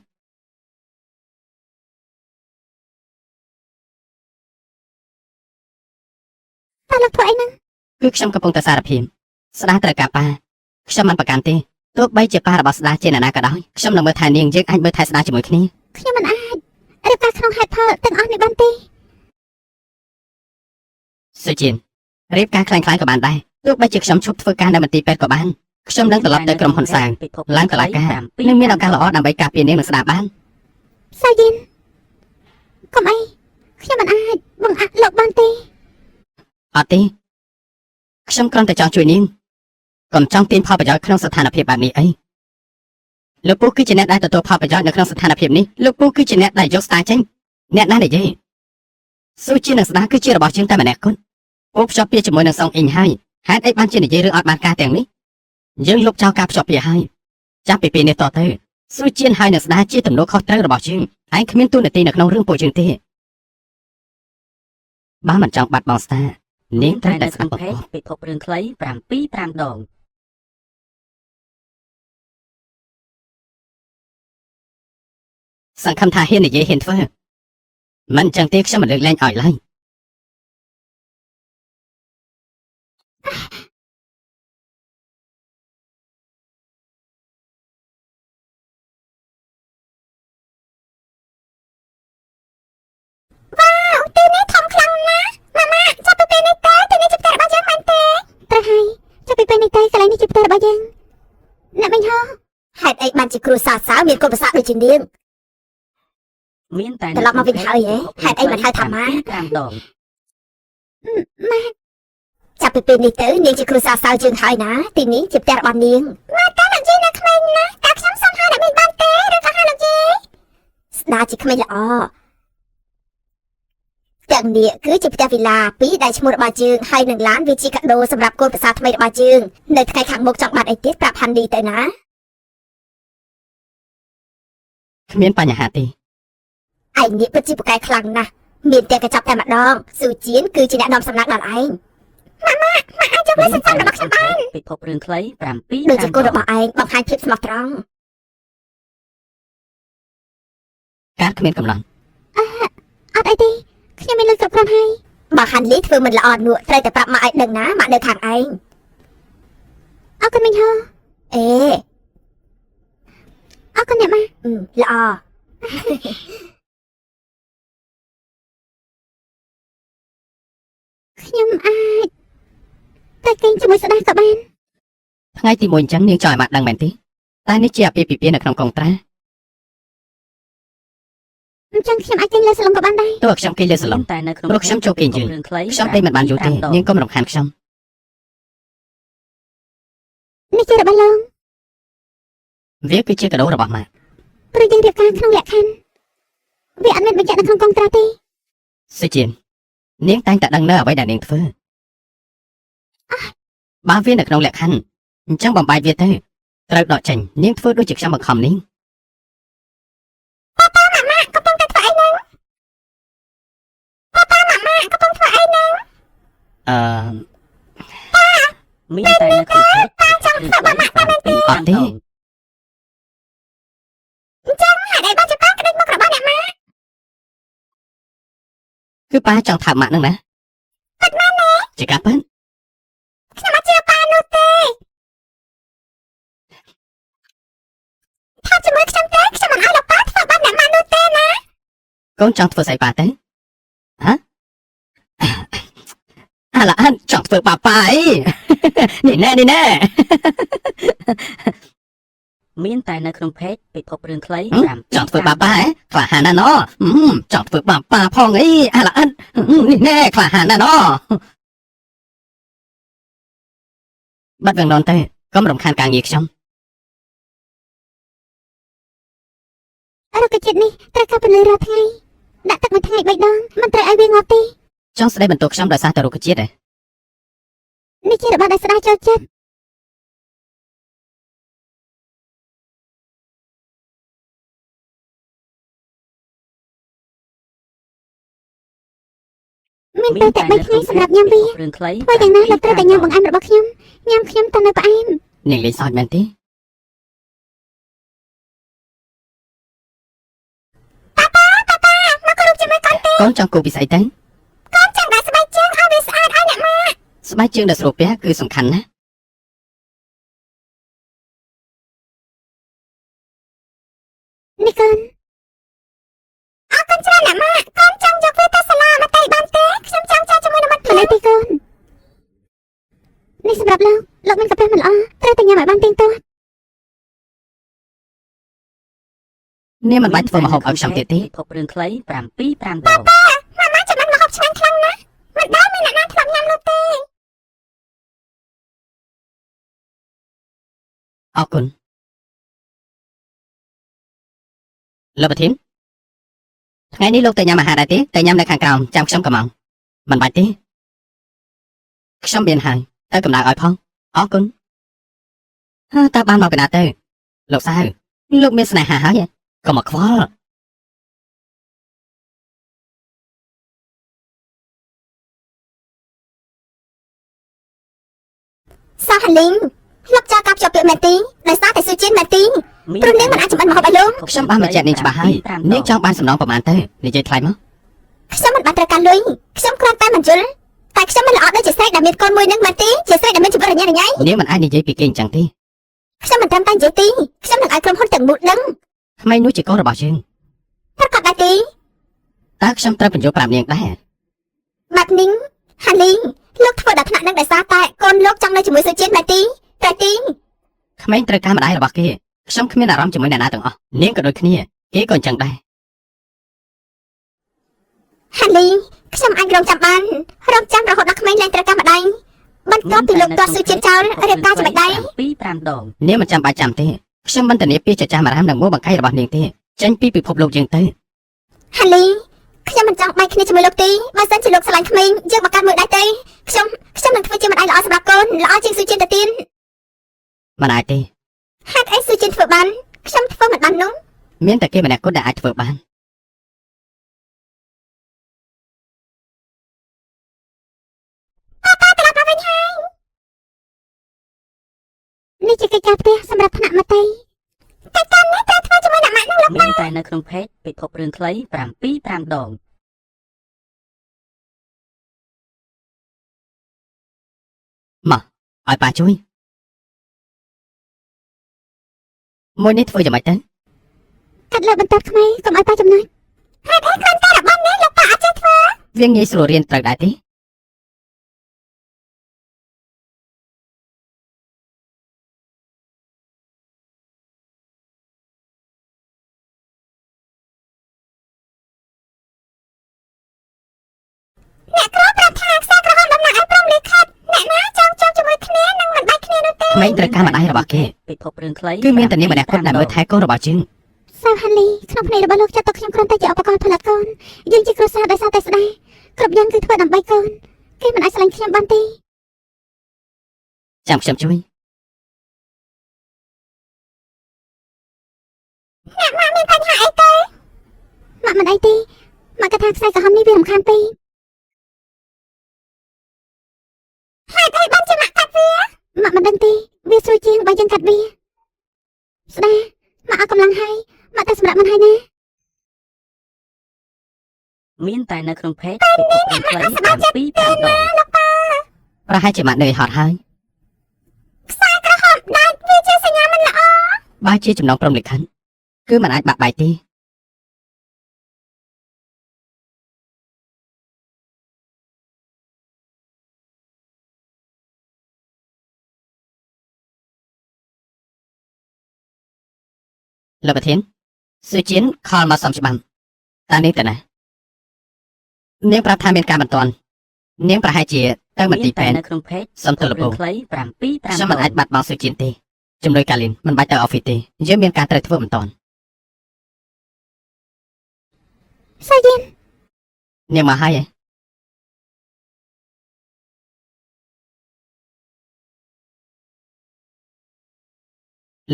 តើលោកធ្វើអីហ្នឹង គឺខ្ញុំកំពុងតែសារភាពស្ដាត្រូវការប៉ាខ្ញុំមិនប្រកាន់ទេទោះបីជាប៉ារបស់ស្ដាជាអ្នកណាក៏ដោយខ្ញុំនឹងមើលថែនាងយើងអាចមើលថែស្ដាជាមួយគ្នា ខ្ញុំមិនអាចរៀបការក្នុងហេតុផលទាំងអស់នេះបានទេ សុជីនរៀបការខ្លាំងៗក៏បានដែរទោះបីជាខ្ញុំឈប់ធ្វើការនៅមន្ទីរពេទ្យក៏បានខ្ញុំនឹងត្រឡប់ទៅក្រុមហ៊ុនសាង ពិភព ឡើងតុលាការ នឹងមានឱកាសល្អដើម្បីការពារនាងនិងស្ដាបាន សាយិនកុំអីខ្ញុំមិនអាចបង្អាក់លោកបានទេ អត់ទេខ្ញុំគ្រាន់តែចង់ជួយនាងកុំចង់ទាញផលប្រយោជន៍ក្នុងស្ថានភាពបែបនេះអីលោកពូគឺជាអ្នកដែលទទួលផលប្រយោជន៍នៅក្នុងស្ថានភាពនេះលោកពូគឺជាអ្នកដែលយកស្ដាចេញអ្នកណានិយាយស៊ូជានិងស្ដាគឺជារបស់យើងតែម្នាក់គត់ពូភ្ជាប់ពាក្យជាមួយនឹងសុងអ៊ីងហើយហេតុអីបានជានិយាយរឿងអត់បានការទាំងនេះយើងលុបចោលការភ្ជាប់ពាក្យហើយចាប់ពីពេលនេះតទៅស៊ូជានហើយនឹងស្ដាជាទំនួលខុសត្រូវរបស់យើងឯងគ្មានទូនាទីនៅក្នុងរឿងពួកយើងទេបើមិនចង់បាត់បង់ស្ដានាងត្រូវ តែ តែស្ដា នៅក្នុង ប់បង្គាប់ ពេកពិភពរឿងខ្លី7 5ដង សង្ឃឹមថាហ៊ាននិយាយហ៊ានធ្វើមិនចឹងទេខ្ញុំមិនលើកលែងឲ្យឡើយ វ៉ាវទីនេះធំខ្លាំងណាស់ម៉ាម៉ាចាប់ពីពេលនេះទៅទីនេះជាផ្ទះរបស់យើងមែនទេ ត្រូវហើយចាប់ពីពេលនេះទៅកន្លែងនេះជាផ្ទះរបស់យើងអ្នកមិញហោ ហេតុអីបានជាគ្រួសារសៅមានកូនប្រសាដូចជានាង មានតែ ត្រឡប់មកវិញហើយហ៎ហេតុអីមិនហៅថាម៉ា 5ដង ម៉ាក់ ចាប់ពីពេលនេះទៅនាងជាគ្រួសារសៅយើងហើយណាទីនេះជាផ្ទះរបស់នាងម៉ាតើលោកយាយនៅក្មេងណាស់តើខ្ញុំសុំហៅអ្នកមីងបានទេឬក៏ហៅលោកយាយស្ដាជាក្មេងល្អទាំងនេះគឺជាផ្ទះវីឡាពីរដែលឈ្មោះរបស់យើងហើយនឹងឡានវាជាកាដូសម្រាប់កូនប្រសាថ្មីរបស់យើងនៅថ្ងៃខាងមុខចង់បានអីទៀតប្រាប់ហាន់ឌីទៅណា គ្មានបញ្ហាទេ ឯងនេះពិតជាពូកែខ្លាំងណាស់មានតែកញ្ចប់តែម្ដងស៊ូជៀនគឺជាអ្នកនាំសំណាងដល់ឯងម៉ាក់ម៉ាក់ម៉ាក់អាចយកលុយសន្សំរបស់ខ្ញុំបាន ពិភពរឿងខ្លី7 ដូចជា 5 កូនរបស់ឯងបង្ហាញភាពស្មោះត្រង់ ការគ្មានកំណត់ អត់អីទេខ្ញុំមានលុយគ្រប់គ្រាន់ហើយ បើហាន់លីធ្វើមិនល្អនោះត្រូវតែប្រាប់ម៉ាក់ឲ្យដឹងណាម៉ាក់នៅខាងឯង អរគុណមីងហូ អេ អរគុណអ្នកម៉ា អឺល្អ ខ្ញុំអាចតែគេងជាមួយស្ដាក៏បាន ថ្ងៃទី1អញ្ចឹងនាងចង់ឲ្យម៉ាក់ដឹងមែនទេតែនេះជាអាពាហ៍ពិពាហ៍នៅក្នុងកុងត្រា អញ្ចឹងខ្ញុំអាចគេងលើសលុងក៏បានដែរ ទោះឲ្យខ្ញុំគេងលើសឡុង មានតែនៅក្នុង ព្រោះខ្ញុំចូលគេងយឺន រឿងខ្លី ខ្ញុំដេកមិនបានយូរទេនាងកុំរំខានខ្ញុំ នេះជារបស់លោក វាគឺជាកាដូរបស់ម៉ាក់ ព្រោះយើងរៀបការក្នុងលក្ខខណ្ឌវាអត់មានបញ្ជាក់នៅក្នុងកុងត្រាទេ សុជាននាងតែងតែដឹងនៅអ្វីដែលនាងធ្វើបើវានៅក្នុងលក្ខខណ្ឌអញ្ចឹងបំបែកវាទៅត្រូវដកចេញនាងធ្វើដូចជាខ្ញុំបង្ខំនាង កំពុងតែធ្វើអីហ្នឹងប៉ាប៉ាម៉ាម៉ាកំពុងធ្វើអីហ្នឹង អឺ មានតែនៅក្នុងផេកចង់ធ្វើបាបម៉ាក់តែមែនទេ អត់ទេ ហេតុអីបានជាប៉ាក្តិចមុខរបស់អ្នកម៉ាក់ គឺប៉ាចង់ថើបម៉ាក់ហ្នឹងណាពិតមែនទេជាការពិត ខ្ញុំអត់ជឿប៉ានោះទេថាជាមួយខ្ញុំទេខ្ញុំមិនឲ្យលោកប៉ាធ្វើបាបអ្នកម៉ាក់នោះទេណា កូនចង់ធ្វើស្អីប៉ាទៅហ៎អាឡាអានចង់ធ្វើបាបប៉ាអី នេះណែនេះណែ មានតែនៅក្នុងផេកពិភពរឿងខ្លី ហឹម ចង់ធ្វើបាបប៉ាហ៎ក្លាហានណាស់ណហឹមចង់ធ្វើបាបប៉ាផងអីអាឡាអានហឹមនេះណែក្លាហានណាស់ណបាត់វងននទៅកុំរំខានការងារខ្ញុំ រុក្ខជាតិនេះត្រូវការពន្លឺរាល់ថ្ងៃដាក់ទឹកមួយថ្ងៃ3ដងមិនត្រូវឲ្យវាងាប់ទេ ចង់ស្ដីបន្ទោសខ្ញុំដោយសារតែរុក្ខជាតិហ៎ នេះជារបស់ដែលស្ដាយចូលចិត្តមានពេលតែ3ថ្ងៃសម្រាប់ញ៉ាំវា រឿងខ្លី ធ្វើយ៉ាងណាលោកត្រូវតែញ៉ាំបង្អែមរបស់ខ្ញុំញ៉ាំខ្ញុំតែនៅផ្អែម នាងលេងសើចមែនទេ មកគោរពជាមួយកូនទេ កូនចង់គូពីស្អីទៅ កូនចង់ដាក់ស្បែកជើងឲ្យវាស្អាតឲ្យអ្នកម៉ាក់ ស្បែកជើងដែលស្រួលពាក់គឺសំខាន់ណាស់ នេះកូន អរគុណច្រើនអ្នកម៉ាក់កូនចង់យកវាទៅសាលាមកតែបានទេខ្ញុំចង់ចែកជាមួយនឹងមិត្តភ មិន ក្តិ អីទេកូននេះសម្រាប់លោកលោកមានកាហ្វេមិនល្អត្រូវតែញ៉ាំឲ្យបានទៀងទាត់ នាងមិនបាច់ធ្វើម្ហូបឲ្យខ្ញុំទៀតទេ ពិភពរឿងខ្លី7 5ដង ម៉ាម៉ាចម្អិនម្ហូបឆ្ងាញ់ខ្លាំងណាស់មិនដែលមានអ្នកណាធ្លាប់ញ៉ាំនោះទេ អរគុណលោកប្រធានថ្ងៃនេះលោកទៅញ៉ាំអាហារដែរទេទៅញ៉ាំនៅខាងក្រោមចាំខ្ញុំកំងមិនបាច់ទេខ្ញុំមានហើយទៅកម្ដៅឲ្យផងអរគុណហើតើបានមកពីណាទៅលោកសៅលោកមានស្នេហាហើយកុំមកខ្វល់ សាហាលីងលោកចោលការភ្ជាប់ពាក្យមែនទីដោយសារតែស៊ូជៀនមែនទីព្រោះនាងមិនអាចចម្អិនម្ហូបឲ្យលោក ខ្ញុំបានបញ្ជាក់នាងច្បាស់ហើយនាងចង់បានសំណងប្រហែលទៅនិយាយថ្លៃមក ខ្ញុំមិនបានត្រូវការលុយខ្ញុំគ្រាន់តែមិនយល់តែខ្ញុំមិនល្អដូចជាស្រីដែលមានកូនមួយនឹងមែនទីជាស្រីដែលមានជីវិតរញ៉េរញ៉ៃ នាងមិនអាចនិយាយពីគេអញ្ចឹងទេ ខ្ញុំមិនត្រឹមតែនិយាយទីខ្ញុំនឹងឲ្យក្រុមហ៊ុនទាំងមូលដឹង ក្មេងនោះជាកូនរបស់យើង ប្រកាសដែរទី តើខ្ញុំត្រូវបញ្យល់ប្រាប់នាងដែរ បែបនេះហាលីងលោកធ្វើដល់ថ្នាក់នឹងដោយសារតែកូនលោកចង់នៅជាមួយស៊ូជៀនមែនទីតែទី ក្មេងត្រូវការម្ដាយរបស់គេខ្ញុំគ្មានអារម្មណ៍ជាមួយអ្នកណាទាំងអស់នាងក៏ដូចគ្នាគេក៏អញ្ចឹងដែរ ហាលីងខ្ញុំអាចរងចាំបានរងចាំរហូតដល់ក្មេងលែងត្រូវការម្ដាយបន្ទាប់ពីលោកទាត់ស៊ូជៀនចោលរៀបការចំណេចដៃ 7 5ដង នាងមិនចាំបាច់ចាំទេខ្ញុំមិនធានាពីចចាស់អារាមនិងមួបង្កៃរបស់នាងទេចេញពីពិភពលោកយើងទៅ ហាលីខ្ញុំមិនចង់បែកគ្នាជាមួយលោកទេបើសិនជាលោកស្រឡាញ់ក្មេងយើងបង្កើតមួយដែរទេខ្ញុំខ្ញុំនឹងធ្វើជាម្ដាយល្អសម្រាប់កូនល្អជាងស៊ូជៀនទៅទៀត មិនអាចទេ ហេតុអីស៊ូជៀនធ្វើបានខ្ញុំធ្វើមិនបាននោះ មានតែគេម្នាក់គត់ដែលអាចធ្វើបាន នេះជាកិច្ចការផ្ទះសម្រាប់ថ្នាក់មត្តេយ្យ កិច្ចការនេះត្រូវធ្វើជាមួយអ្នកម៉ាក់នឹងលោក មានតែនៅក្នុងផេកពិភពរឿងខ្លី7 5ដង ឲ្យប៉ាជួយ មួយនេះធ្វើយ៉ាងម៉េចទៅ កាត់លើបន្ទាត់ខ្មែរកុំឲ្យប៉ះចំណុចហេតុអីគ្រាន់តែរបស់នេះលោកប៉ាអត់ចេះធ្វើ វាងាយស្រួលរៀនត្រូវដែរទេ អ្នកគ្រូប្រាប់ថាខ្សែក្រហមតំណាងឲ្យព្រំលិខិតអ្នកណាចង់ជាប់ជាមួយគ្នានឹងមិនបែកគ្នានោះទេ ក្មេងត្រូវការម្ដាយរបស់គេ ពិភពរឿងខ្លី គឺមានតែនាងម្នាក់គត់ដែលមើលថែកូនរបស់យើង សៅហាន់លីក្នុងភ្នែករបស់លោកចាត់ទុកខ្ញុំគ្រាន់តែជាឧបករណ៍ផលិតកូនយើងជាគ្រួសារដោយសារតែស្ដាយគ្រប់យ៉ាងគឺធ្វើដើម្បីកូនគេមិនអាចស្រឡាញ់ខ្ញុំបានទេ ចាំខ្ញុំជួយ អ្នកម៉ាក់មានបញ្ហាអីទេម៉ាក់មិនអីទេម៉ាក់គិតថាខ្សែក្រហមនេះវារំខានពេកហេតុអីបានជាម៉ាក់កាត់វាម៉ាក់មិនដឹងទេវាស្រួលជាងបើយើងកាត់វាស្ដាយម៉ាក់អត់កម្លាំងហើយម៉ាក់ទៅសម្រាប់មិនហើយណា មានតែនៅក្នុង page ពិភពរឿងខ្លី7 5ដង ប្រហែលជាម៉ាក់នឿយហត់ហើយ ខ្សែក្រហមដាច់វាជាសញ្ញាមិនល្អ បើជាចំណងព្រំលិខិតគឺមិនអាចបាក់បែកទេលោកប្រធានស៊ូជៀនខលមកសំច្បាំតានាងទៅណានាងប្រាប់ថាមានការបន្ទាន់នាងប្រហែលជាទៅម មាន ន្ទីរពេទ្យ តែនៅក្នុង page សំទោសលោកពូ រឿងខ្លី7 5 ខ្ញុំមិនអាចបាត់បង់សុជាតិទេជំនួយកាលីនមិនបាច់ទៅអอฟហ្វិសទេយើងមានការត្រូវធ្វើបន្ទាន់ សាយៀន នាងមកហើយឯង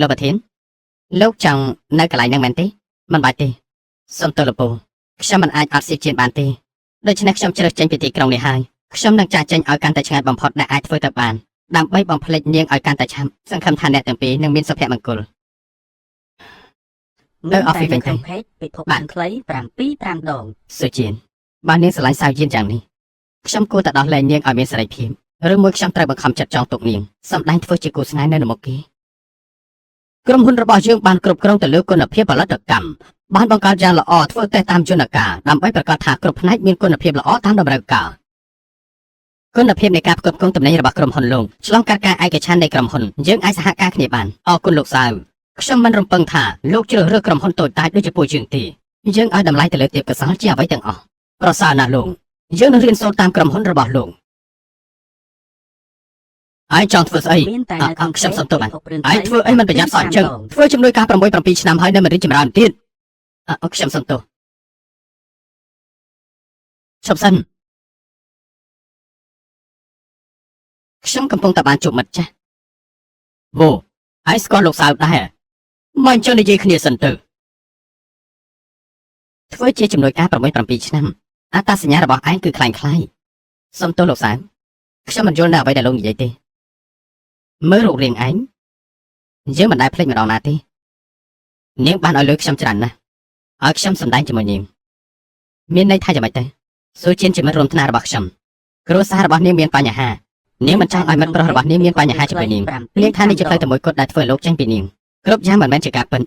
លោកប្រធានលោកចង់នៅកន្លែងហ្នឹងមែនទេមិនបាច់ទេសូមទោសលោកពូខ្ញុំមិនអាចអត់សៀកជាតិបានទេដូច្នេះខ្ញុំជ្រើសចេញពីទីក្រុងនេះហើយខ្ញុំនឹងចាកចេញឲ្យកាន់តែឆ្ងាយបំផុតដែលអាចធ្វើទៅបានដើម្បីបំភ្លេចនាងឲ្យកាន់តែឆាប់សង្ឃឹមថាអ្នកទាំងពីរនឹងមានសុភមង្គល មាន ទៅ office តែនៅក្នុង វិញទៅ page ពិភព បាទ រឿងខ្លី7 5ដង សុជានបើនាងស្រឡាញ់សាវយានយ៉ាងនេះខ្ញុំគួរតែដោះលែងនាងឲ្យមានសេរីភាពឬមួយខ្ញុំត្រូវបង្ខំចិត្តចងទុកនាងសម្ដែងធ្វើជាគូស្នេហ៍នៅមុខគេក្រុមហ៊ុនរបស់យើងបានគ្រប់គ្រងទៅលើគុណភាពផលិតកម្មបានបង្កើតយ៉ាងល្អធ្វើតេស្តតាមយន្តការដើម្បីប្រកាសថាគ្រប់ផ្នែកមានគុណភាពល្អតាមតម្រូវការគុណភាពនៃការផ្គត់ផ្គង់ទំនិញរបស់ក្រុមហ៊ុនលោកឆ្លងកាត់ការឯកច្ឆន្ទនៃក្រុមហ៊ុនយើងអាចសហការគ្នាបានអរគុណលោកសាវខ្ញុំមិនរំពឹងថាលោកជ្រើសរើសក្រុមហ៊ុនតូចតាចដូចជាពួកយើងទេយើងឲ្យតម្លៃទៅលើទេពកោសល្យជាអ្វីទាំងអស់ ប្រសើរណាស់លោកយើងនឹងរៀនសូត្រតាមក្រុមហ៊ុនរបស់លោកឯងចង់ធ្វើស្អី មានតែនៅក្នុង ខ្ញុំសុំទោសបាទ ពិភពរឿង ឯងធ្វើអីមិនប្រយ័ត្នសោះអញ្ចឹងធ្វើជំនួយការ6 7ឆ្នាំហើយនៅមិនរីកចម្រើនទៀតអខ្ញុំសុំទោសឈប់សិនខ្ញុំកំពុងតែបានជួបមិត្តចាស់វ៉ូឯងស្គាល់លោកសៅដែរមកអញ្ចឹងនិយាយគ្នាសិនទៅធ្វើជាជំនួយការ6 7ឆ្នាំអត្តសញ្ញាណរបស់ឯងគឺคล้ายคล้ายសុំទោសលោកសៅខ្ញុំមិនយល់នៅអ្វីដែលលោកនិយាយទេមើលរូបរាងឯង យើងមិនដែលភ្លេចម្ដងណាទេនាងបានឲ្យលុយខ្ញុំច្រើនណាស់ឲ្យខ្ញុំសម្ដែងជាមួយនាងមានន័យថាយ៉ាងម៉េចទៅស៊ូជៀនជាមិត្តរួមថ្នាក់របស់ខ្ញុំគ្រួសាររបស់នាងមានបញ្ហានាងមិនចង់ឲ្យមិត្តប្រុសរបស់នាងមានបញ្ហាជាមួយនាងនាងថានេះជាផ្លូវតែមួយគត់ដែលធ្វើឲ្យលោកចេញពីនាងគ្រប់យ៉ាងមិនមែនជាការពិត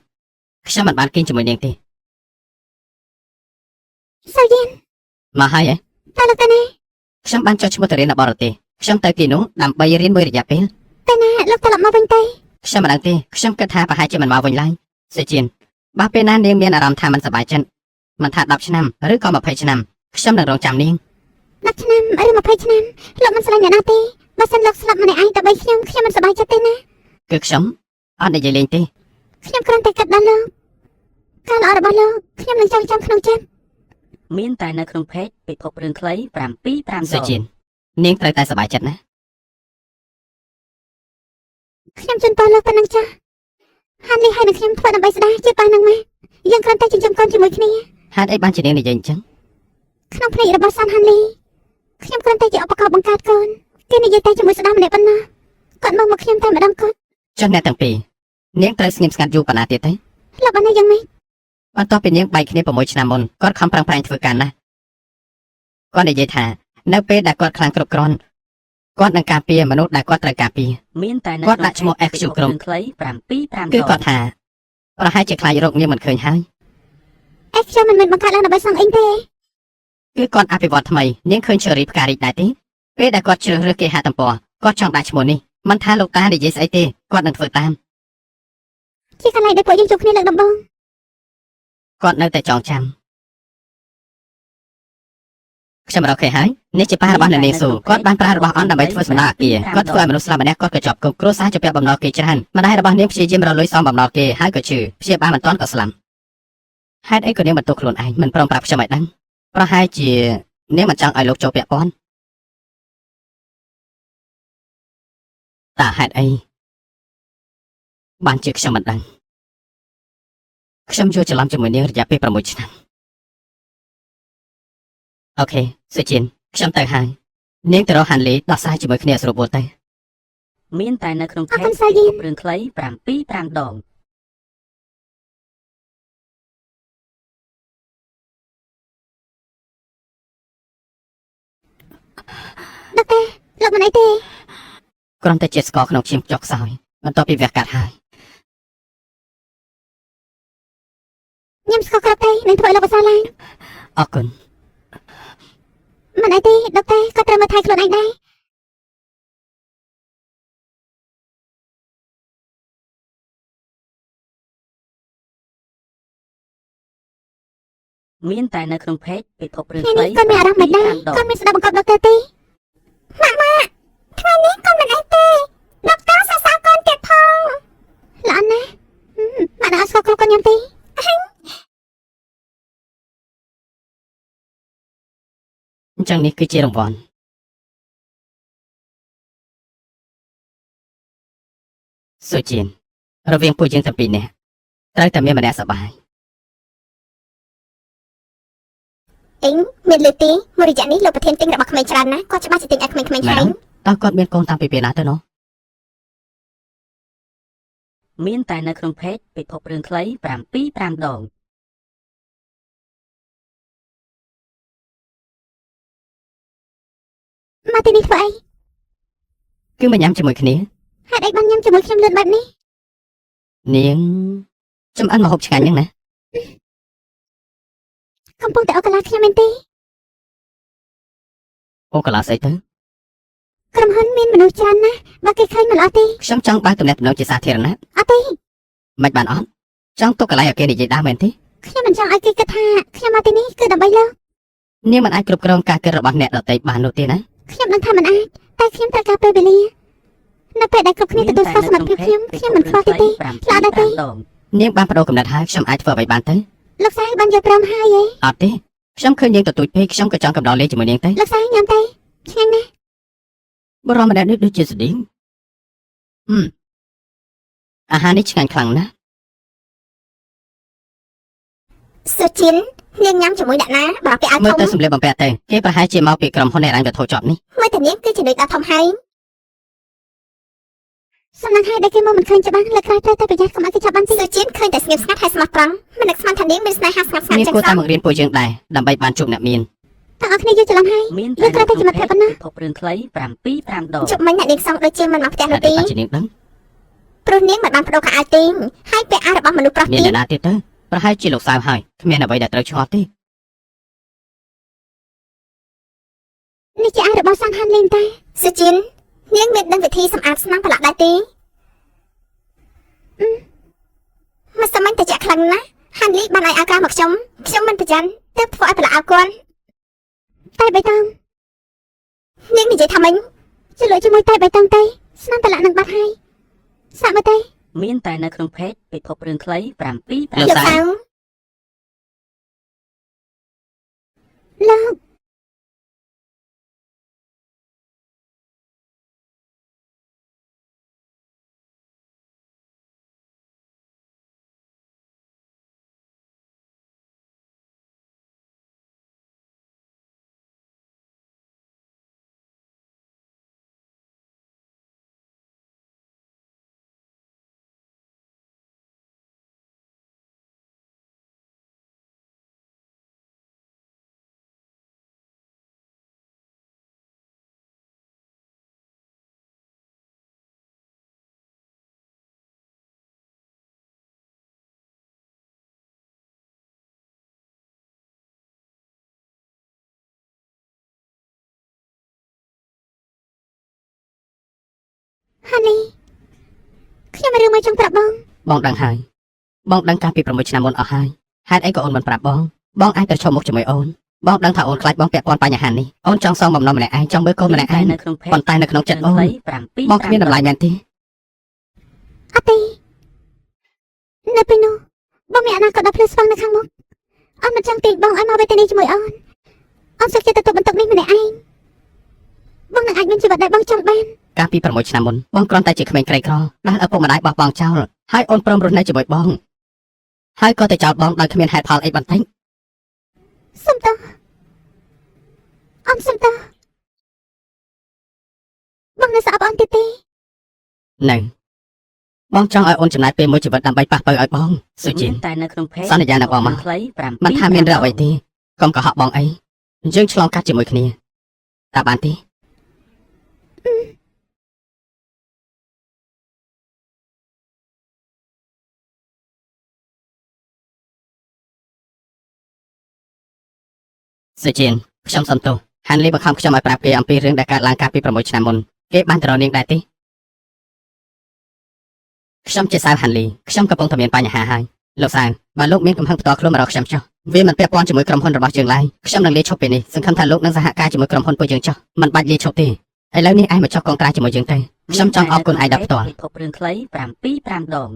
ខ្ញុំមិនបានគៀងជាមួយនាងទេ សាយៀន មកហើយឯង តើលោកទៅណា ខ្ញុំបានចុះឈ្មោះទៅរៀននៅបរទេសខ្ញុំទៅទីនោះដើម្បីរៀនមួយរយៈពេល ទៅណាលោកត្រឡប់មកវិញទេ ខ្ញុំមិនដឹងទេខ្ញុំគិតថាប្រហែលជាមិនមកវិញឡើយសុជៀនបើពេលណានាងមានអារម្មណ៍ថាមិនសប្បាយចិត្តមិនថា10ឆ្នាំឬក៏20ឆ្នាំខ្ញុំនឹងរងចាំនាង 10ឆ្នាំឬ20ឆ្នាំលោកមិនស្រឡាញ់អ្នកណាទេបើសិនលោកស្លាប់ម្នាក់ឯងដើម្បីខ្ញុំខ្ញុំមិនសប្បាយចិត្តទេណា គឺខ្ញុំអត់និយាយលេងទេ ខ្ញុំគ្រាន់តែគិតដល់លោកការល្អរបស់លោកខ្ញុំនឹងចងចាំក្នុងចិត្ត មានតែនៅក្នុង page ពិភពរឿងខ្លី7 5ដង សុជៀននាងត្រូវតែសប្បាយចិត្តណា ខ្ញុំជូនពរលោកប៉ុណ្ណឹងចាស់ហាន់លីហើយនឹងខ្ញុំធ្វើដើម្បីស្ដាយជាប៉ានឹងម៉ាក់យើងគ្រាន់តែចិញ្ចឹមកូនជាមួយគ្នា ហេតុអីបានជានាងនិយាយអញ្ចឹង ក្នុងភ្នែករបស់សានហាន់លីខ្ញុំគ្រាន់តែជាឧបករណ៍បង្កើតកូនគេនិយាយតែជាមួយស្ដាយម្នាក់ប៉ុណ្ណោះគាត់មកមកខ្ញុំតែម្ដងគាត់ ចុះអ្នកទាំងពីរនាងត្រូវស្ងៀមស្ងាត់យូរប៉ុណ្ណាទៀតទេ លោកបានយ៉ាងម៉េច បន្ទាប់ពីនាងបែកគ្នា6ឆ្នាំមុនគាត់ខំប្រឹងប្រែងធ្វើការណាស់គាត់និយាយថានៅពេលដែលគាត់ខ្លាំងគ្រប់គ្រាន់គាត់នឹងការពារមនុស្សដែលគាត់ត្រូវការពារ មានតែនៅ គាត់ដាក់ឈ្មោះ FQ ពិភព ក្រុម រឿងខ្លី7 5ដង គឺគាត់ថា ប្រហែលជាខ្លាចរកនាងមិនឃើញហើយ អេខ្ញុំមិនមែនបង្កើតឡើងដើម្បីសង់អ៊ីងទេ គឺគាត់អភិវឌ្ឍថ្មីនាងឃើញ Cherry ផ្ការីកដែរទេពេលដែលគាត់ជ្រើសរើសគេហទំព័រគាត់ចង់ដាក់ឈ្មោះនេះមិនថាលោកតានិយាយស្អីទេគាត់នឹងធ្វើតាម ជាកន្លែងដែលពួកយើងជួបគ្នាលើកដំបូង គាត់នៅតែចងចាំខ្ញុំរកឃើញហើយនេះជាប៉ារបស់អ្នកនាងស៊ូគាត់បានប្រើរបស់អន់ដើម្បីធ្វើសំណង់អាគារគាត់ធ្វើឲ្យមនុស្សស្លាប់ម្នាក់គាត់ក៏ជាប់គុកគ្រួសារជាពាក់បំណុលគេច្រើនម្ដាយរបស់នាងព្យាយាមរកលុយសងបំណុលគេហើយក៏ឈឺព្យាបាលមិនទាន់ក៏ស្លាប់ហេតុអីក៏នាងបន្ទោសខ្លួនឯងមិនព្រមប្រាប់ខ្ញុំឲ្យដឹងប្រហែលជានាងមិនចង់ឲ្យលោកចូលពាក់ព័ន្ធតើហេតុអីបានជាខ្ញុំមិនដឹងខ្ញុំយល់ច្រឡំជាមួយនាងរយៈពេល6ឆ្នាំ OK សុជីនខ្ញុំទៅហើយនាងទៅរកហាន់លីដោះស្រាយជាមួយគ្នាឲ្យស្រួលបួលទៅ មានតែនៅក្នុង អរ ផេក គុណសាយី ពិភពរឿងខ្លី7 5ដង ដុកទ័រលោកមិនអីទេ គ្រាន់តែជាស្ករក្នុងឈាមចុះខ្សោយបន្ទាប់ពីវះកាត់ហើយ ញ៉ាំស្ករគ្រាប់ទេនឹងធ្វើឲ្យលោកប្រសើរឡើង អរគុណ មិនអីទេដុកទ័រក៏ត្រូវមើលថែខ្លួនឯងដែរ មានតែនៅក្នុងផេកពិភពរឿង ថ្ងៃ ខ្លី នេះគាត់មានអារម្មណ៍មិនដែរ 7 5ដង គាត់មានស្ដាប់បង្គាប់ដុកទ័រទេ ម៉ាក់ម៉ាក់ថ្ងៃនេះកូនមិនអីទេដុកទ័រសរសើរកូនទៀតផង ល្អណាស់ហឹមម៉ាក់នឹងអត់ស្គាល់គ្រប់គាត់ញ៉ាំទេ អញ្ចឹងនេះគឺជារង្វាន់សុជីនរវាងពួកយើងទាំងពីរនាក់ត្រូវតែមានម្នាក់សប្បាយ អ៊ីងមានលើទីមួយរយៈនេះលោកប្រធានទិញរបស់ក្មេងច្រើនណាស់គាត់ច្បាស់ជាទិញឲ្យក្មេងៗ មែន ហើយ តើគាត់មានកូនតាំងពីពេលណាទៅណោះ មានតែនៅក្នុងផេកពិភពរឿងខ្លី7 5ដង មកទីនេះធ្វើអី គឺមកញ៉ាំជាមួយគ្នា ហេតុអីបានញ៉ាំជាមួយខ្ញុំលឿនបែបនេះ នាងចំអិនមកហូបឆ្ងាញ់ហ្នឹងណា កំពុងតែអូកាឡាខ្ញុំមែនទេ អូកាឡាស្អីទៅ ក្រុមហ៊ុនមានមនុស្សច្រើនណាស់បើគេឃើញមិនល្អទេ ខ្ញុំចង់បើកទំនាក់ទំនងជាសាធារណៈ អត់ទេ មិនបានអត់ចង់ទុកកន្លែងឲ្យគេនិយាយដើមមែនទេ ខ្ញុំមិនចង់ឲ្យគេគិតថាខ្ញុំមកទីនេះគឺដើម្បីលោក នាងមិនអាចគ្រប់គ្រងការគិតរបស់អ្នកដទៃបាននោះទេណា ខ្ញុំដឹងថាមិនអាចតែខ្ញុំត្រូវការពេលវេលានៅពេលដែលគ្រប់គ្នា មាន ទទួល តែនៅ ស្គាល់សមត្ថ ក្នុង ភាព ផេក ខ្ញុំខ្ញុំមិនខ្វល់ទេទេ 7 5ដង នាងបានបដូរកំណត់ហើយខ្ញុំអាចធ្វើអ្វីបានទៅ លោកសាយបានយល់ព្រមហើយឯង អត់ទេខ្ញុំឃើញនាងទទូចពេកខ្ញុំក៏ចង់កំដរលេងជាមួយនាងទៅ លោកសាយញ៉ាំទេឆ្ងាញ់ណាស់ បរិមម្នាក់នេះដូចជាស្តៀងហឹមអាហារនេះឆ្ងាញ់ខ្លាំងណាស់ សុជីននាងញ៉ាំជាមួយអ្នកណាបើពាក់អាវ មើល ធំ ទៅសម្លៀកបំពាក់ទៅគេប្រហែលជាមកពីក្រុមហ៊ុនហិរញ្ញវត្ថុជាប់នេះ មើលតែនាងគឺជានុយដល់ធំហើយ សំណាងហើយដែលគេមកមិនឃើញច្បាស់លើកក្រោយត្រូវតែប្រយ័ត្នកុំឲ្យគេចាប់បានទេ សុជីនឃើញតែស្ងៀមស្ងាត់ហើយស្មោះត្រង់មិននឹកស្មានថានាងមានស្នេហាស្ងាត់ស្ងាត់ នាង ចឹងសោះ គួរតែមករៀនពួកយើងដែរដើម្បីបានជួបអ្នកមាន ទាំងអស់គ្នាយល់ច្រឡំហើយ មាន លើកក្រោយ តែនៅ តែជាមិត្តភក្តិប៉ុណ្ណា ក្នុងផេកពិភពរឿងខ្លី7 5ដង ជប់មិញអ្នកនាងសងដូចជាមិនមកផ្ទះ ហេតុអី នោះទេ បានជានាងដឹង ព្រោះនាងមិនបានបដូរខោអាវទេហើយពាក់អាវរបស់មនុស្សប្រុស មាន ទៀត អ្នកណាទៀតទៅប្រហែលជាលោកសៅហើយគ្មានអ្វីដែលត្រូវឆ្ងល់ទេ នេះជាអាវរបស់សាងហានលីងតែ សុជីននាងមានដឹងវិធីសម្អាតស្នាមប្រឡាក់ដែរទេមកសម័យតែជាក់ខ្លាំងណាស់ហាន់លីបានឲ្យអាវក្រៅមកខ្ញុំខ្ញុំមិនប្រយ័ត្នទើបធ្វើឲ្យប្រឡាក់អាវគាត់ តែបៃតង នាងនិយាយថាម៉េច ជលក់ជាមួយតែបៃតងទេស្នាមប្រឡាក់នឹងបាត់ហើយសាកមើលទេ មានតែនៅក្នុងផេកពិភពរឿងខ្លី7 5 លោក លោក សៅ សៅ លោក ហានីខ្ញុំមានរឿងមួយចង់ប្រាប់បង បងដឹងហើយបងដឹងកាលពី6ឆ្នាំមុនអស់ហើយហេតុអីក៏អូនមិនប្រាប់បងបងអាចប្រឈមមុខជាមួយអូនបងដឹងថាអូនខ្លាចបងពាក់ព័ន្ធបញ្ហានេះអូនចង់សងបំណុលម្នាក់ឯងចង់មើលកូនម្នាក់ឯង នៅក្នុងផេក ប៉ុន្តែនៅក្នុងចិត្តអូន ខ្លី7 បងគ្មានតម្លៃមែនទេ អត់ទេនៅពេលនោះបងមានអនាគតដ៏ភ្លឺស្វាងនៅខាងមុខអូនមិនចង់ទាញបងឲ្យមកវេទនាជាមួយអូនអូនសុខចិត្តទទួលបន្ទុកនេះម្នាក់ឯងបងនឹងអាចមានជីវិតដែលបងចង់បាន កាលពី6ឆ្នាំមុនបងគ្រាន់តែជាក្មេងក្រីក្រដែលឪពុកម្ដាយបោះបង់ចោលហើយអូនព្រមរស់នៅជាមួយបងហើយក៏ទៅចោលបងដោយគ្មានហេតុផលអីបន្តិច សុំតោះអូនសុំតោះបងនៅស្អប់អូនទៀតទេ នៅបងចង់ឲ្យអូនចំណាយពេលមួយជីវិតដើម្បីប៉ះពៅឲ្យបងសុជី មាន នតែនៅក្នុងផេក សន្យានឹងបងមក ខ្លី7 មិនថាមានរឿងអ្វីទេកុំកុហកបងអីយើងឆ្លងកាត់ជាមួយគ្នាតើបានទេសុជីនខ្ញុំសុំទោសហានលីបង្ខំខ្ញុំឲ្យប្រាប់គេអំពីរឿងដែលកើតឡើងកាលពី6ឆ្នាំមុនគេបានទៅរកនាងដែរទេខ្ញុំជាសាវហានលីខ្ញុំកំពុងតែមានបញ្ហាហើយលោកសាវបើលោកមានកំហឹងផ្ទាល់ខ្លួនមករកខ្ញុំចុះវាមិនពាក់ព័ន្ធជាមួយក្រុមហ៊ុនរបស់យើងឡើយខ្ញុំនឹងលាឈប់ពេលនេះសង្ឃឹមថាលោកនឹងសហការជាមួយក្រុមហ៊ុនពួកយើងចុះមិនបាច់លាឈប់ទេឥឡូវនេះឯងមកចុះកងត្រាជាមួយយើងទៅខ្ញុំចង់អរគុណឯងដល់ផ្ទាល់ ពិភពរឿងខ្លី7 5ដង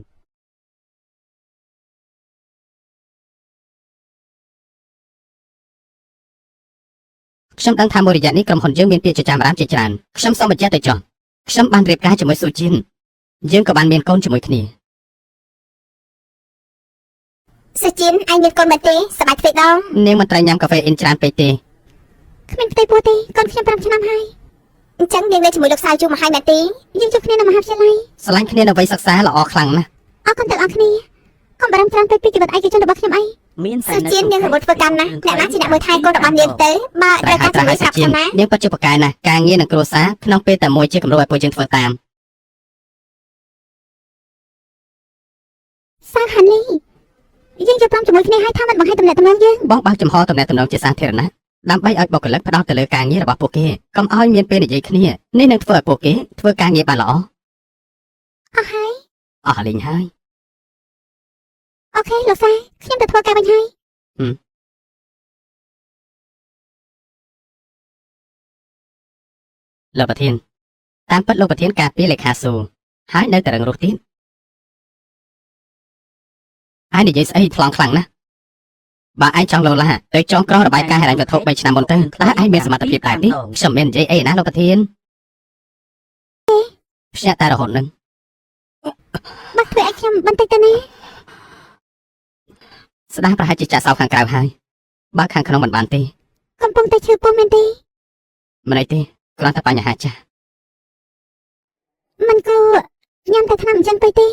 ខ្ញុំដឹងថាមួយរយៈនេះក្រុមហ៊ុនយើងមានពាក្យចចាមអារាមជាច្រើនខ្ញុំសូមបញ្ជាក់ទៅចុះខ្ញុំបានរៀបការជាមួយស៊ូជីនយើងក៏បានមានកូនជាមួយគ្នា សុជីនឯងមានកូនមែនទេសប្បាយទ្វេដង នាងមិនត្រូវញ៉ាំកាហ្វេអ៊ីនច្រើនពេកទេ គ្មានផ្ទៃពោះទេកូនខ្ញុំ5ឆ្នាំហើយ អញ្ចឹងនាងនៅជាមួយលោកសាវយូរមកហើយមែនទេ យើងជួបគ្នានៅមហាវិទ្យាល័យ ស្រឡាញ់គ្នានៅវ័យសិក្សាល្អខ្លាំងណាស់ អរគុណទាំងអស់គ្នាកុំបារម្ភច្រើនពេកពីជីវិតឯកជនរបស់ខ្ញុំអី មានតែ សុ នៅ ជីននាងរវល់ធ្វើកម្មណាស់អ្នកណាជាអ្នកមើលថែកូនរបស់នាងទៅបើ ត្រ ត្រូវ ៃ ការ ហើយត្រៃ ជំនួ ហើយសុជីននាងយប្រាប់ខ្ញុំណាពិតជាប្រកែណាស់ការងារនិងគ្រួសារក្នុងពេលតែមួយជាគំរូឲ្យពួកយើងធ្វើតាម សាហានីយើងយល់ព្រមជាមួយគ្នាហើយថាមិនបង្ហាញទំនាក់ទំនងយើង បងបើកចំហទំនាក់ទំនងជាសាធារណៈដើម្បីឲ្យបុគ្គលិកផ្ដោតទៅលើការងាររបស់ពួកគេកុំឲ្យមានពេលនិយាយគ្នានេះនឹងធ្វើឲ្យពួកគេធ្វើការងារបានល្អ អស់ហើយ អស់លេងហើយ OK លោកសាខ្ញុំទៅធ្វើការវិញហើយ លោកប្រធានតាមពិតលោកប្រធានការពារលេខាស៊ូហើយនៅតែរឹងរូសទៀតហើយនិយាយស្អីថ្លង់ខ្លាំងណាស់បើឯងចង់លោឡាទៅចងក្រងរបាយការណ៍ហិរញ្ញវត្ថុ3ឆ្នាំមុនទៅតើឯងមានសមត្ថភាពដែរទេខ្ញុំមាននិយាយអីណាលោកប្រធានភ្ញាក់តែរហូតនឹង បើធ្វើឲ្យខ្ញុំបន្តិចទៅណា ស្ដារប្រហែលជាចាក់សោខាងក្រៅហើយបើខាងក្នុងមិនបានទេ កំពុងតែឈឺពោះមែនទេ មិនអីទេគ្រាន់តែបញ្ហាចាស់ មិនគួរញ៉ាំតែថ្នាំអញ្ចឹងពេកទេ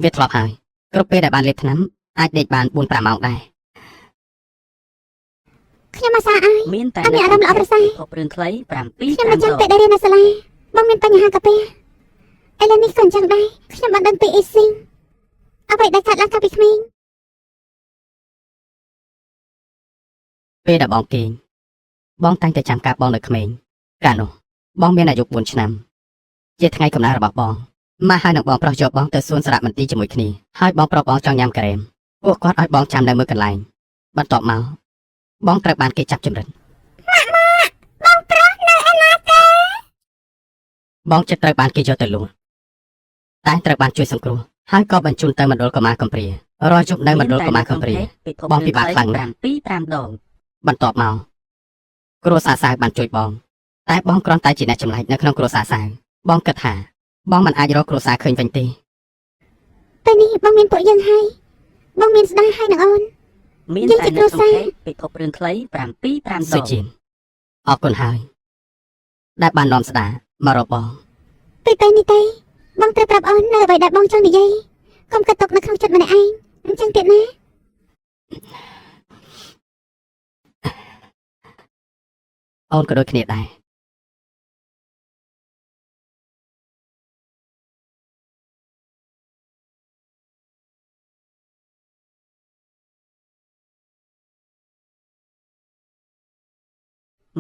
វាធ្លាប់ហើយគ្រប់ពេលដែលបានលេបថ្នាំអាចដេកបាន4 5ម៉ោងដែរ ខ្ញុំអាសាឲ្យ មានតែ អត់មានអារម្មណ៍ល្អប្រសើរ ពិភពរឿងខ្លី7 ខ្ញុំនៅ 5 ដង ចាំពេលដែលរៀននៅសាលាបងមានបញ្ហាកាពះឥឡូវនេះក៏អញ្ចឹងដែរខ្ញុំបានដឹងពីអ៊ីស៊ីងអ្វីដែលកើតឡើងកាលពីក្មេង ពេលដែលបងគេងបងតែងតែចាំការបងនៅក្មេងកាលនោះបងមានអាយុ4ឆ្នាំជាថ្ងៃកំណើតរបស់បងម៉ាក់ហើយនឹងបងប្រុសយកបងទៅសួនសារមន្ទីរជាមួយគ្នាហើយបងប្រុសបងចង់ញ៉ាំការ៉េមពួកគាត់ឲ្យបងចាំនៅមួយកន្លែងបន្ទាប់មកបងត្រូវបានគេចាប់ចម្រិត បងប្រុសនៅឯណាគេ បងចិត្តត្រូវបានគេយកទៅលក់តែត្រូវបានជួយសង្គ្រោះហើយក៏បញ្ជូនទៅមណ្ឌលកុមារកំព្រារាល់យប់នៅមណ្ឌលកុមារកំព្រា ពិភព បងពិបាកខ្លាំងណាស់ 7 5ដង បន្ទាប់មកគ្រួសារសាវបានជួយបងតែបងគ្រាន់តែជាអ្នកចម្លែកនៅក្នុងគ្រួសារសាវបងគិតថាបងមិនអាចរកគ្រួសារឃើញវិញទេ ពេលនេះបងមានពួកយើងហើយបងមានស្ដាយហើយនឹងអូន មាន យើង តែនៅ ជាគ្រួសារ ក្នុងផេកពិភពរឿងខ្លី7 5ដង សុជីនអរគុណហើយដែលបាននាំស្ដាមករកបង ពេលពេលនេះទេបងត្រូវប្រាប់អូននៅអ្វីដែលបងចង់និយាយកុំគិតទុកនៅក្នុងចិត្តម្នាក់ឯងអញ្ចឹងទៀតណា អូនក៏ដូចគ្នាដែរ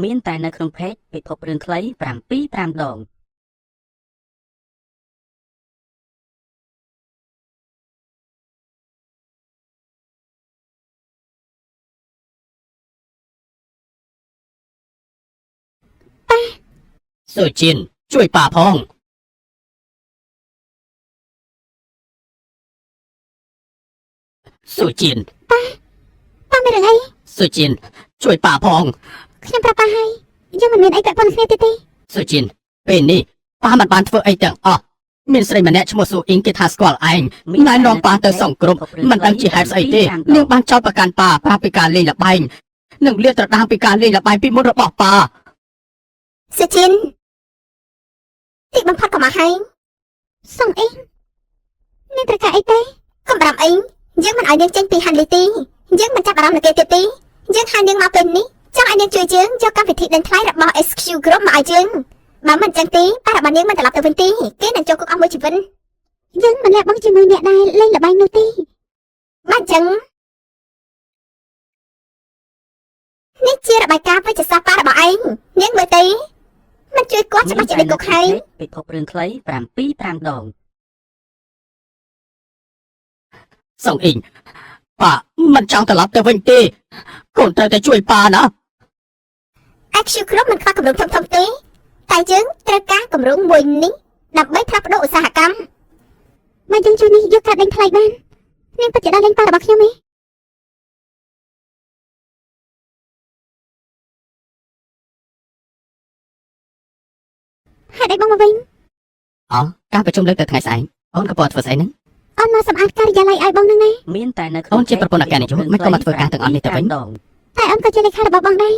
មានតែនៅក្នុងផេកពិភពរឿងខ្លី7 5ដង ស៊ូជីនជួយប៉ាផងស៊ូជីន ប៉ាមានរឿងអី ស៊ូជីនជួយប៉ាផង ខ្ញុំប្រាប់ប៉ាហើយយើងមិនមានអីពាក់ព័ន្ធគ្នាទៀតទេ ស៊ូជីនពេលនេះប៉ាមិនបានធ្វើអីទាំងអស់មានស្រីម្នាក់ឈ្មោះស៊ូអ៊ីងគេថាស្គាល់ឯងណែនាំប៉ាទៅសង្គ្រប់មិនដឹងជាហេតុស្អីទេនាងបានចោទប្រកាន់ប៉ាប្រាប់ពីការលេងល្បែងនិងលាតត្រដាងពីការលេងល្បែងពីមុនរបស់ប៉ា សុជីនទីបំផុតក៏មកហើយ សុងអ៊ីងនាងត្រូវការអីទេ កុំបារម្ភអីយើងមិនឲ្យនាងចេញពីហាន់លីទេយើងមិនចាប់អារម្មណ៍នឹងគេទៀតទេយើងហៅនាងមកពេលនេះចង់ឲ្យនាងជួយយើងយកកម្មវិធីដេញថ្លៃរបស់ SQ Group មកឲ្យយើងបើមិនចឹងទេប៉ារបស់នាងមិនត្រឡប់ទៅវិញទេគេនឹងចូលគុកអស់មួយជីវិត យើងមិនលះបង់ជាមួយអ្នកដែលលេងល្បែងនោះទេ បាទចឹងនេះជារបាយការណ៍វិទ្យាសាស្ត្រប៉ារបស់ឯងនាងមើលទៅមិនជួយគាត់ច្បាស់ជាដេញគុកហើយ ពិភពរឿងខ្លី7 5ដង សុងអ៊ីងប៉ាមិនចង់ត្រឡប់ទៅវិញទេកូនត្រូវតែជួយប៉ាណា IQ Group មិនខ្វះគម្រោងធំៗទេតែយើងត្រូវការគម្រោងមួយនេះដើម្បីផ្លាស់ប្ដូរឧស្សាហកម្ម បើយើងជួយនេះយកការដេញថ្លៃបាននាងពិតជាដើរលេងប៉ារបស់ខ្ញុំទេហេតុអីបងមកវិញ អូការប្រជុំលើកទៅថ្ងៃស្អែកអូនក៏ពណ៌ធ្វើស្អីហ្នឹង អូនមកសម្អាតការិយាល័យឲ្យបងនឹងណា មានតែនៅ អូនជាប្រពន្ធអគ្គនាយកមិនក៏មកធ្វើការទាំងអស់នេះទៅវិញ ដង តែអូនក៏ជាលេខារបស់បងដែរ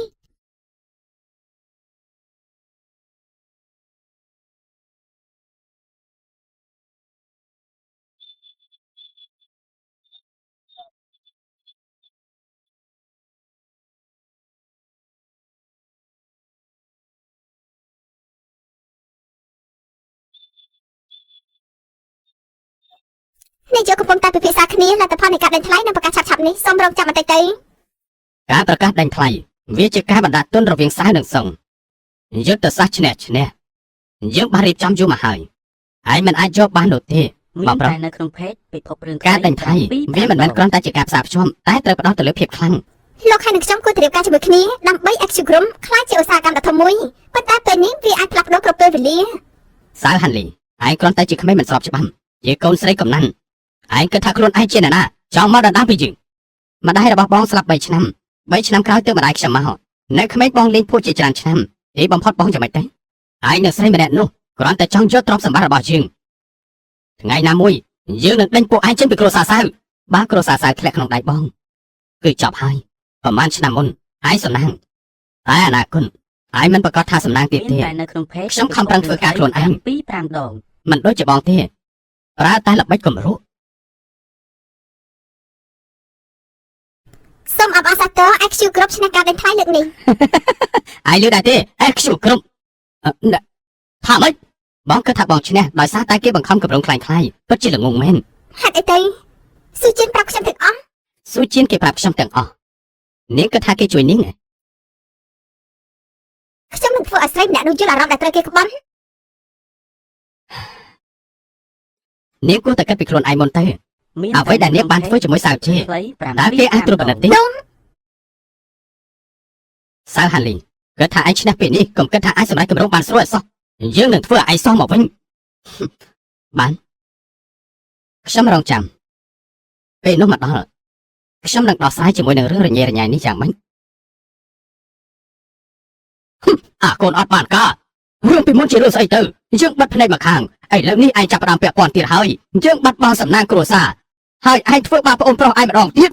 នេះយកកំពុងតែពិភាក្សាគ្នាលទ្ធផលនៃការដេញថ្លៃនឹងប្រកាសឆាប់ៗនេះសូមរងចាំបន្តិចទៅ ការប្រកាសដេញថ្លៃវាជាការបណ្ដាក់ទុនរវាងសាវនិងសុងយុទ្ធសាស្ត្រឈ្នះឈ្នះយើងបានរៀបចំយូរមកហើយឯងមិនអាចយកបាននោះទេ មានតែនៅក្នុង page ពិភពរឿងខ្លី ការដេញថ្លៃវាមិនមែនគ្រាន់តែជាការផ្សារភ្ជាប់តែត្រូវផ្ដោតទៅលើភាពខ្លាំង លោកហើយនឹងខ្ញុំគួរតែរៀបការជាមួយគ្នាដើម្បី IQ Group ក្លាយជាឧស្សាហកម្មដ៏ធំមួយប៉ុន្តែពេលនេះវាអាចផ្លាស់ប្ដូរគ្រប់ពេលវេលា សាវហាន់លីឯងគ្រាន់តែជាក្មេងមិនស្របច្បាប់ជាកូនស្រីកំណាន់ឯងគិតថាខ្លួនឯងជាអ្នកណាចង់មកដណ្ដើមពីយើងម្ដាយរបស់បងស្លាប់3ឆ្នាំ3ឆ្នាំក្រោយទើបម្ដាយខ្ញុំមកនៅក្មេងបងលេងភួចជាច្រើនឆ្នាំទីបំផុតបងយ៉ាងម៉េចទៅឯងនឹងស្រីម្នាក់នោះគ្រាន់តែចង់យកទ្រព្យសម្បត្តិរបស់យើងថ្ងៃណាមួយយើងនឹងដេញពួកឯងចេញពីគ្រួសារសាវបើគ្រួសារសាវធ្លាក់ក្នុងដៃបងគឺចប់ហើយប្រហែលឆ្នាំមុនឯងសំណាងតែអនាគតឯងមិនប្រកាសថាសំណាងទៀតទេ មានតែនៅក្នុង page ខ្ញុំខំប្រឹងធ្វើការខ្លួនឯង 7 5ដង មិនដូចជាបងទេប្រើតែល្បិចគំរូ សូមអបអរសាទរ IQ Group ឈ្នះការដេញថ្លៃលើកនេះ ឯងលឺដែរទេអេខ្ជូគ្រប់អឺណែថាម៉េចបងគិតថាបងឈ្នះដោយសារតែគេបង្ខំកម្រងខ្លាញ់ខ្លាយពិតជាល្ងងមែន ហេតុអីទៅស៊ូជីនប្រាប់ខ្ញុំទាំងអស់ ស៊ូជៀនគេប្រាប់ខ្ញុំទាំងអស់នាងគិតថាគេជួយនាងហ៎ ខ្ញុំនឹងធ្វើឲ្យស្រីម្នាក់នោះយល់អារម្មណ៍ដែលត្រូវគេក្បន់ នាងគួរតែគិតពីខ្លួនឯងមុនទៅ មាន អ្វីដែលនាងបានធ្វើជាមួយសាវជា ខ្លី តើគេអាចត្រួតពិនិត្យទេសាវហាន់លីគិតថាឯងឈ្នះពេលនេះកុំគិតថាអាចសម្រេចកម្រងបានស្រួលឲ្យសោះយើងនឹងធ្វើឲ្យឯងសោះមកវិញបានខ្ញុំរងចាំពេលនោះមកដល់ខ្ញុំនឹងដោះស្រាយជាមួយនឹងរឿងរញ៉េរញ៉ៃនេះយ៉ាងម៉េចហឹមអាកូនអត់បានការរឿងពីមុនជារឿងស្អីទៅយើងបាត់ភ្នែកមកខាងឥឡូវនេះឯងចាប់ផ្ដើមពាក់ព័ន្ធទៀតហើយយើងបាត់បង់សំណាងគ្រួសារហើយឯងធ្វើបាបប្អូនប្រុសឯងម្ដងទៀត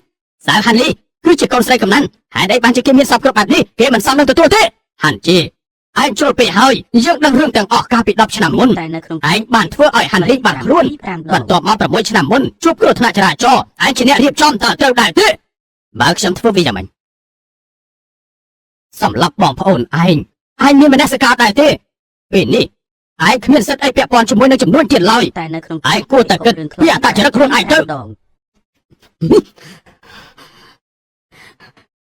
សាវហាន់លីគឺជាកូនស្រីកំណាន់ហេតុអីបានជាគេមានសពគ្រប់បែបនេះគេមិនសមនឹងទទួលទេហាន់ជីឯងជ្រុលពេកហើយយើងដឹងរឿងទាំងអស់កាលពី10ឆ្នាំមុន តែនៅក្នុង ឯងបានធ្វើឲ្យហាន់លីបាត់ខ្លួន 7 5ដង បន្ទាប់មក6ឆ្នាំមុនជួបគ្រោះថ្នាក់ចរាចរណ៍ឯងជាអ្នករៀបចំតើត្រូវដែរទេបើខ្ញុំធ្វើវាយ៉ាងម៉េចសម្រាប់បងប្អូនឯងឯងមានមនសិការដែរទេពេលនេះឯងគ្មានសិទ្ធិអីពាក់ព័ន្ធជាមួយនឹងចំនួនទៀតឡើយ តែនៅក្នុង ឯងគួរតែគិតពីអត្តចរិតខ្លួនឯងទៅ ដង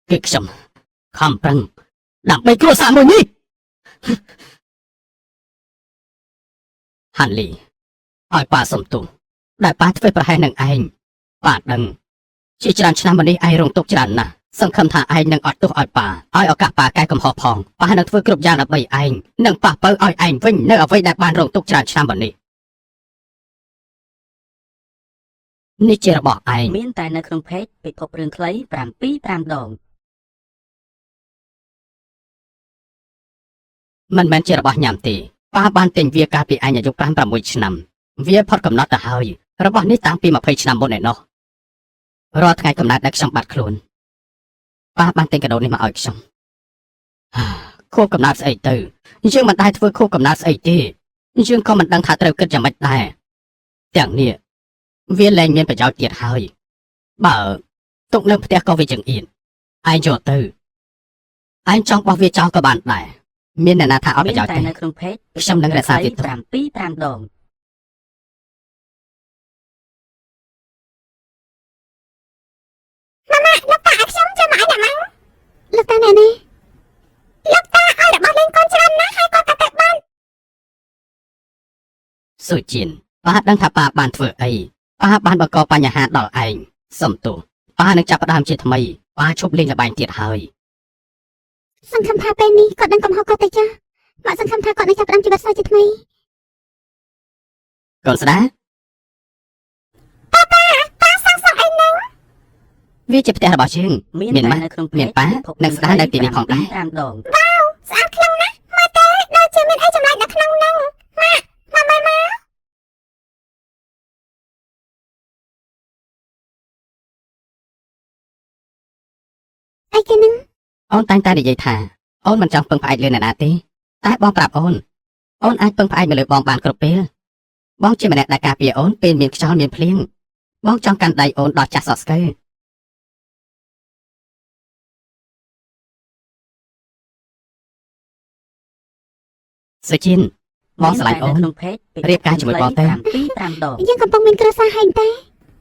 គឺខ្ញុំខំប្រឹងដើម្បីគ្រួសារមួយនេះហាន់លីឲ្យប៉ាសុំទោសដែលប៉ាធ្វើប្រហែសនឹងឯងប៉ាដឹងជាច្រើនឆ្នាំមកនេះឯងរងទុក្ខច្រើនណាស់ សង្ឃឹមថាឯងនឹងអត់ទោសឲ្យប៉ាឲ្យឱកាសប៉ាកែកំហុសផងប៉ានឹងធ្វើគ្រប់យ៉ាងដើម្បីឯងនិងប៉ះពៅឲ្យឯងវិញនៅអ្វីដែលបានរងទុក្ខច្រើនឆ្នាំមកនេះនេះជារបស់ឯង មានតែនៅក្នុងเพจពិភពរឿងខ្លី7 5ដង មិនមែនជារបស់ញ៉ាំទេប៉ាបានទិញវាកាលពីឯងអាយុ5 6ឆ្នាំវាផុតកំណត់ទៅហើយរបស់នេះតាំងពី20ឆ្នាំមុនឯណោះរាល់ថ្ងៃកំណត់ដែលខ្ញុំបាត់ខ្លួនប៉ាបានទិញកាដូនេះមកឲ្យខ្ញុំ ខួបកំណត់ស្អីទៅយើងមិនដែលធ្វើខួបកំណត់ស្អីទេយើងក៏មិនដឹងថាត្រូវគិតយ៉ាងម៉េចដែរទាំងនេះវាលែងមានប្រយោជន៍ទៀតហើយបើទុកនៅផ្ទះក៏វាចង្អៀតឯងយកទៅឯងចង់បោះវាចោលក៏បានដែរមានអ្នកណាថាអត់ មាន ប្រយោជន៍ទេ តែនៅក្នុងเพจ ខ្ញុំនឹងរក្សាវាទុក 7 5ដង លោកតាឲ្យខ្ញុំចាំមកឲ្យអ្នកម៉ាំង លោកតាអ្នកណា លោកតាឲ្យរបស់លេងកូនច្រើនណាស់ហើយក៏កាត់ទៅបាន សុជីនប៉ាដឹងថាប៉ាបានធ្វើអីប៉ាបានបង្កបញ្ហាដល់ឯងសុំទោសប៉ានឹងចាប់ផ្ដើមជាថ្មីប៉ាឈប់លេងល្បែងទៀតហើយ សង្ឃឹមថាពេលនេះគាត់ដឹងកំហុសគាត់ទៅចាស់មកសង្ឃឹមថាគាត់នឹងចាប់ផ្ដើមជីវិតសាជាថ្មី កូនស្ដា ប៉ាសាងសង់អីហ្នឹង វាជាផ្ទះរបស់យើង មាន មានម៉ាក់ តែនៅក្នុង មានប៉ា ពិភព និងស្ដារនៅទីនេះផងដែរ 5ដង ស្អាតខ្លាំងណាស់មើលទៅដូចជាមានអីចម្លែកនៅក្នុងហ្នឹងម៉ាក់ម៉ាក់មើលមក អីគេនឹង អូនតែងតែនិយាយថាអូនមិនចង់ពឹងផ្អែកលើអ្នកណាទេតែបងប្រាប់អូនអូនអាចពឹងផ្អែកមកលើបងបានគ្រប់ពេលបងជាម្នាក់ដែលការពារអូនពេលមានខ្យល់មានភ្លៀងបងចង់កាន់ដៃអូនដល់ចាស់សក់ស្កូវសុជីនបងស្រឡាញ់អូន មានតែនៅក្នុងเพจ រៀបការជាមួយបងទៅ 7 5ដង យើងកំពុងមានគ្រួសារហើយតែ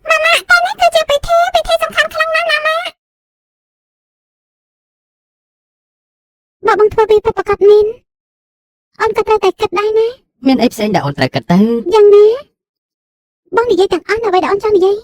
ម៉ាក់តើនេះគឺជាពិធីពិធីសំខាន់ខ្លាំងណាស់ណាម៉ាក់ បើបងធ្វើវាពិតប្រាកដមែនអូនក៏ត្រូវតែគិតដែរណា មានអីផ្សេងដែលអូនត្រូវគិតទៅ យ៉ាងណាបងនិយាយទាំងអស់នៅអ្វីដែលអូនចង់និយាយ